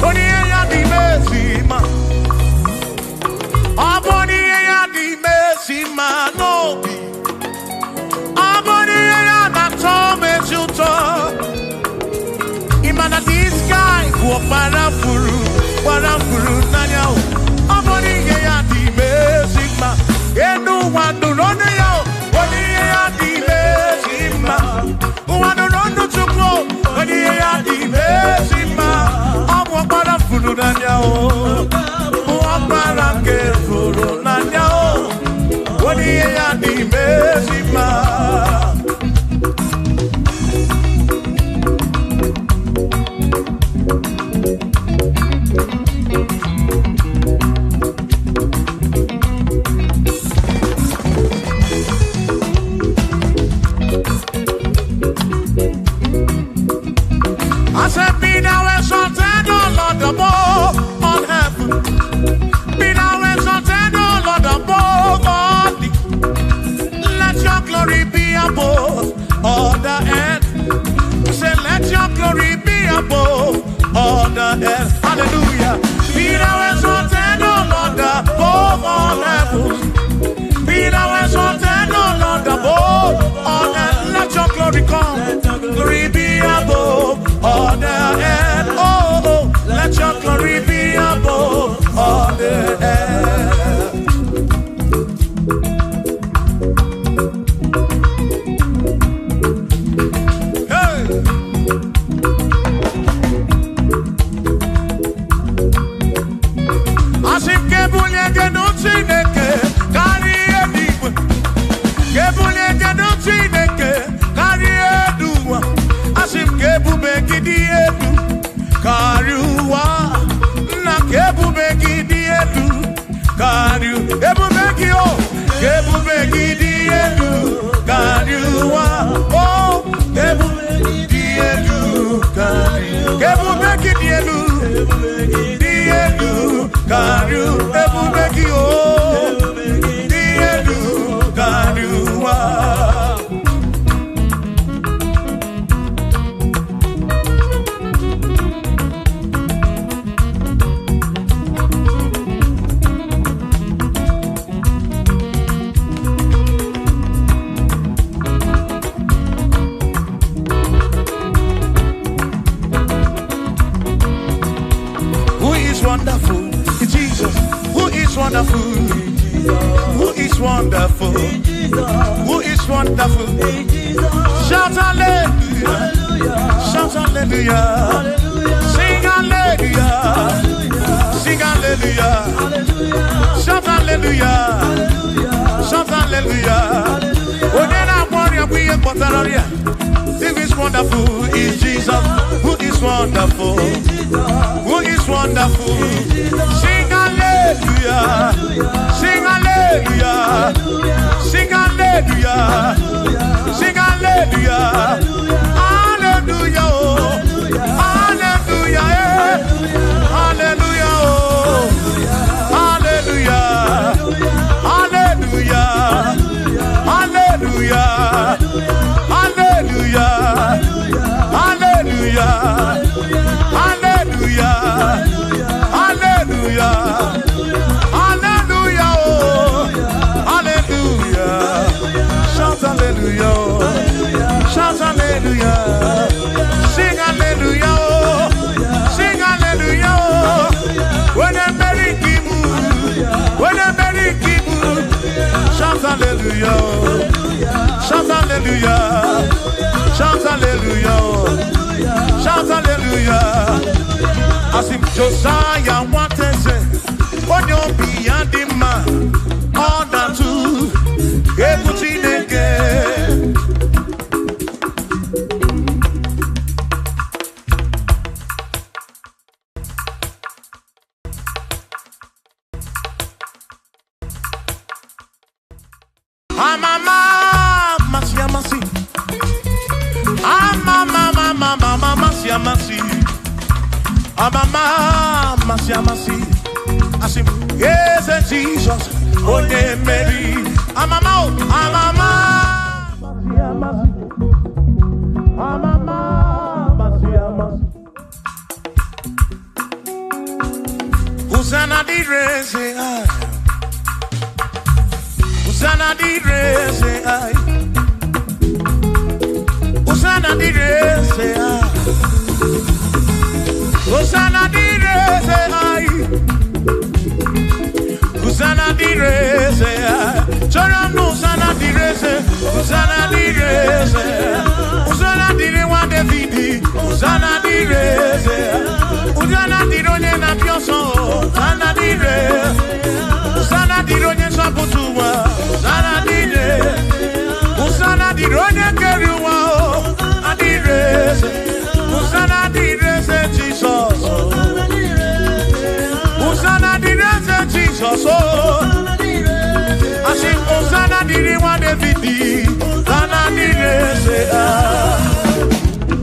Onye ihe ya dị ezi mma. Ọ bụ onye ihe ya dị ezi mma n'obi. Ọ bụ onye ihe ya na-atọ m ezi ụtọ. Ịma na this guy bụ ọkpara furu, gbara furu n'anya o. Ọ bụ n'ihe ya dị ime ezi mma. Enu ụwa nụrụ ọnụ ya o. Ọ n'ihe ya dị ime ezi mma. Ụwa nụrụ ọnụ Chukwu o. Ọ n'ihe ya dị ime ezi mma. Ọ bụ ọkpara furu n'anya o. Bụ ọkpara nke furu n'anya o. Ọ n'ihe ya dị ime ezi mma. I said, be thou exalted, O Lord, above all heaven. Be thou exalted, O Lord, above all the. Let your glory be above all the earth. Say, let your glory be above all the earth. Hallelujah. Be thou exalted, O Lord, above all heavens. Be thou exalted, O Lord, above all earth. Let your glory come. Glory be above all the earth. Oh, oh, let your glory karịa ebube gị o, ebube gị dị elu karịa ụwa o, ebube gị dị elu karịa, ebube gị dị elu, dị elu karịa ebube gị o, dị elu karịa ụwa. Who is wonderful? Jesus. Who is wonderful? Who is wonderful? Who is wonderful? Shout hallelujah. Shout hallelujah. Sing hallelujah. Sing hallelujah. Shout hallelujah. Shout hallelujah. Onye na-agwọ ọrịa bụ ihe kpọtara ọrịa. Who is wonderful is Jesus. Who is wonderful? Who is wonderful? Sing hallelujah. Sing hallelujah. Sing hallelujah. Sing hallelujah. Hallelujah. Oh. Hallelujah. Eh. Hallelujah. Oh. Hallelujah. Hallelujah. Hallelujah. Hallelujah. Hallelujah. Hallelujah. Hallelujah. Hallelujah. Oh. Hallelujah. Shout hallelujah. Oh. Shout hallelujah. Sing hallelujah. Oh. Sing hallelujah. Oh. When I'm married, when I'm married, shout hallelujah. Oh. Shout hallelujah. Shout hallelujah. Oh. Shout hallelujah. Asị m Josaya nwateze, onye obi ya dị mma, ọ na-atụ egwu Chineke. Amama amasị amasị, amama amama amasị amasị. Amama amasị amasị, asị m eze Jizọs onye mmeri. Amama o, amama amasị amasị, amama amasị amasị. Hosanna dịrị eze anyị. Hosanna dịrị eze anyị. Hosanna dịrị eze anyị. Hosanna dịrị eze anyị. Hosanna dịrị eze anyị. Chọrọ m Hosanna dịrị eze. Hosanna dịrị eze. Hosanna dịrị nwa Davidi. Hosanna dịrị eze. Hosanna dịrị onye na-apịa ọsọ. Hosanna dịrị. Hosanna dịrị onye nzọpụta ụwa. Hosanna dịrị. Hosanna dịrị onye kere ụwa. Hosanna dịrị eze. Hosanna dịrị eze Jizọs. Hosanna dịrị eze Jizọs. Oh. Asị m Hosanna dịrị nwa Davidi. Hosanna dịrị eze. Ah.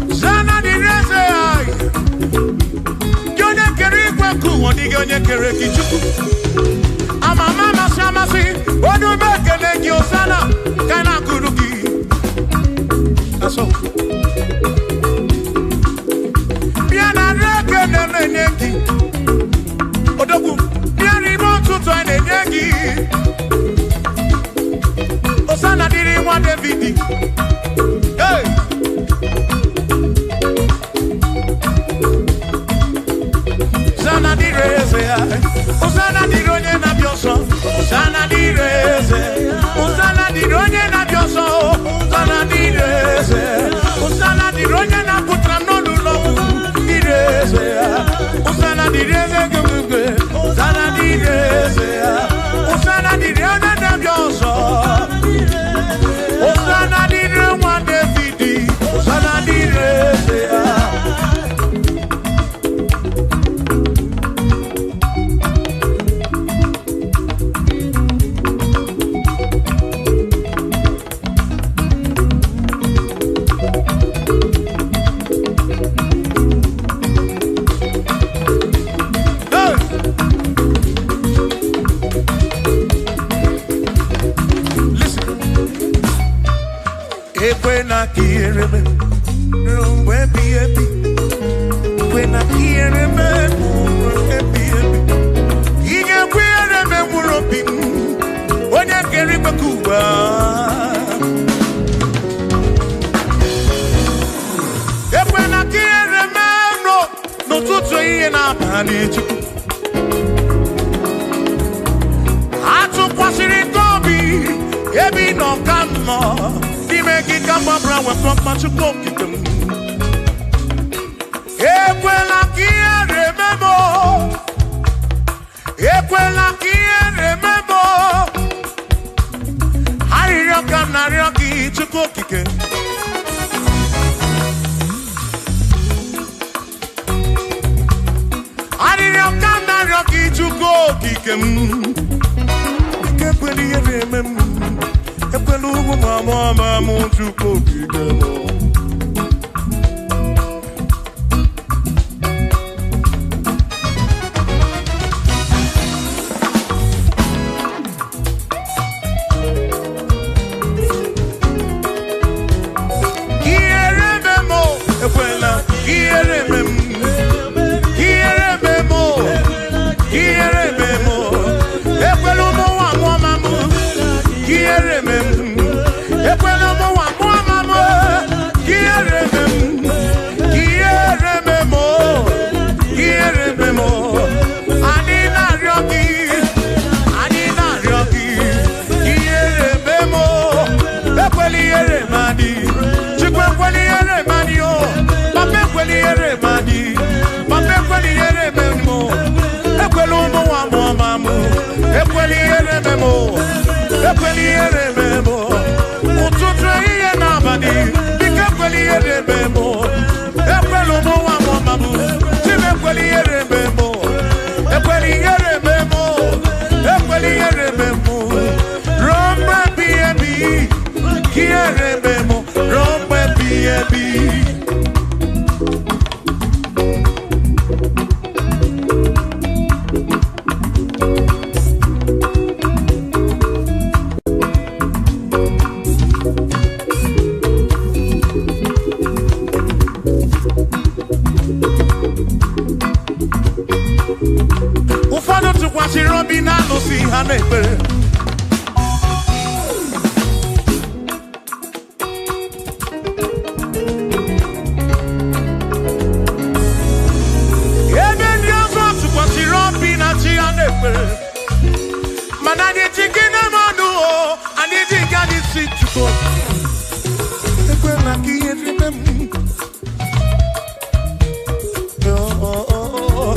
Hosanna dịrị eze anyị. Gị onye kere igwe nke ụwa, ọ dịghị onye kere gị Chukwu. Amama amasị amasị, onye ume ekele gị Hosanna, ka anyị na-akụrụ gị. Asọ. Bịa na nri ekele na-enye gị. Odogwu, bịa n'ime ụtụtụ anyị na-enye gị. Hosanna dịrị nwa Davidi. Hey! Hosanna dịrị eze ya. Hosanna dịrị onye na-abịa ọsọ. Hosanna dịrị eze. Hosanna dịrị onye na-abịa ọsọ. Hosanna dịrị eze. Hosanna dịrị onye na-apụtara m n'ọnụ ụlọ ọgwụ. Dịrị eze ya. Hosanna dịrị eze gị. Hosanna dịrị eze ya. Hosanna dịrị na-abịa ọzọ. Hosanna dịrị nwa David, Hosanna dịrị eze ya. Hey! Listen. Ekwena ka ihere mee ruo mgbe ebighị ebi. Ekwena ka ihere mee ruo mgbe ebighị ebi. Ị ga-ekwe ihere mee mkpụrụ obi m, onye kere igwe ka ụwa. Ekwena ka ihere mee n'ụtụtụ ehihie na abalị Chukwu. Atụkwasịrị gị obi ebe ị nọ ka m nọ n'ime gị ka m gbabara wepụ mkpa Chukwu okike m. Ekwela ka ihere mee m o. Ekwela ka ihere mee m o. Arịrịọ ka m na-arịọ gị Chukwu okike. Arịrịọ ka m na-arịọ gị Chukwu okike m. Ike ekwela ihere eme m. Ekwela ugwu ma mụọ ma mụ Chukwu okike m. Ihere eme m o, ekwela ihere eme m. Ihere eme m o, ihere eme m o. Ekwela ụmụ nwa mụọ ma mụ. Ihere eme m. Ekwela ụmụ nwa mụọ ma mụ. Ihere eme m. Ihere eme m o, ihere eme m o. Anyị na-arịọ gị, anyị na-arịọ gị. Ihere eme m o, ekwela ihere eme anyị. Chukwu ekwela ihere eme anyị o. Papa ekwela ihere eme anyị. Papa ekwela ihere eme m o. Ekwela ụmụ nwa mụọ ma mụ. Ekwela ihere eme m o. Ekwela ihere eme m o. Ụtụtụ ehihie na abalị, biko ekwela ihere eme m o. Ekwela ụmụ nwa mụọ ma mụ. Chim ekwela ihere eme m o. Ekwela ihere eme m o. Ekwela ihere eme m o. Ruo mgbe ebighị ebi, ka ihere eme m o. Ruo mgbe ebighị ebi. Ụfọdụ tụkwasịrị obi na-alụsị ha n'ekpere. Ebe ndị ọzọ tụkwasịrị obi na chi ha n'ekpere. Mana anyị ji gị na mmadụ o, anyị ji nke anyị si Chukwu. Ekwela ka ihe rite m. Oh, oh, oh, oh.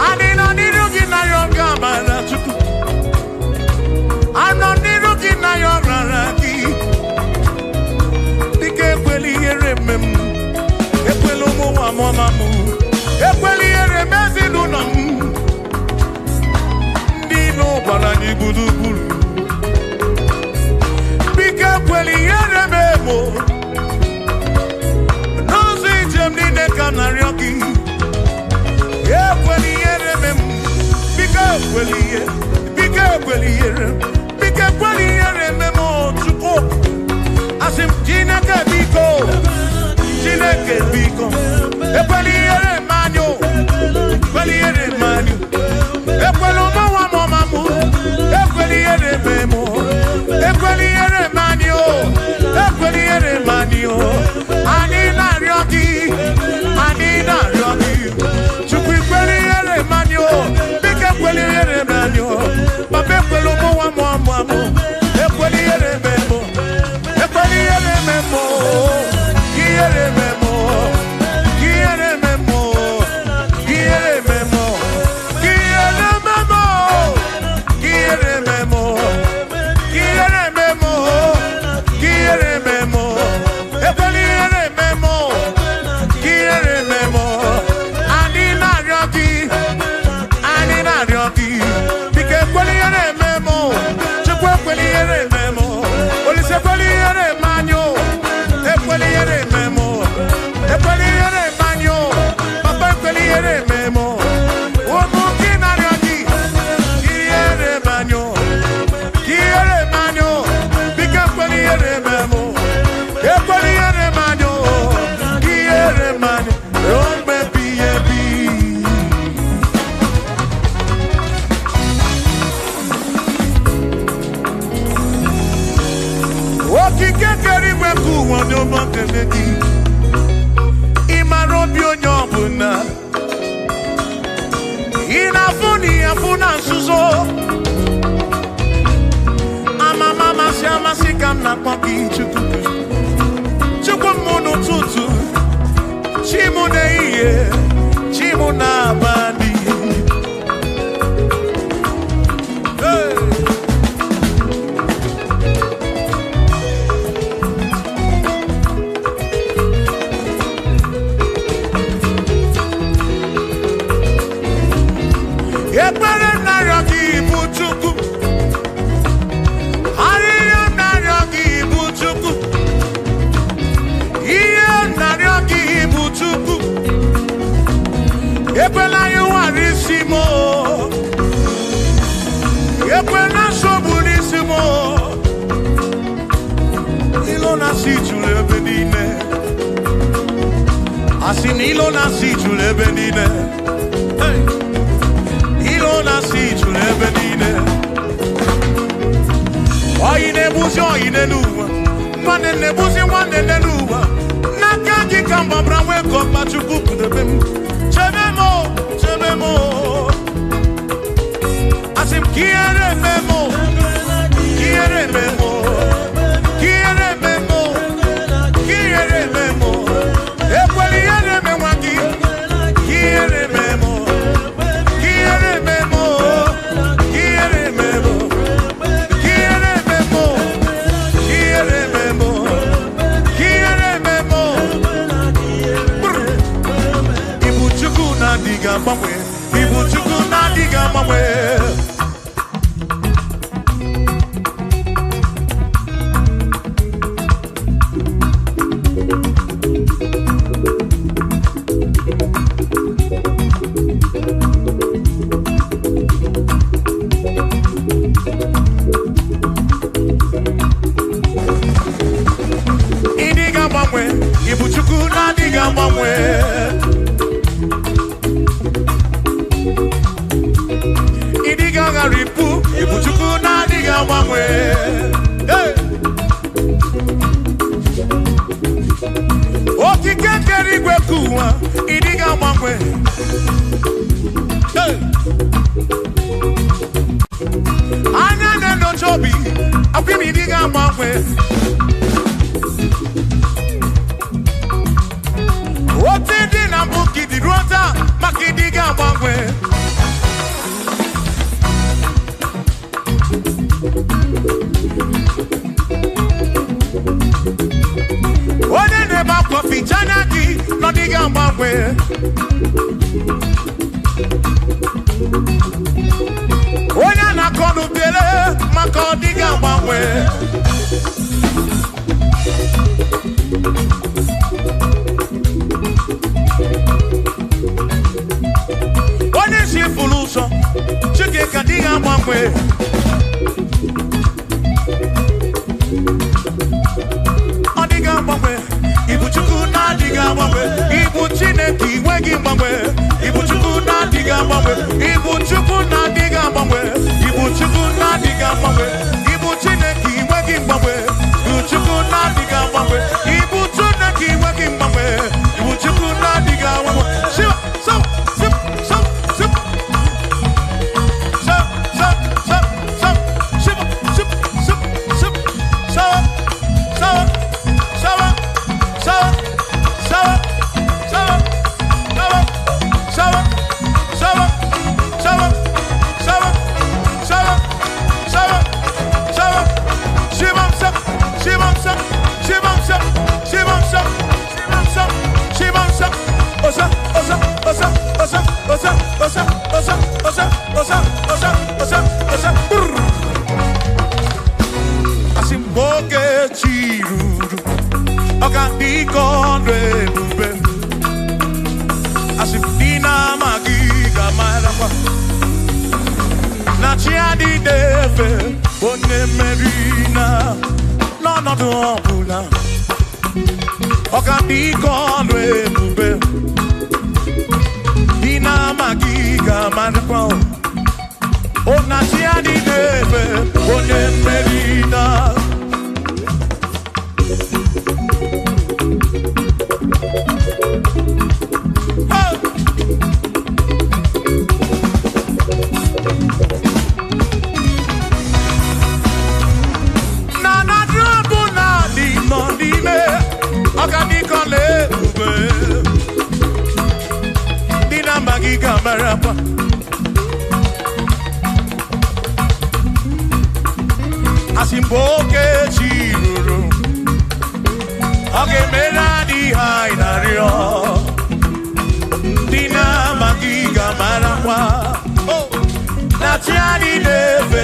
Anyị nọ n'iru gị na ya oge amara Chukwu. Anọ n'iru gị na ya ọrara gị. Dịka ekwela ihere eme m. Ekwela ụmụ nwa mụọ m. Ekwela ihere eme ezinụlọ m. Ndị ilo gbara anyị gburugburu. Biko ekwela ihere eme m o. N'ụzọ ije m niile ka m na-arịọ gị. Ekwela ihere eme m. Biko ekwela ihe. Biko ekwela ihere. Biko ekwela ihere eme m o, Chukwu. Asị m Chineke biko. Chineke biko. Ekwela ihere eme anyị o. Ekwela ihere eme anyị. Ekwela ụmụ nwa m ọma m. Ekwela ihere eme m o. Ekwela ihere eme anyị o. Ekwela ihere eme anyị o. Anyị na-arịọ gị. Anyị na-arịọ gị. Chukwu ikwere ihere eme anyị o. Biko ekwela ihere eme anyị o. Papa ekwela ụmụ nwa m ọma m. Ekwela ihere eme m o. Ekwela ihere eme m o. Ihere eme m o. Ihere eme m o. Ihere eme m o. Okike kere igwe ka ụwa n'ụmụ kele gị. Ị mara obi onye ọbụla. Ị na-afụ na ihe afụ na nzuzo. Amama amasị amasị ka m na-akpọ gị Chukwu. Chukwu m n'ụtụtụ, chi m n'ehihie, chi m n'abalị. Hey! Ekpere m na-arịọ gị bụ Chukwu. Arịrịọ m na-arịọ gị bụ Chukwu. Ihe m na-arịọ gị bụ Chukwu. Ekwela ihe nwara isi m o. Ekwela nsogbu n'isi m o. Ilo na-asị juru ebe niile. Asị na ilo na-asị juru ebe niile. Hey! Ilo na-asị juru ebe niile. Oyi na-egbuzi oyi n'elu ụwa. Nwanne na-egbuzi nwanne n'elu ụwa. N'aka gị ka mgbabara nwee ka ọkpa Chukwu kpụdebe m. Chebe m o, chebe m o. Asị m ka ihere eme m o, ka ihere eme m o, ka ihere eme m o, ka ihere eme m o. Ekwela ihere eme nwa gị, ka ihere eme m o, ka ihere eme m o, ka ihere eme m o. Ihere eme m o, ihere eme m o, ihere eme m o. Brr. Ibu Chukwu na-adịghị agbanwe, Ibu Chukwu na-adịghị agbanwe. Ịdịghị agbanwe, Ibu Chukwu na-adịghị agbanwe. Ịdịghị agharịpụ, Ibu Chukwu na-adịghị agbanwe. Hey! Okike kere igwe ka ụwa, ịdịghị agbanwe. Hey! Anya na-enyocha obi, akwa ime ịdịghị agbanwe. Otu dị na mbụ ka ịdị ruo taa, maka ịdịghị agbanwe. Onye na-ebe akwa ficha anya gị na ọ dịghị agbanwe. Onye a na-akọ n'ubere maka ọ dịghị agbanwe. Onye si furu ụzọ, Chineke adịghị agbanwe. Ọ dịghị agbanwe. Ibu Chukwu na-adịghị agbanwe. Ibu Chineke inweghị mgbanwe. Ibu Chukwu na-adịghị agbanwe. Ibu Chukwu na-adịghị agbanwe. Ibu Chukwu na-adịghị agbanwe. Ibu Chineke inweghị mgbanwe. Ibu Chukwu na-adịghị agbanwe. Ibu Chineke inweghị mgbanwe. Ibu Chukwu na-adịghị agbanwe. Shiva, so, sip, so, sip. So, so, so, so. Shiva, sip, sip, sip. So, so, so, so, so, so, so, so, so, so, so, so, so. Shivam sap, shivam sap, shivam sap, shivam sap, shivam sap, shivam sap. Osa, osa, osa, osa, osa, osa, osa, osa, osa, osa, osa, osa. Brr. Asị m oge chi ruru, ọ ga-adị ka ọnụ ebube. Asị m ndị na-amaghị ga-amarakwa na chi adịghị efe onye mmeri na n'ọnọdụ ọbụla. Ọ ga-adị ka ọnụ ebube. Ndị na-amaghị ga-amarakwa o na chi adịghị efe onye mmeri na. Asị mgbe oge chi ruru, ọ ga-emere anyị ihe anyị na-arịọ. Ndị na-amaghị ga-amarakwa na chi anyị na-efe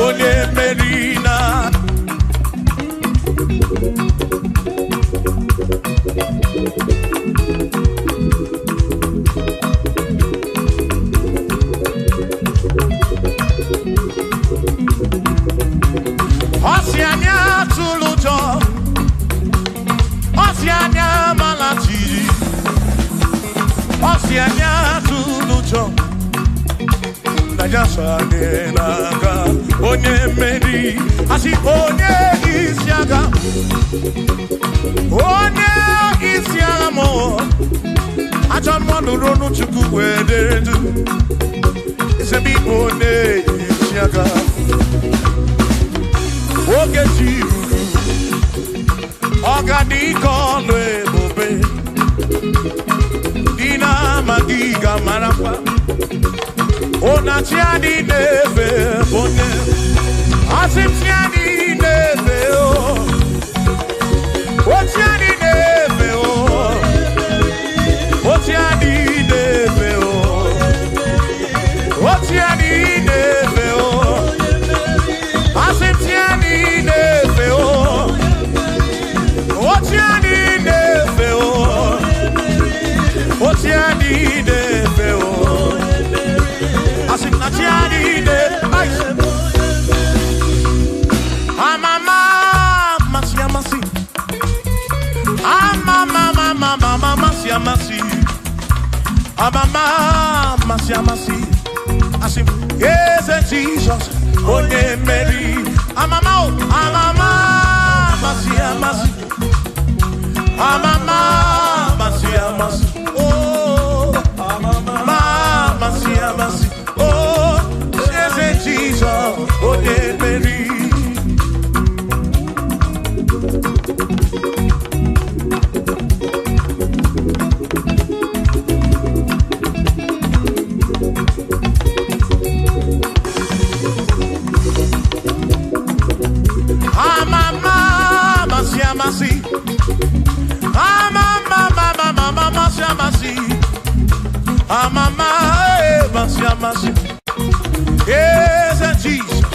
onye mmeri na. Ọ sị anyị atụla ụjọ, ọ sị anyị amala jijiji, ọ sị anyị atụla ụjọ, na ya so anyị na-aga. Onye mmeri, asị onye isi agha, onye isi agha mụ, ajọ mmụọ nụrụ ọnụ Chukwu wee dere ndụ, ezebe ịbụ onye isi agha. Oge chi ruru, ọgadike ọlụ ebube, ndị na-amaghị ga-amarakwa ụnachi adị na-efe bụ onye asị m chi adị na-efe o, ochi adị na-efe o, ochi adị na-efe o, ochi adị na-efe o, asị m chi adị na-efe o, ochi adị na-efe o, ochi adị na-efe o, asị m na chi adị na-efe. Amama amasị amasị, amama amama amasị amasị, amama amasị amasị, asị m eze Jizọs onye mmeri. Amama o, amama amasị amasị, amama amasị amasị, oh amama amasị amasị, oh eze Jizọs onye mmeri. Amama amasị amasị, amama amama amasị amasị, amama amasị amasị, eze Jizọs.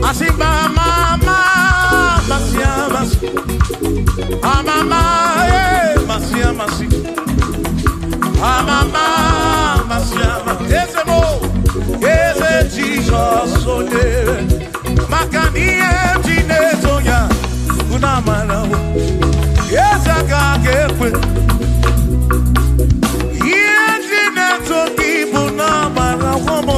Asị mama amasị amasị, amama amasị amasị, amama amasị amasị, eze mo, eze Jizọs onye, maka na ihe m ji na-eto ya unu amarawo, eze aka ga-ekwe. Ihe m ji na-eto gị bụ na amarawo m.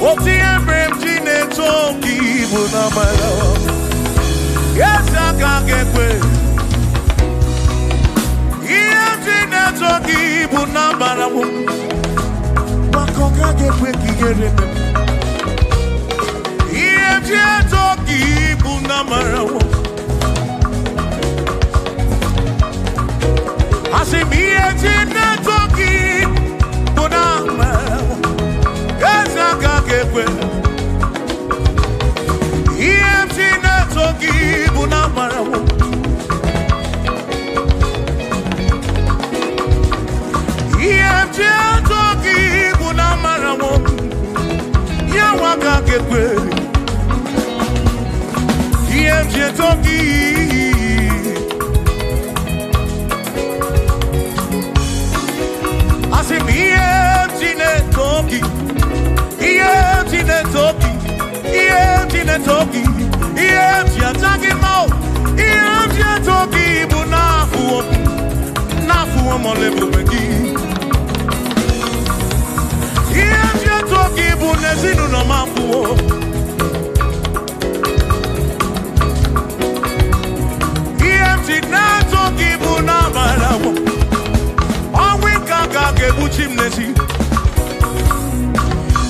Otu ihe mere m ji na-eto gị bụ na amarawo m. Eze aka ga-ekwe. Ihe m ji na-eto gị bụ na amarawo m. Maka ọ gaghị ekwe ka ihere mee m. Ihe m ji eto gị bụ na amarawo m. Asị m ihe m ji na-eto gị bụ na amarawo m. Eze aka ga-ekwe. Ihe m ji na-eto gị bụ na amarawo m. Ihe m ji eto gị bụ na amarawo m. Ya nwa aka ga-ekwe. Ihe m ji eto gị. Asị m ihe m ji na-eto gị. Ihe m ji na-eto gị. Ihe m ji na-eto gị. Ihe m ji aja gị mma o. Ihe m ji eto gị bụ n'afụwo m. N'afụwo m ọla ebube gị. Ihe m ji eto gị bụ n'ezinụlọ m afụwo. Ihe m ji na-eto gị bụ n'amarawo. Ọnwụ ike aka ga-egbuchi m n'ezi.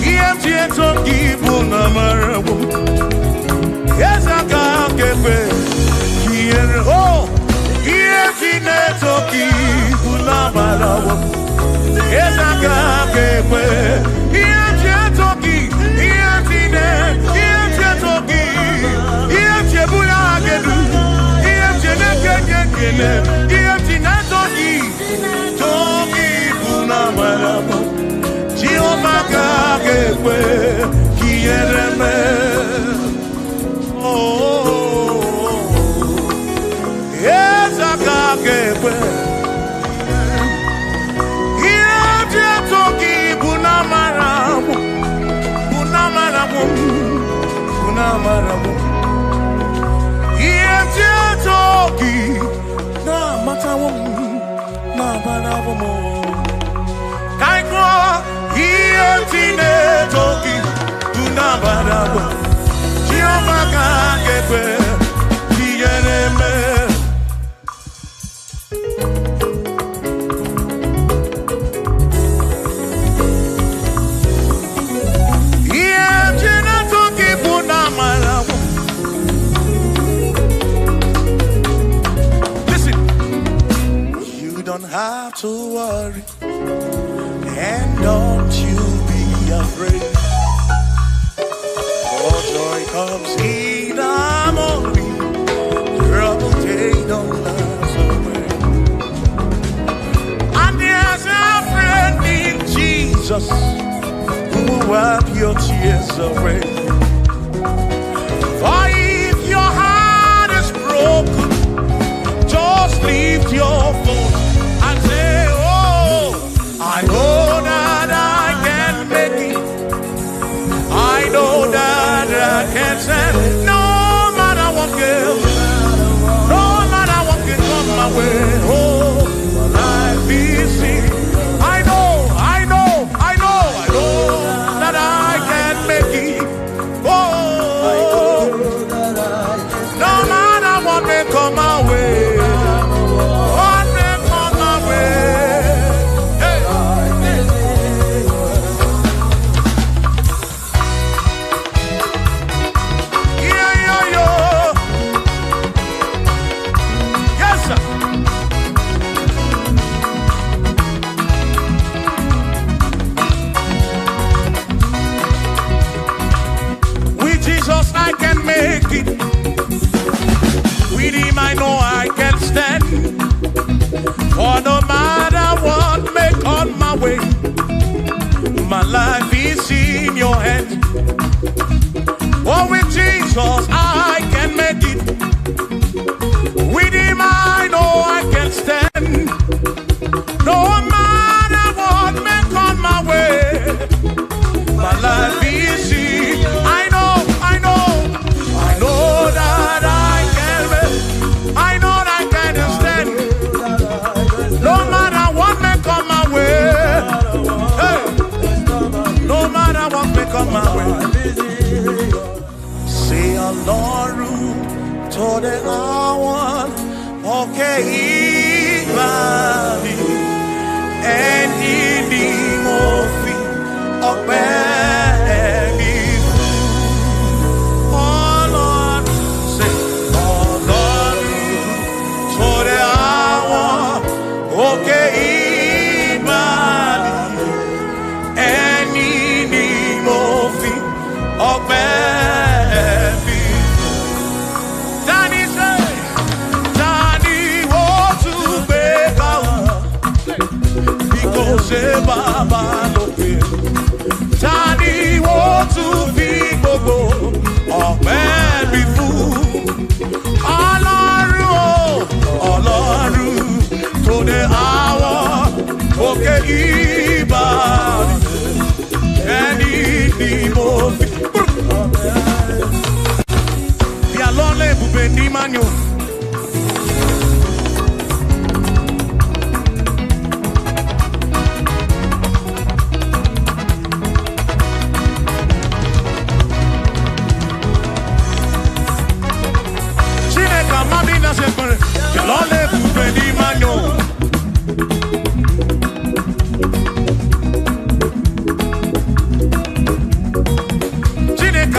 Ihe na amara m. Eze aka ga-ekwe ka ihere, oh, ihe ji na-eto gị bụ na amara m. Eze aka ga-ekwe ihe ji eto gị, ihe ji na ihe ji eto gị, ihe ji ebuli aha gị elu, ihe ji na-eke gị ekele, ihe ji na-eto gị, too gị bụ na amara m. Jehova ka ga-ekwe ka ihere mee. Oh, eze aka ga-ekwe ihe ji eto gị bụ na amara m, bụ na amara m, bụ na amara m. Ihe ji eto gị na-amatawo m, na-amarawo m. Ka anyị gụọ ihe ji na-eto gị bụ na amara m. Jehova ka ga-ekwe ka ihere mee. Ihe ji na-eto gị bụ na amara m. Listen, you don't have to worry, and don't you be afraid. For joy comes in the morning, trouble they don't last away. And there's a friend in Jesus who will wipe your tears away. For if your heart is broken, just lift your voice and say, oh, I know that I can make it. I know that I can stand. No matter what goes, no matter what can come my way. Oh, my life is in. I know, I know, I know, I know that I can make it. Oh, no matter what may come my way, what may come my way. Hey. Yeah, yeah, yeah. Yes, sir. With Jesus I can make it. With him I know I can stand. For no matter what may come my way, my life is in your hands. Oh, with Jesus I can make it. With him I know I can stand. No matter what may come my way, my life is in. I know, I know, I know that I can make. I know that I can stand. No matter what may come my way, hey, no matter what may come my way. Say Ọlọ́run tó dé àwọn òkè ìgbàanì, ẹni ni mo fi ọpẹ́ mi fún. Ọlọ́run, say Ọlọ́run tó dé àwọn òkè ìgbàanì, ẹni ni mo fi ọpẹ́ mi fún. Tani ṣe, tani ó tún gbé ga o? Bí kò ṣe bàbá lókè. Tani ó tún fi gbogbo ọpẹ́ mi fún? Ọlọ́run o, Ọlọ́run tó dé àwọn òkè ìbàdí, ẹni ni mo fi. Bịa lọla ebube n'ime anyị o. Chineke amami na-asa ekpere, bịa lọla ebube n'ime anyị o. Chineke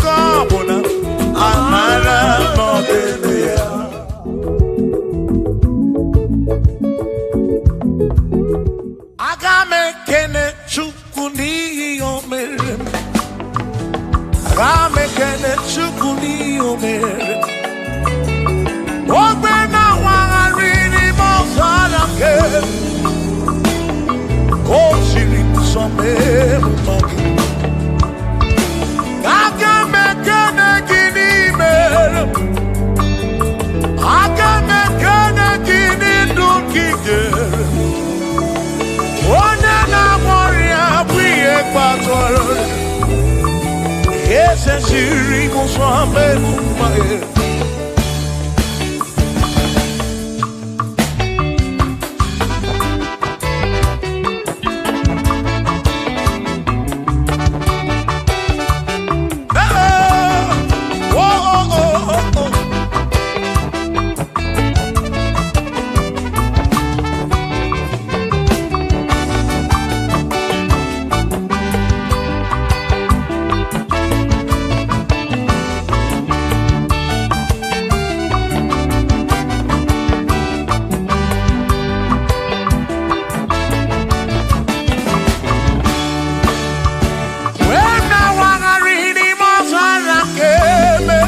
Ka m ekene Chukwu n'ihe o mere. Ogbe na-awagharị n'ime ọzara nke o siri nsọ mee mma gị. Aka m ekene gị n'ime, aka m ekene gị n'ndụ gị nyere. Onye na-agwọ ọrịa bụ ihe kpatara eze siri ụzọ mee mma gị. Oh. Wee na-awagharị n'ime ọzara nke eme.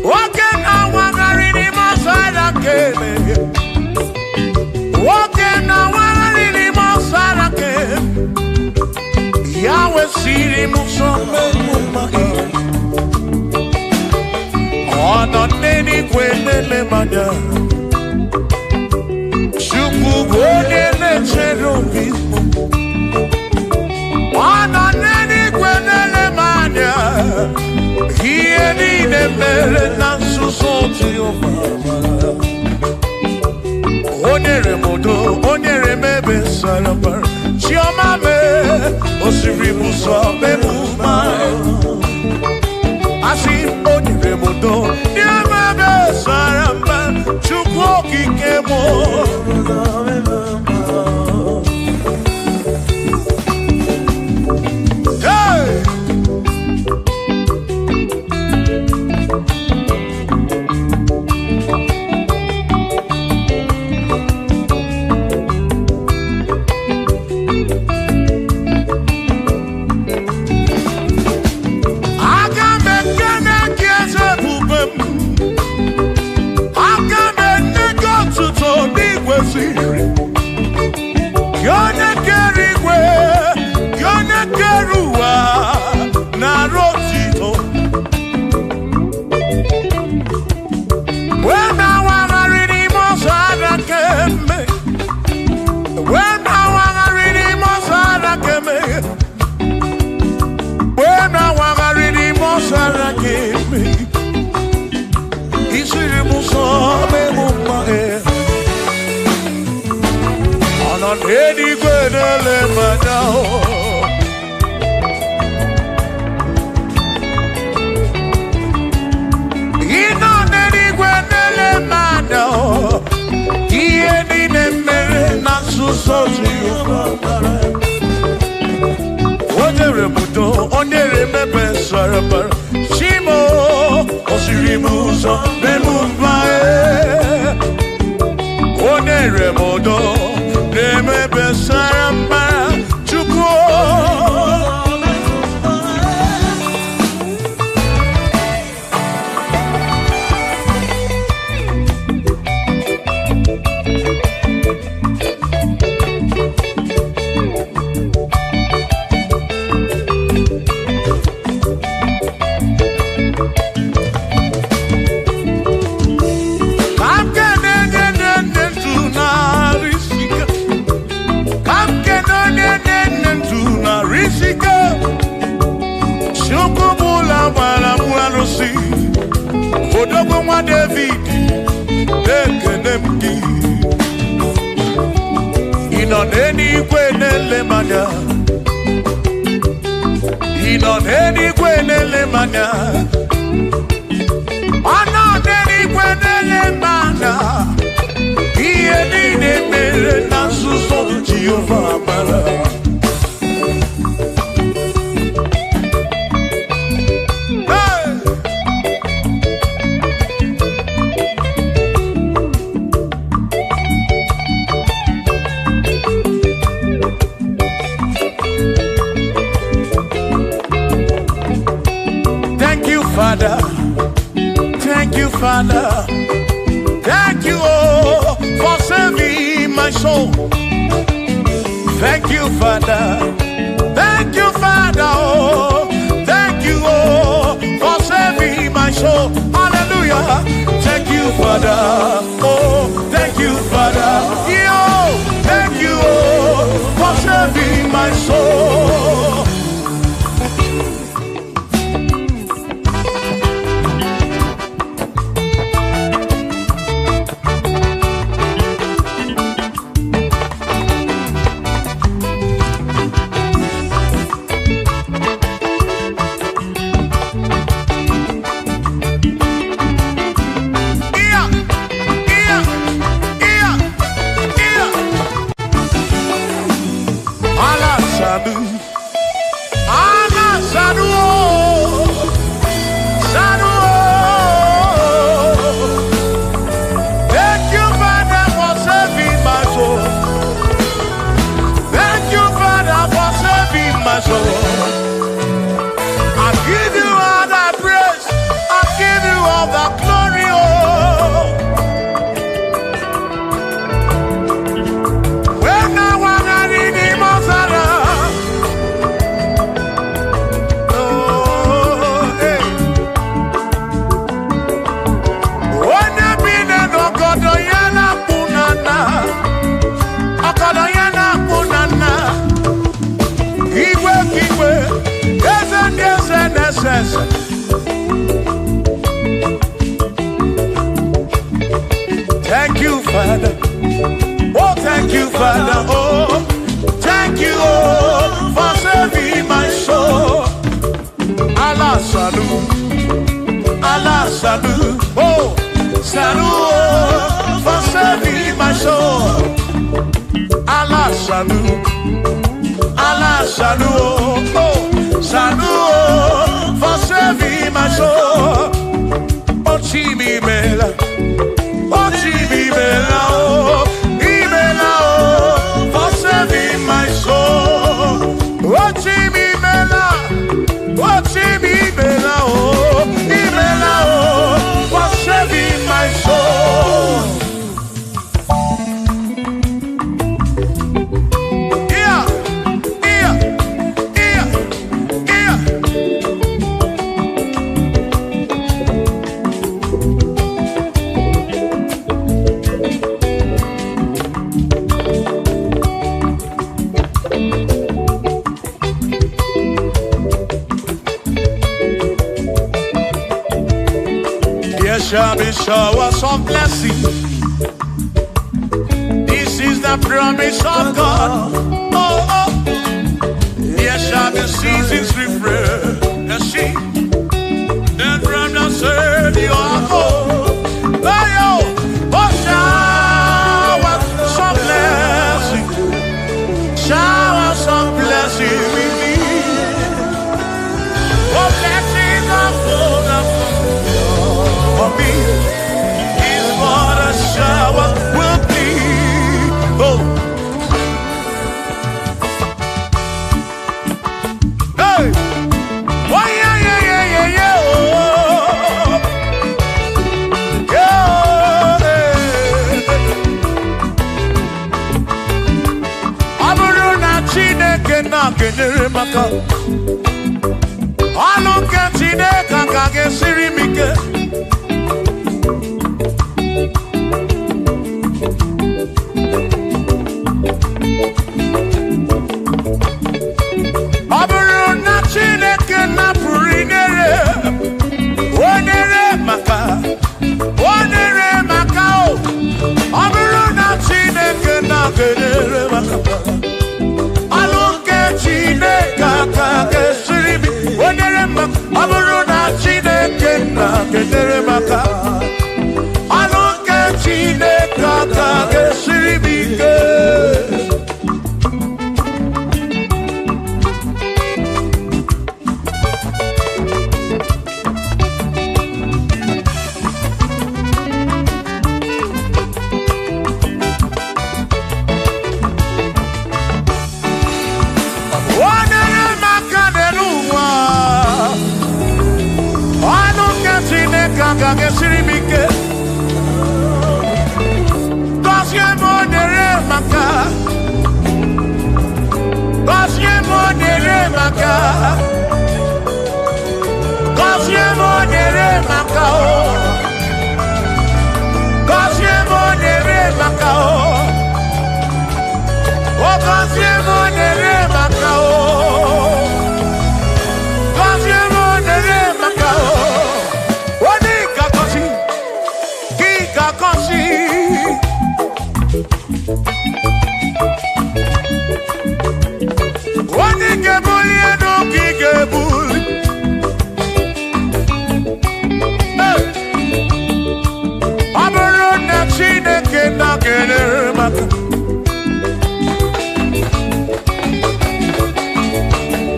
Nwoke na-awagharị n'ime ọzara nke eme. Nwoke na-awagharị n'ime ọzara nke eme. Ya wesịrị m ụzọ mee mma gị. Ọ nọ n'eluigwe na-ele m anya. Chukwu bụ onye na-echere obi m. Ọ nọ n'eluigwe na-ele m anya. Ihe niile mere na nzuzo Jehova mara. O nyere m udo, o nyere m ebe sara mbara. Chiọma mee, o siri m ụzọ mee m mma. Asị m, o nyere m udo, nye m ebe sara mbara. Chukwu okike m. Hey! Aga m ekene gị eze ebube m. Aga m enye gị otuto n'igwe siri. Gị onye kere igwe, gị onye kere ụwa, nara otito. Wee na-awagharị n'ime ọzara kemgbe. Wee na-awagharị n'ime ọzara kemgbe. Wee na-awagharị n'ime ọzara kemgbe. Isiri m ụzọ mee m mma e. Ọ nọ n'eluigwe na-ele m anya o. Ị nọ n'eluigwe na-ele m anya o. Ihe niile mere na nzuzo Jehova mara. O nyere m udo, o nyere m ebe sara mbara. Chimo, o siri m ụzọ mee m mma e. O nyere m udo, na-eme ebe sara mbara. Chukwu ka m kene onye na-enye ndụ narị isike. Ka m kene onye na-enye ndụ narị isike. Chukwu bụ ụlọ gbara m arụsị. Odogwu nwa David, na-ekene m gị. Ị nọ n'eluigwe na-ele m anya. Ị nọ n'eluigwe na-ele m anya. Ọ nọ n'eluigwe na-ele m anya. Ihe niile mere na nzuzo Jehova mara. Hey! Father. Thank you, oh, for saving my soul. Thank you, Father. Thank you, Father. Oh, thank you, oh, for saving my soul. Hallelujah. Thank you, Father. Oh, thank you, Father. Yo, thank you, oh, for saving my soul. Yeah, yeah, yeah, yeah. Allah Sadu, Allah Sadu, oh, Sadu. Oh. Thank you, Father, for saving my soul. Thank you, Father, for saving my soul. I give you all the praise. I give you all the glory. Oh. When I was in the Mozara, oh, hey. When I been in Okodo Yana Punana, Okodo Yana Punana, Igwe Igwe, Eze ndị eze na-ese ese. Thank you, Father. Oh, thank you, Father. Oh, thank you, oh, for saving my soul. Allah Salu, Allah Salu, oh, Salu, oh, for saving my soul. Allah Salu, Allah Salu, oh, oh, Salu, oh, for saving my soul. Oh, Chimi Mela. Oh, Chimimela, oh, Imela, oh, for saving my soul. Oh, Chimimela, oh, Chimimela, oh, Imela, oh, for saving my soul. Yeah, yeah, yeah, yeah. There shall be showers of blessing. This is the promise of God. Oh, oh. There shall be seasons refreshing. Then from the Savior, oh, oh, oh, showers of blessing. Showers of blessing we need. Oh, blessings are full of for me is what a shower will be. Oh, hey, why, yeah, yeah, yeah, yeah, yeah, oh, yeah, hey. Ọ bụrụ na Chineke na-enyere m aka, ọnụ nke Chineke ka ga-esiri m ike. Ọ bụrụ na Chineke napụrụ inyere, o nyere maka, o nyere maka o. Ọ bụrụ na Chineke na-enyere maka, ọlụ nke Chineke aka ga-esiri m, o nyere maka. Ọ bụrụ na Chineke na-enyere maka, ọlụ nke Chineke aka ga-esiri m ike. Onye maka n'elu ụwa, ọnụ nke Chineke agaghị esiri m ike. aka. Gọzie m, o nyere m aka o. Gọzie m, o nyere m aka o. O gọzie m, o nyere m aka o. Gọzie m, o nyere m aka o. Onye ga-agọzi, gị ga-agọzi. Onye ga-ebuli elu ka ị ga-ebuli. Hey! Ọ bụrụ na Chineke nọgidere maka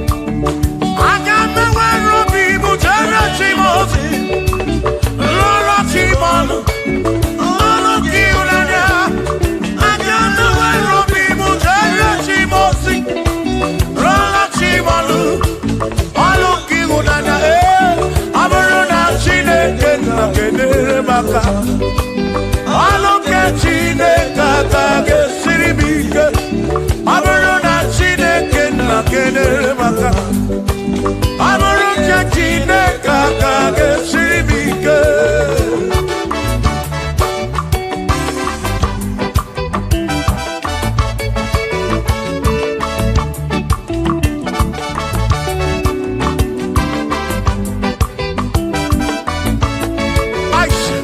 aga m enwere obi m jere chi m ozi, lụrụ chi m ọlụ, ọlụ gị ịhụnanya. Aga m enwere obi m jere chi m ozi, lụrụ chi m ọlụ, ọlụ gị ịhụnanya. Ee, ọ bụrụ na Chineke nọgidere maka ọlụ nke Chineke aka ga-esiri m ike. Ọ bụrụ na Chineke nọgidere maka ọ bụrụ nke Chineke aka ga-esiri m ike. Aisha.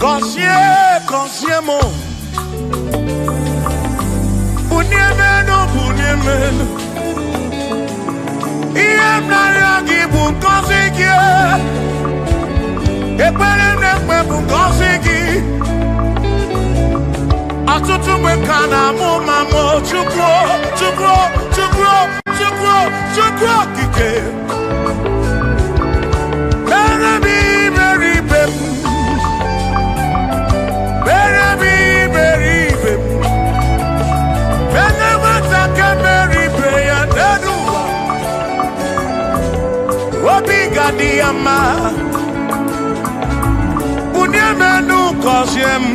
Gọzie, gọzie m, bunie m elu, bunie m elu. Ihe m na-arịọ gị bụ ngọzi gị. Ekpere m na-ekpe bụ ngọzi gị. Ọtụtụ mgbe ka na-amụ ma mụ Chukwu, Chukwu, Chukwu, Chukwu, Chukwu okike. Mere m iberibe m, mere m iberibe m. Mere nwata ka mere ibe ya n'elu ụwa, obi ga-adị ya mma. Bunie m elu, gọzie m.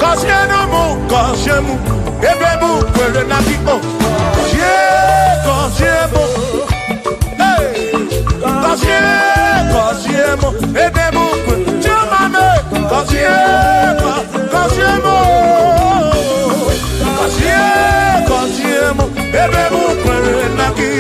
Gọzienụ m, gọzie m, ebe m kwere na gị o. Gọzie, gọzie m. Hey! Gọzie, gọzie m, ebe m kwere. Chioma m, gọzie, gọzie m o. Gọzie, gọzie m, ebe m kwere na gị.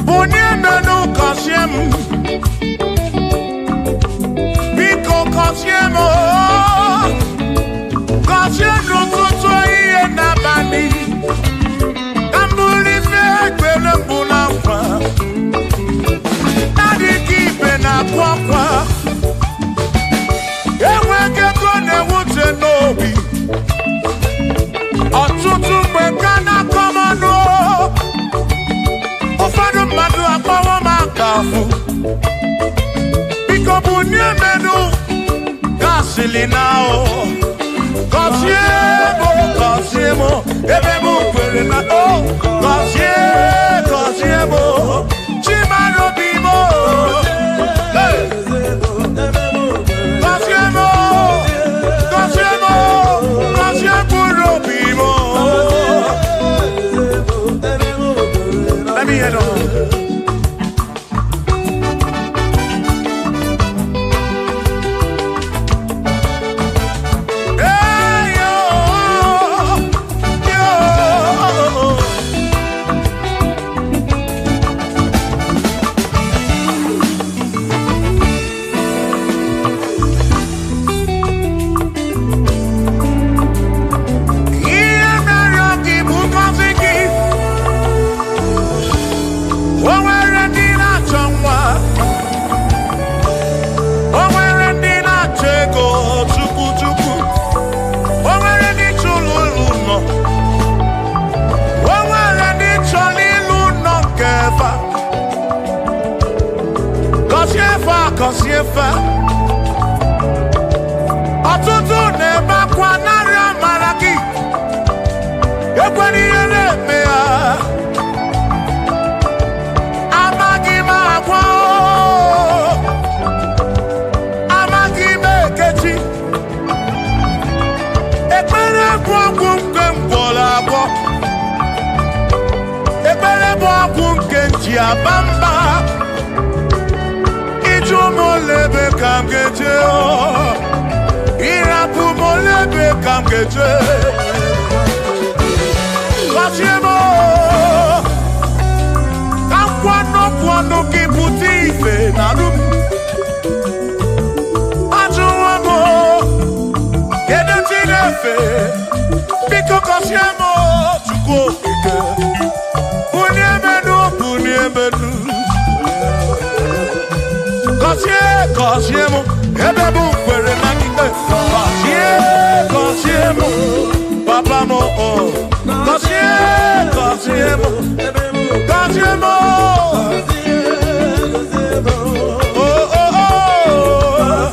Bunie m elu, gọzie m. Biko gọzie m o. Gọzie n'ụtụtụ, ehihie n'abalị. Ka m bụrụ ife ekpere mbụ na nkwa. Adịghị ibe na-akwa akwa. Enweghị ego na-ewute n'obi. Ọtụtụ mgbe ka na-akọ m ọnụ. Ụfọdụ mmadụ akpọwo m aka afụ. Biko bunie m elu, gasịlị na o. Gọzie m, gọzie m, ebe m kwere na o. Gọzie, gọzie m, Chimara obi m o. Hey! Gọzie m, gọzie m, gọzie mkpụrụ obi m o. Let me hear them. Hey, yo, yo. Gọzie fa, gọzie fa. Ọtụtụ na-ebe akwa narị amara gị. Ekwela ihe na-eme ha. Amaghị m agwa o. Amaghị m ekechi. Ekpere bụ ọgwụ nke m gwọrọ agwọ. Ekpere bụ ọgwụ nke m ji aba mba. Ịjụ m ole ebe ka m ga-eje o. Ịrapụ m ole ebe ka m ga-eje. Gọzie m o. Ka nkwanụ kwanụ gị pụta ife na arụ m. Ajụwo m o. Kedu chi na-efe? Biko gọzie m o, Chukwu okike. Bulie m enu, bulie m enu. Gọzie, gọzie m, ebe m kwere na gị. Gọzie, gọzie m, papa m o. Gọzie, gọzie m, gọzie m o. Oh, oh, oh.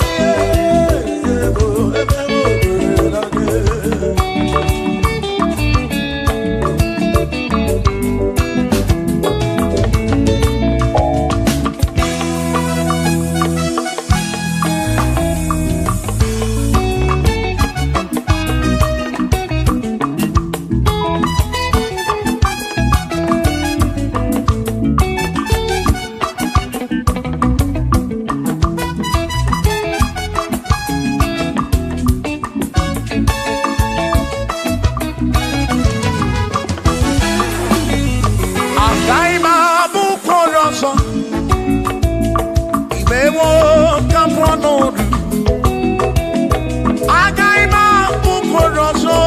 Agaghị m abụ ụkwụ ọzọ. Imewo ka m pụọ n'ọdụ. Agaghị m abụ ụkwụ ọzọ.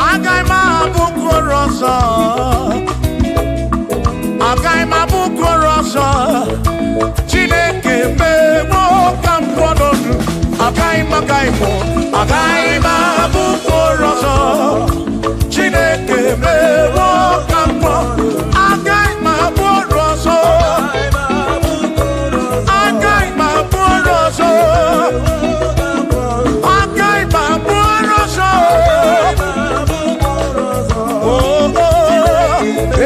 Agaghị m abụ ụkwụ ọzọ. Agaghị m abụ ụkwụ ọzọ. Chineke mewo ka m pụọ n'ọdụ. Agaghị m, agaghị m, agaghị m abụ ụkwụ ọzọ. Chineke mewo ka m pụọ. Agaghị m abụ ọrụ ọzọ. Agaghị m abụ ọrụ ọzọ. Agaghị m abụ ọrụ ọzọ. Oh, oh,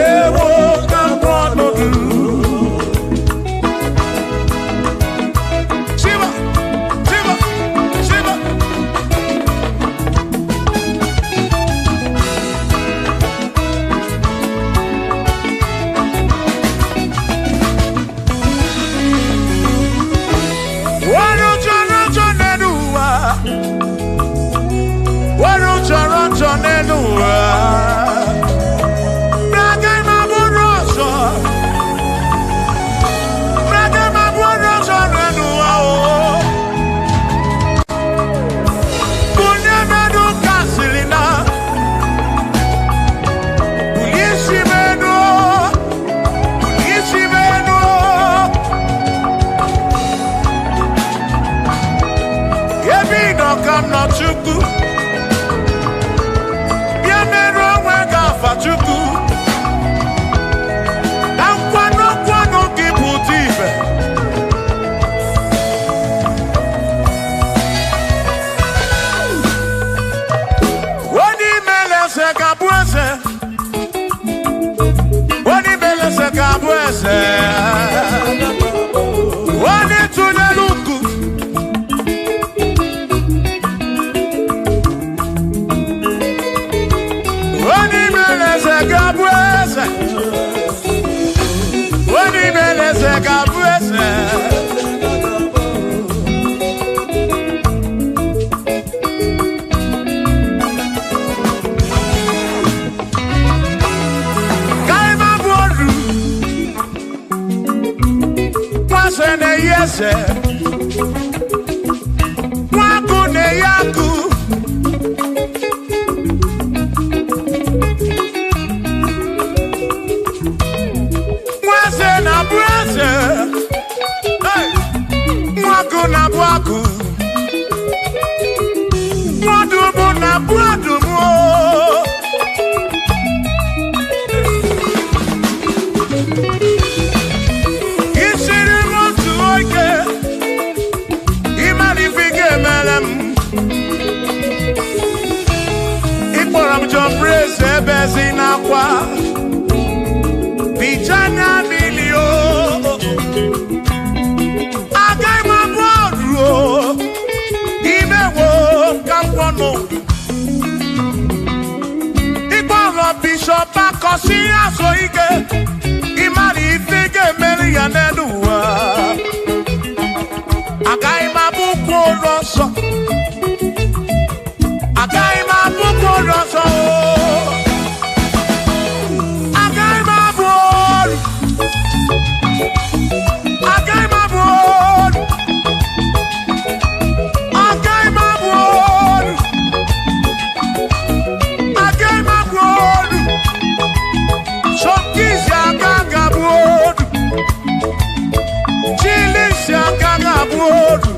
ewo ka m pụọ n'ọdụ. Shiva, Shiva, Shiva. Wọ́n jọrọ jọ nínú wa. Wọ́n jọrọ jọ nínú wa. Nàgẹ́ máa búrò sọ. Nàgẹ́ máa búrò sọ nínú wa o. Bulie mẹ́nu kásìlì náà. Bulie sí mẹ́nu. Bulie sí mẹ́nu. Ebe ị nọ ka m nọ Chukwu. Bịa merụ onwe gị afa Chukwu. Ka nkwanụ nkwanụ gị pụta ibe. Onye imele eze ga-abụ eze. Onye imele eze ga-abụ eze. Onye tụnyere uku. Onye imele eze ga-abụ eze. Onye imele eze ga-abụ eze. Ka ị ma bụ oru. Nwa na-eyi eze. Nwa agụ na-eyi agụ. Nwa eze na-abụ eze. Hey! Nwa agụ na-abụ agụ. Nwa ọdụm na-abụ ọdụm o. Isi Ebezi n'akwa, bichanya milio. Agaghị m abụ ọrụ o, imewo ka m gwọnụ. Ịkpọrọ Bishọp Akọsi azụ ike, ịmara ife ị ga-emeri ya n'elu ụwa. Agaghị m abụ ụkwụ ụlọ nsọ. Agaghị m abụ ụkwụ ụlọ nsọ o. Agaghị m abụ ọrụ. Agaghị m abụ ọrụ. Agaghị m abụ ọrụ. Agaghị m abụ ọrụ. Sọmkisi agaghị abụ ọrụ. Chilisi agaghị abụ ọrụ.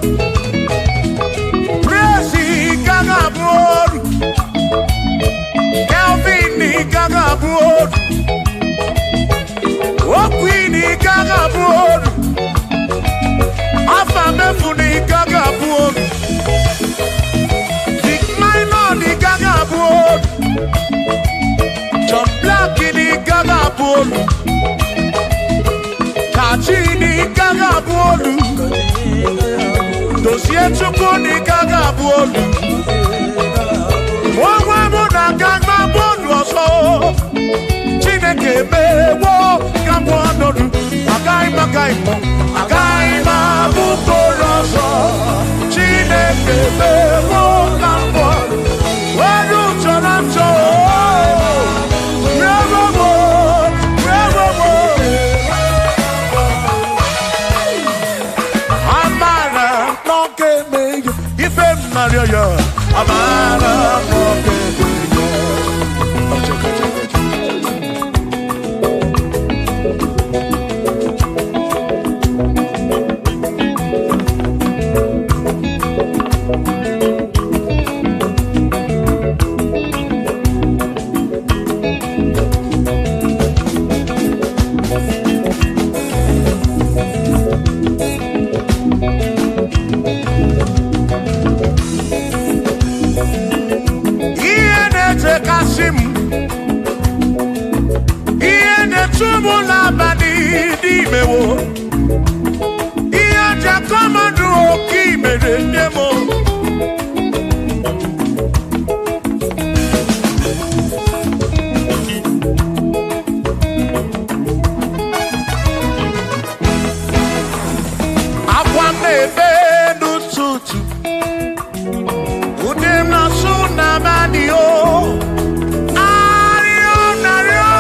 Prezi gaghị abụ ọrụ. Kelvin gaghị abụ ọrụ. Okwini gaghị abụ ọrụ. Afa mefuni gaghị abụ ọrụ. Dick Minor gaghị abụ ọrụ. John Black gaghị abụ ọrụ. Kachi gaghị abụ ọrụ. Dozie Chukwu gaghị abụ ọrụ. Onwe mụ na aga m abụ ọrụ ọzọ. Chineke mewo ka m ọnọdụ. Agaghị m agaghị m agaghị m abụ mkpụrụ ọzọ. Chineke mewo ka m ọnọdụ. Were chọrọ nchọ. Rewo m, rewo m. Amara n'oge eme ya, ife m narịọ ya. Amara n'oge eme ya. Ihe na-echekasị m, ihe na-echu m n'abalị n'imewo, ihe ji akọmọdụ oke imere nne m. Akwa m na-ebe n'ụtụtụ, ụdị m na-asụ n'abalị o. Arịọ narịọ,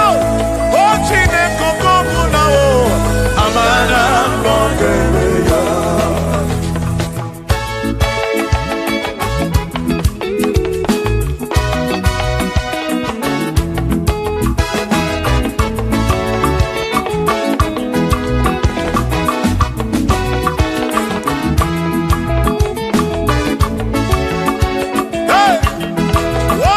o Chineke oke ọbụla o, amara m ọ ga-eme ya. Hey!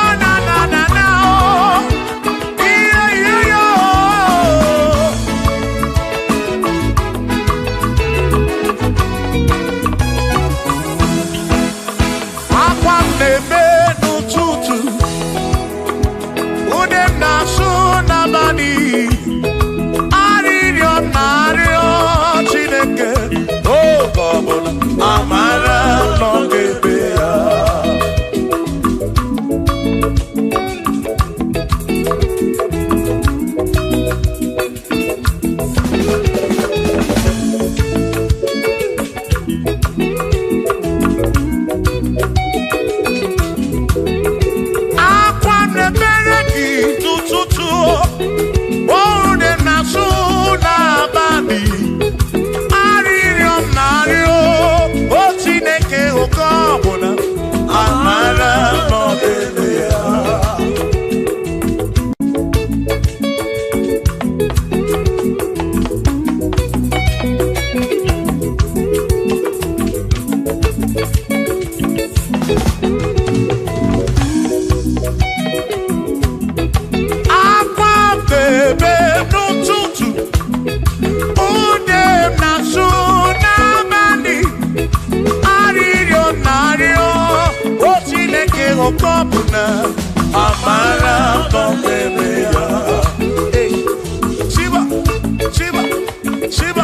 Shiba,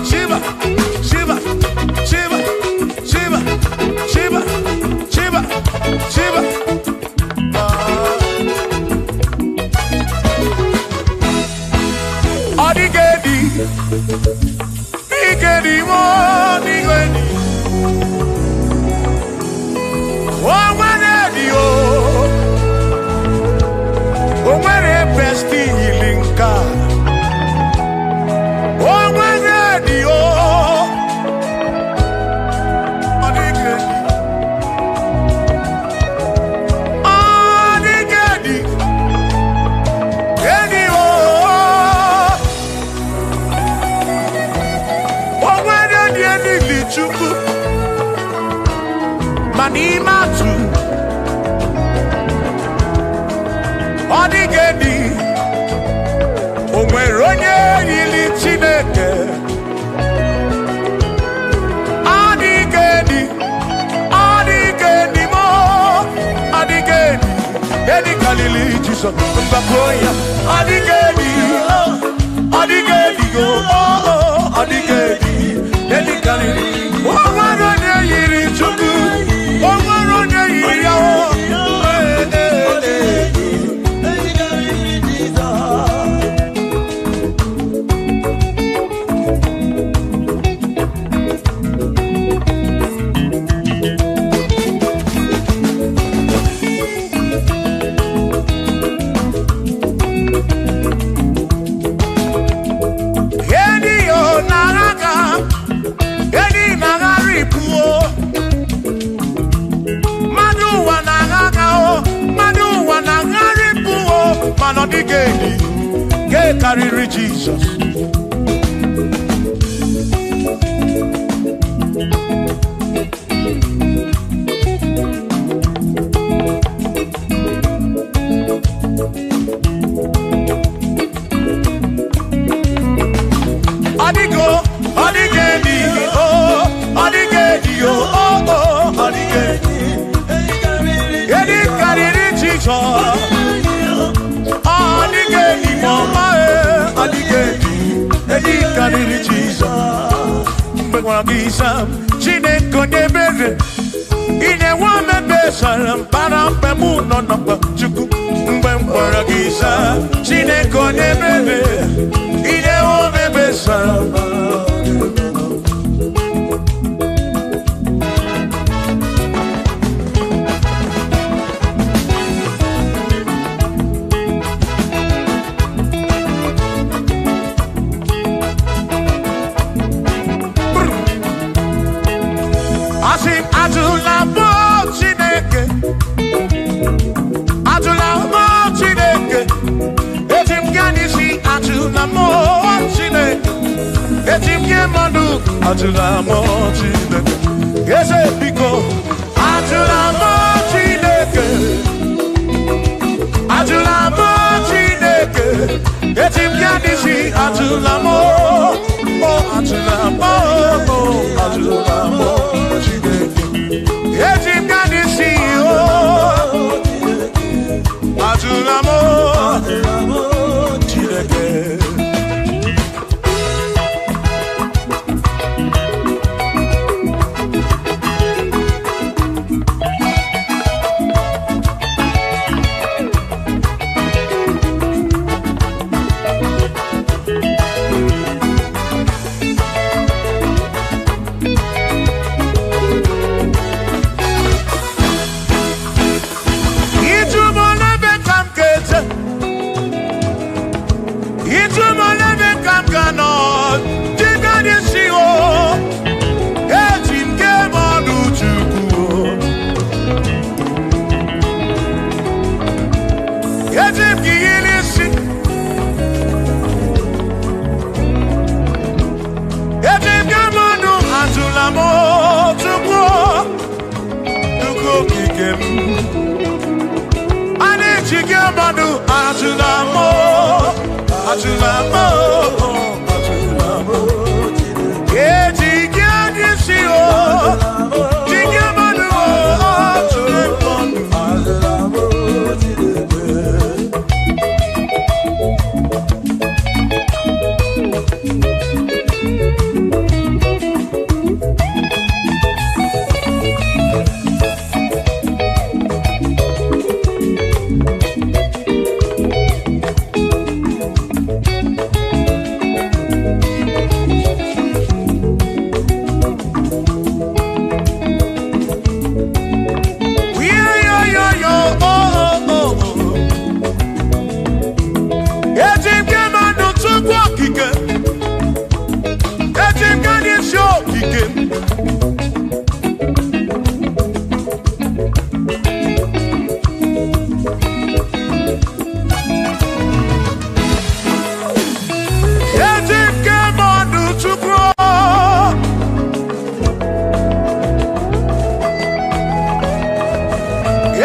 Shiba, Shiba, Shiba, Shiba, Shiba, Shiba, Shiba. Ọ dịghị edi, dịghị edi, ọ dịghị edi. O nwere edi o, o nwere besti yiri nke a. O nwere edi o, ọ dịghị edi. Ọ dịghị edi, edi o. O nwere edi elili Chukwu, ma n'ime atụ, ọ dịghị edi. O nwere onye yiri Chineke. Ọ dịghị edi, ọ dịghị edi mo, ọ dịghị edi. Edi karịrị Jizọs, mgbakọ ya. Ọ dịghị edi, ọ dịghị edi o, ọ dịghị edi. Edi karịrị. O nwere onye yiri Chukwu, o nwere onye yiri ya o. Ee, ee, ee. Edi o n'agha, edi n'agha ripụ o. Mmadụ ụwa na-agha o, mmadụ ụwa na-agha ripụ o, mana ọ dịghị edi, nke karịrị Jizọs. Ọ dịghị o, ọ dịghị edi o, ọ dịghị edi o, o, o, ọ dịghị edi. Edi karịrị Jizọs. Ọ dịghị edi ma ọma e, ọ dịghị edi. Edi karịrị Jizọs. Mgbe gwara gị sam, Chineke onye ebere, inyewa m ebe sara mbara mgbe mụ nọ n'ọkpa Chukwu. Mgbe m gwara gị sam, Chineke onye ebere, inyewa m ebe sara mbara. Asị m ajụla mụ Chineke, ajụla mụ Chineke, eji m gaa n'isi ajụla mụ Chineke, eji m nye mmadụ ajụla mụ Chineke, eze biko ajụla mụ Chineke, ajụla mụ Chineke, eji m gaa n'isi ajụla mụ, o ajụla mụ, o ajụla mụ Chineke. Eji m gaa n'isi o, ajụla m Chineke. Ijuma n'ebe ka m ga-eje, ijuma n'ebe ka m ga-anọ, dịka n'isi o, eji m gee m ọnụ Chukwu o. Eji m gị yiri isi, eji m gee m ọnụ ajụla m o, Chukwu o, Chukwu okike m. A na-eji gị mmadụ ajụla m o, ajụla m o, ajụla m o. Eji gị n'isi o, ji gị mmadụ o, ajụla m o. okike m. Eji nke m ọnụ Chukwu.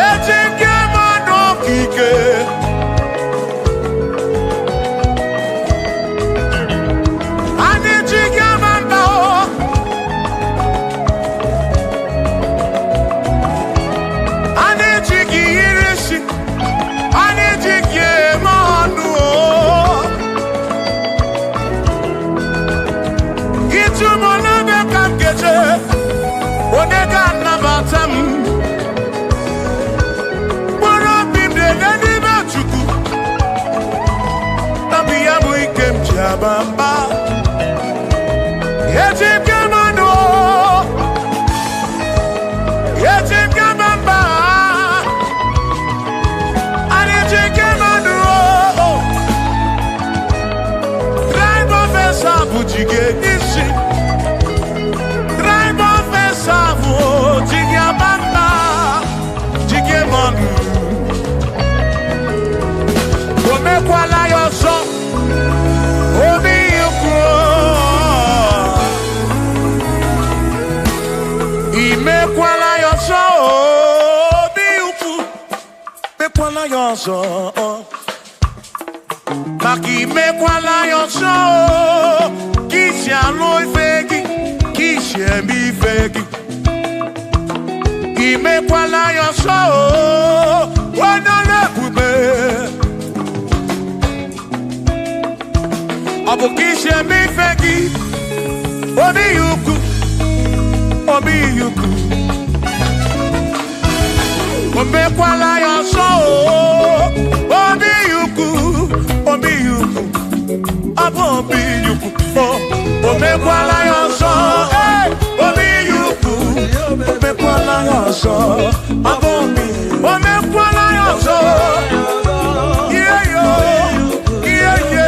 Eji nke m ọnụ okike. Anyị ji gị ama mba o. Anyị ji gị yiri isi. Anyị ji gị eme ọnụ o. Ịtụ m n'ebe ka m ga-eje, onye ga-anabata m. Mkpụrụ obi m dị n'ime Chukwu, na bụ ya bụ ike m ji aba mba. Eji m gị mmanụ, eji m gị ama mba. Anyị ji gị mmanụ, Tribe of Esau bụ ji gị isi. Tribe of Esau bụ ji gị ama mba, ji gị mmanụ. O mekwala ya ọzọ, obi ikwu. I mekwala ya ọzọ, obi ukwu. Mekwala ya ọzọ. Maka imekwala ya ọzọ, ka isi alụ ife gị, ka isi eme ife gị. Imekwala ya ọzọ, onye ọrụ ebube. Ọ bụ ka isi eme ife gị, obi ya ukwu, obi ya ukwu. O mekwala ya ọzọ, obi ya ukwu, obi ya ukwu, ọ bụ obi ya ukwu. O mekwala ya ọzọ, ee, obi ya ukwu, o mekwala ya ọzọ, ọ bụ obi. O mekwala ya ọzọ, ihe yo, ihe ye.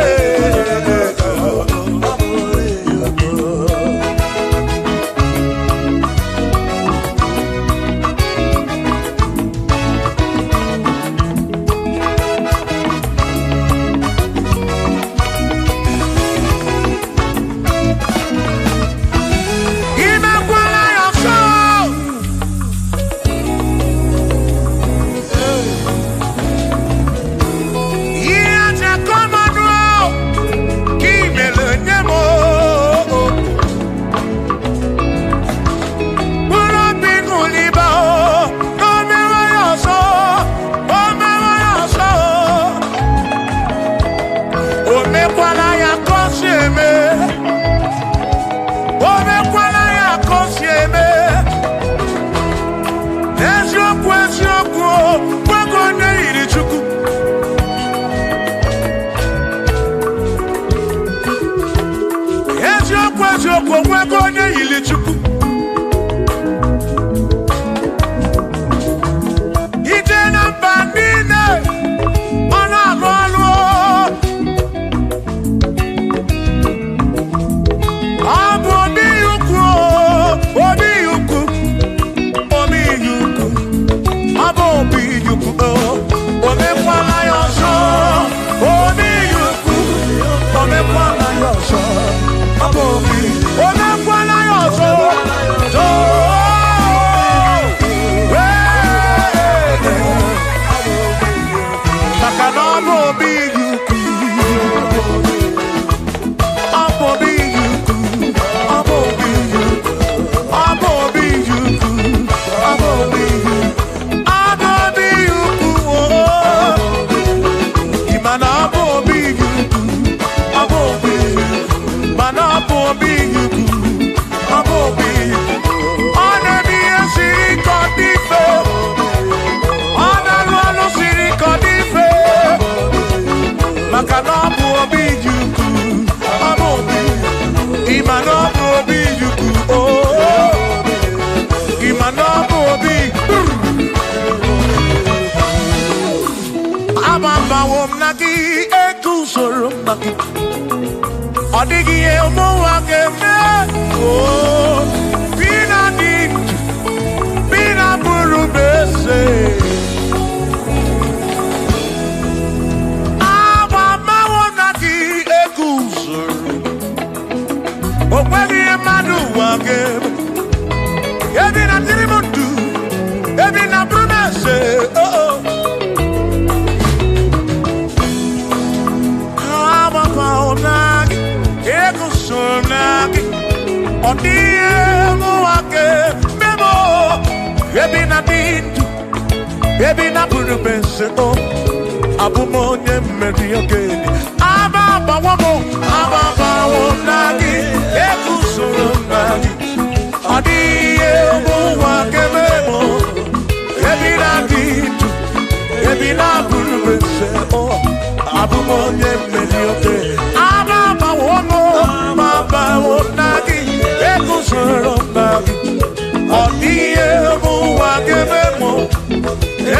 Imekwala ya ọzọ. Ihe aja kọmanụ ka imere nye m o. Mkpụrụ obi ṅụliba o, na o mewe ya ọzọ, o mewe ya ọzọ. O mekwala ya ka o si eme. O mekwala ya ka o si eme. Eziokwu eziokwu o, nwoke onye yiri Chukwu. Eziokwu eziokwu, nwoke onye yiri Chukwu. Ije na mba niile, ọ na-alụ ọlụ o. Ọ bụ obi ukwu, obi ukwu, obi ukwu, ọ bụ obi ukwu, o mekwala ya ọzọ, obi ukwu, o mekwala ya ọzọ, ọ bụ obi, o mekwala ya ọzọ, ọzọ. Ee, maka na ọ bụ obi ukwu, ọ bụ obi ukwu. Ọ bụ obi ukwu, ọ bụ obi ukwu, ọ bụ obi ukwu, ọ bụ obi ukwu, oo. Ị ma na ọ bụ obi ukwu, ọ bụ obi ukwu, mana ọ bụ obi ukwu, ọ bụ obi ukwu. Ọ na-eme ihe siri ike ọ dị mfe. Ọ na-arụ ọrụ siri ike ọ dị mfe. Maka na ọ bụ obi ukwu, ọ bụ obi Ị ma na ọ bụ obi ukwu, oo. Ị ma na ọ bụ obi. Agbabawo m na gị, eguzoro m na gị. Ọ dịghị ihe ụmụ ụwa ga-eme. Oo. O nweghị ihe mmadụ ụwa ga-eme. Ebi na dịrị m ndụ, ebi na bụrụ m eze, oh oh. Agbabawo na gị, eguzo m na gị. Ọ dịghị ihe mụnwa ga-eme m, oh. Ebi na dị ndụ, ebi na bụrụ m eze, oh. Abụ m onye mmeri ogene. Agbabawo m, agbabawo na gị, eguzoro m na gị. Ọ dịghị ihe ụwa ga-eme m, ebi na-adị ndụ, ebi na-abụrụ m eze, oh. Abụ m onye mmeri oge. Agbabawo m, agbabawo na gị, eguzoro m na gị. Ọ dịghị ihe ụwa ga-eme m,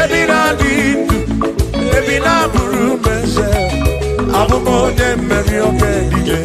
ebi na-adị ndụ, ebi na-abụrụ m eze. Abụ m onye mmeri oge dike.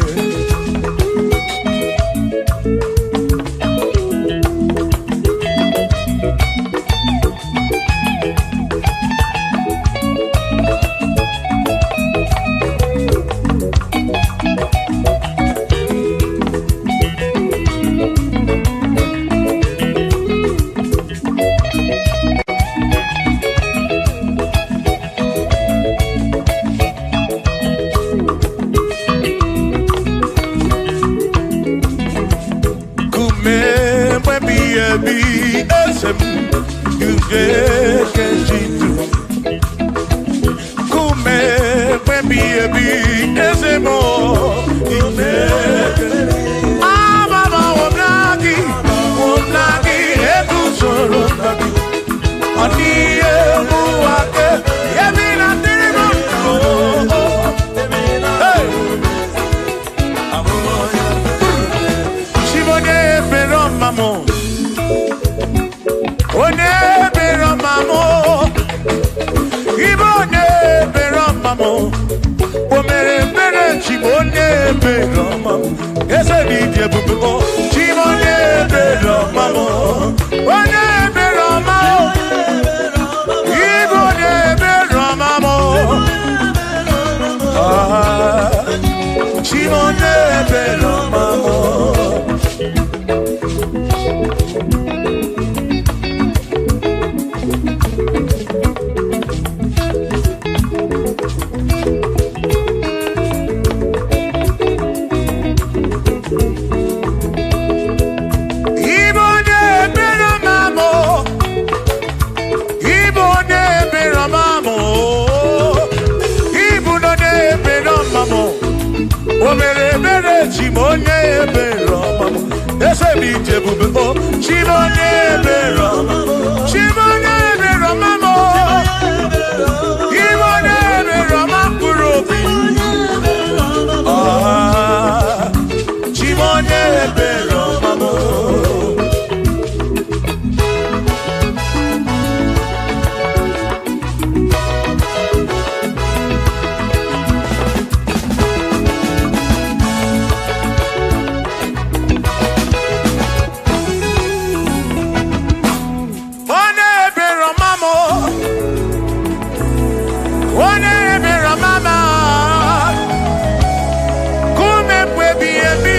Kume mgbe ebi eze m uge kejitu. Kume mgbe ebi eze m ime. Ababawo m na gị, wo m na gị, eguzoro m na gị. Ọ dịghị ihe mụwa ke, ebi na dịrị m ndụ. Hey! Chibonye ebere ọma m, onye ebere ọma m, ibe onye ebere ọma m, o mere ebere chi m onye ebere ọma m, eze dị dị ebube o, chi m onye ebere ọma m, onye ebere ọma m, ibe onye ebere ọma m, ah, chi m onye ebere ọma m. Ibo onye ebere ọma m, Ibo onye ebere ọma m, Ibu onye ebere ọma m, o mere ebere chi m onye ebere ọma m, eze m ije ebube o, chi m onye ebere ọma m, chi m onye ebere ọma m, Ibo onye ebere ọma mkpụrụ obi, ah, chi m onye ebere ọma m. Onye ebere ọma m, onye ebere ọma m, kume mgbe ebighị ebi,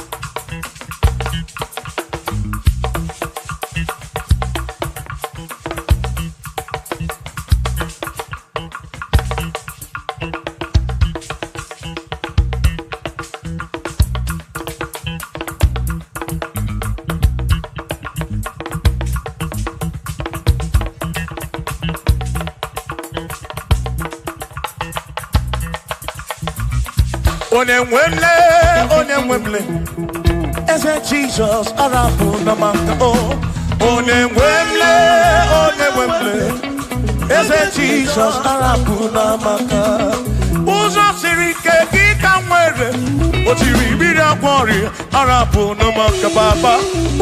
Onye nwemle, onye nwemle, eze Jizọs arapụ na maka o. Onye nwemle, onye nwemle, eze Jizọs arapụ na maka. Ụzọ siri ike gị ka nwere, o tiri mmiri agwọ ọrịa arapụ na maka baba.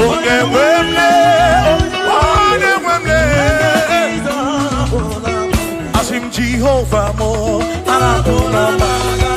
Onye nwemle, onye nwemle, asị m Jehova mụ arapụ na maka.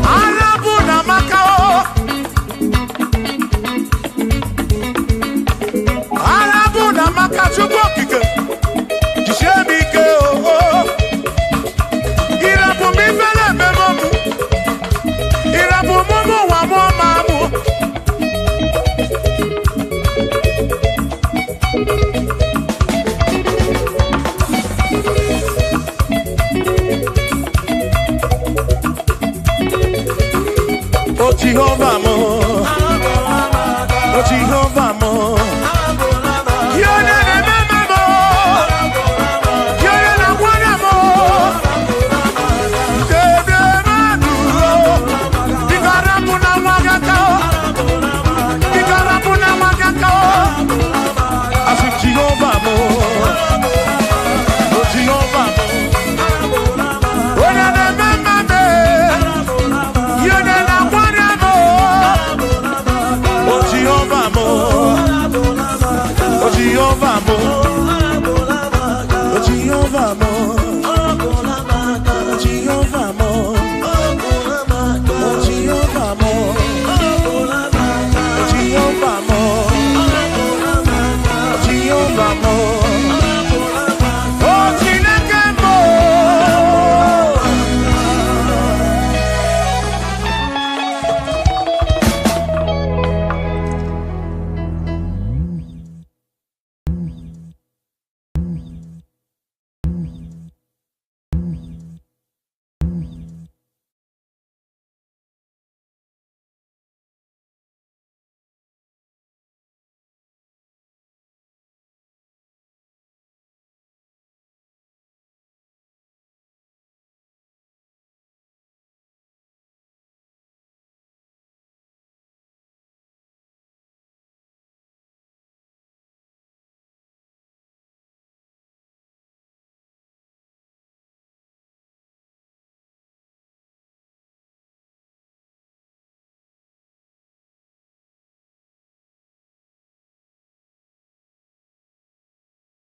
Arabu na Macao, Arabu na Maca Chukwu okike, jisie m ike o. Ịrapụ m ifele ememe mụ, ịrapụ m ụmụ ụwa mụọ ma mụ. O Jehovah mo, o Jehovah mo, yone na mama mo, yone na mwana mo, debe maduro, ikarapu na mwagaka, ikarapu na mwagaka, asi Jehovah mo, o Jehovah mo, yone na mama me, yone na mwana mo, o Jehovah mo, o Jehovah mo, o Jehovah mo, o Jehovah mo, o Jehovah mo, o Jehovah mo, o Jehovah mo.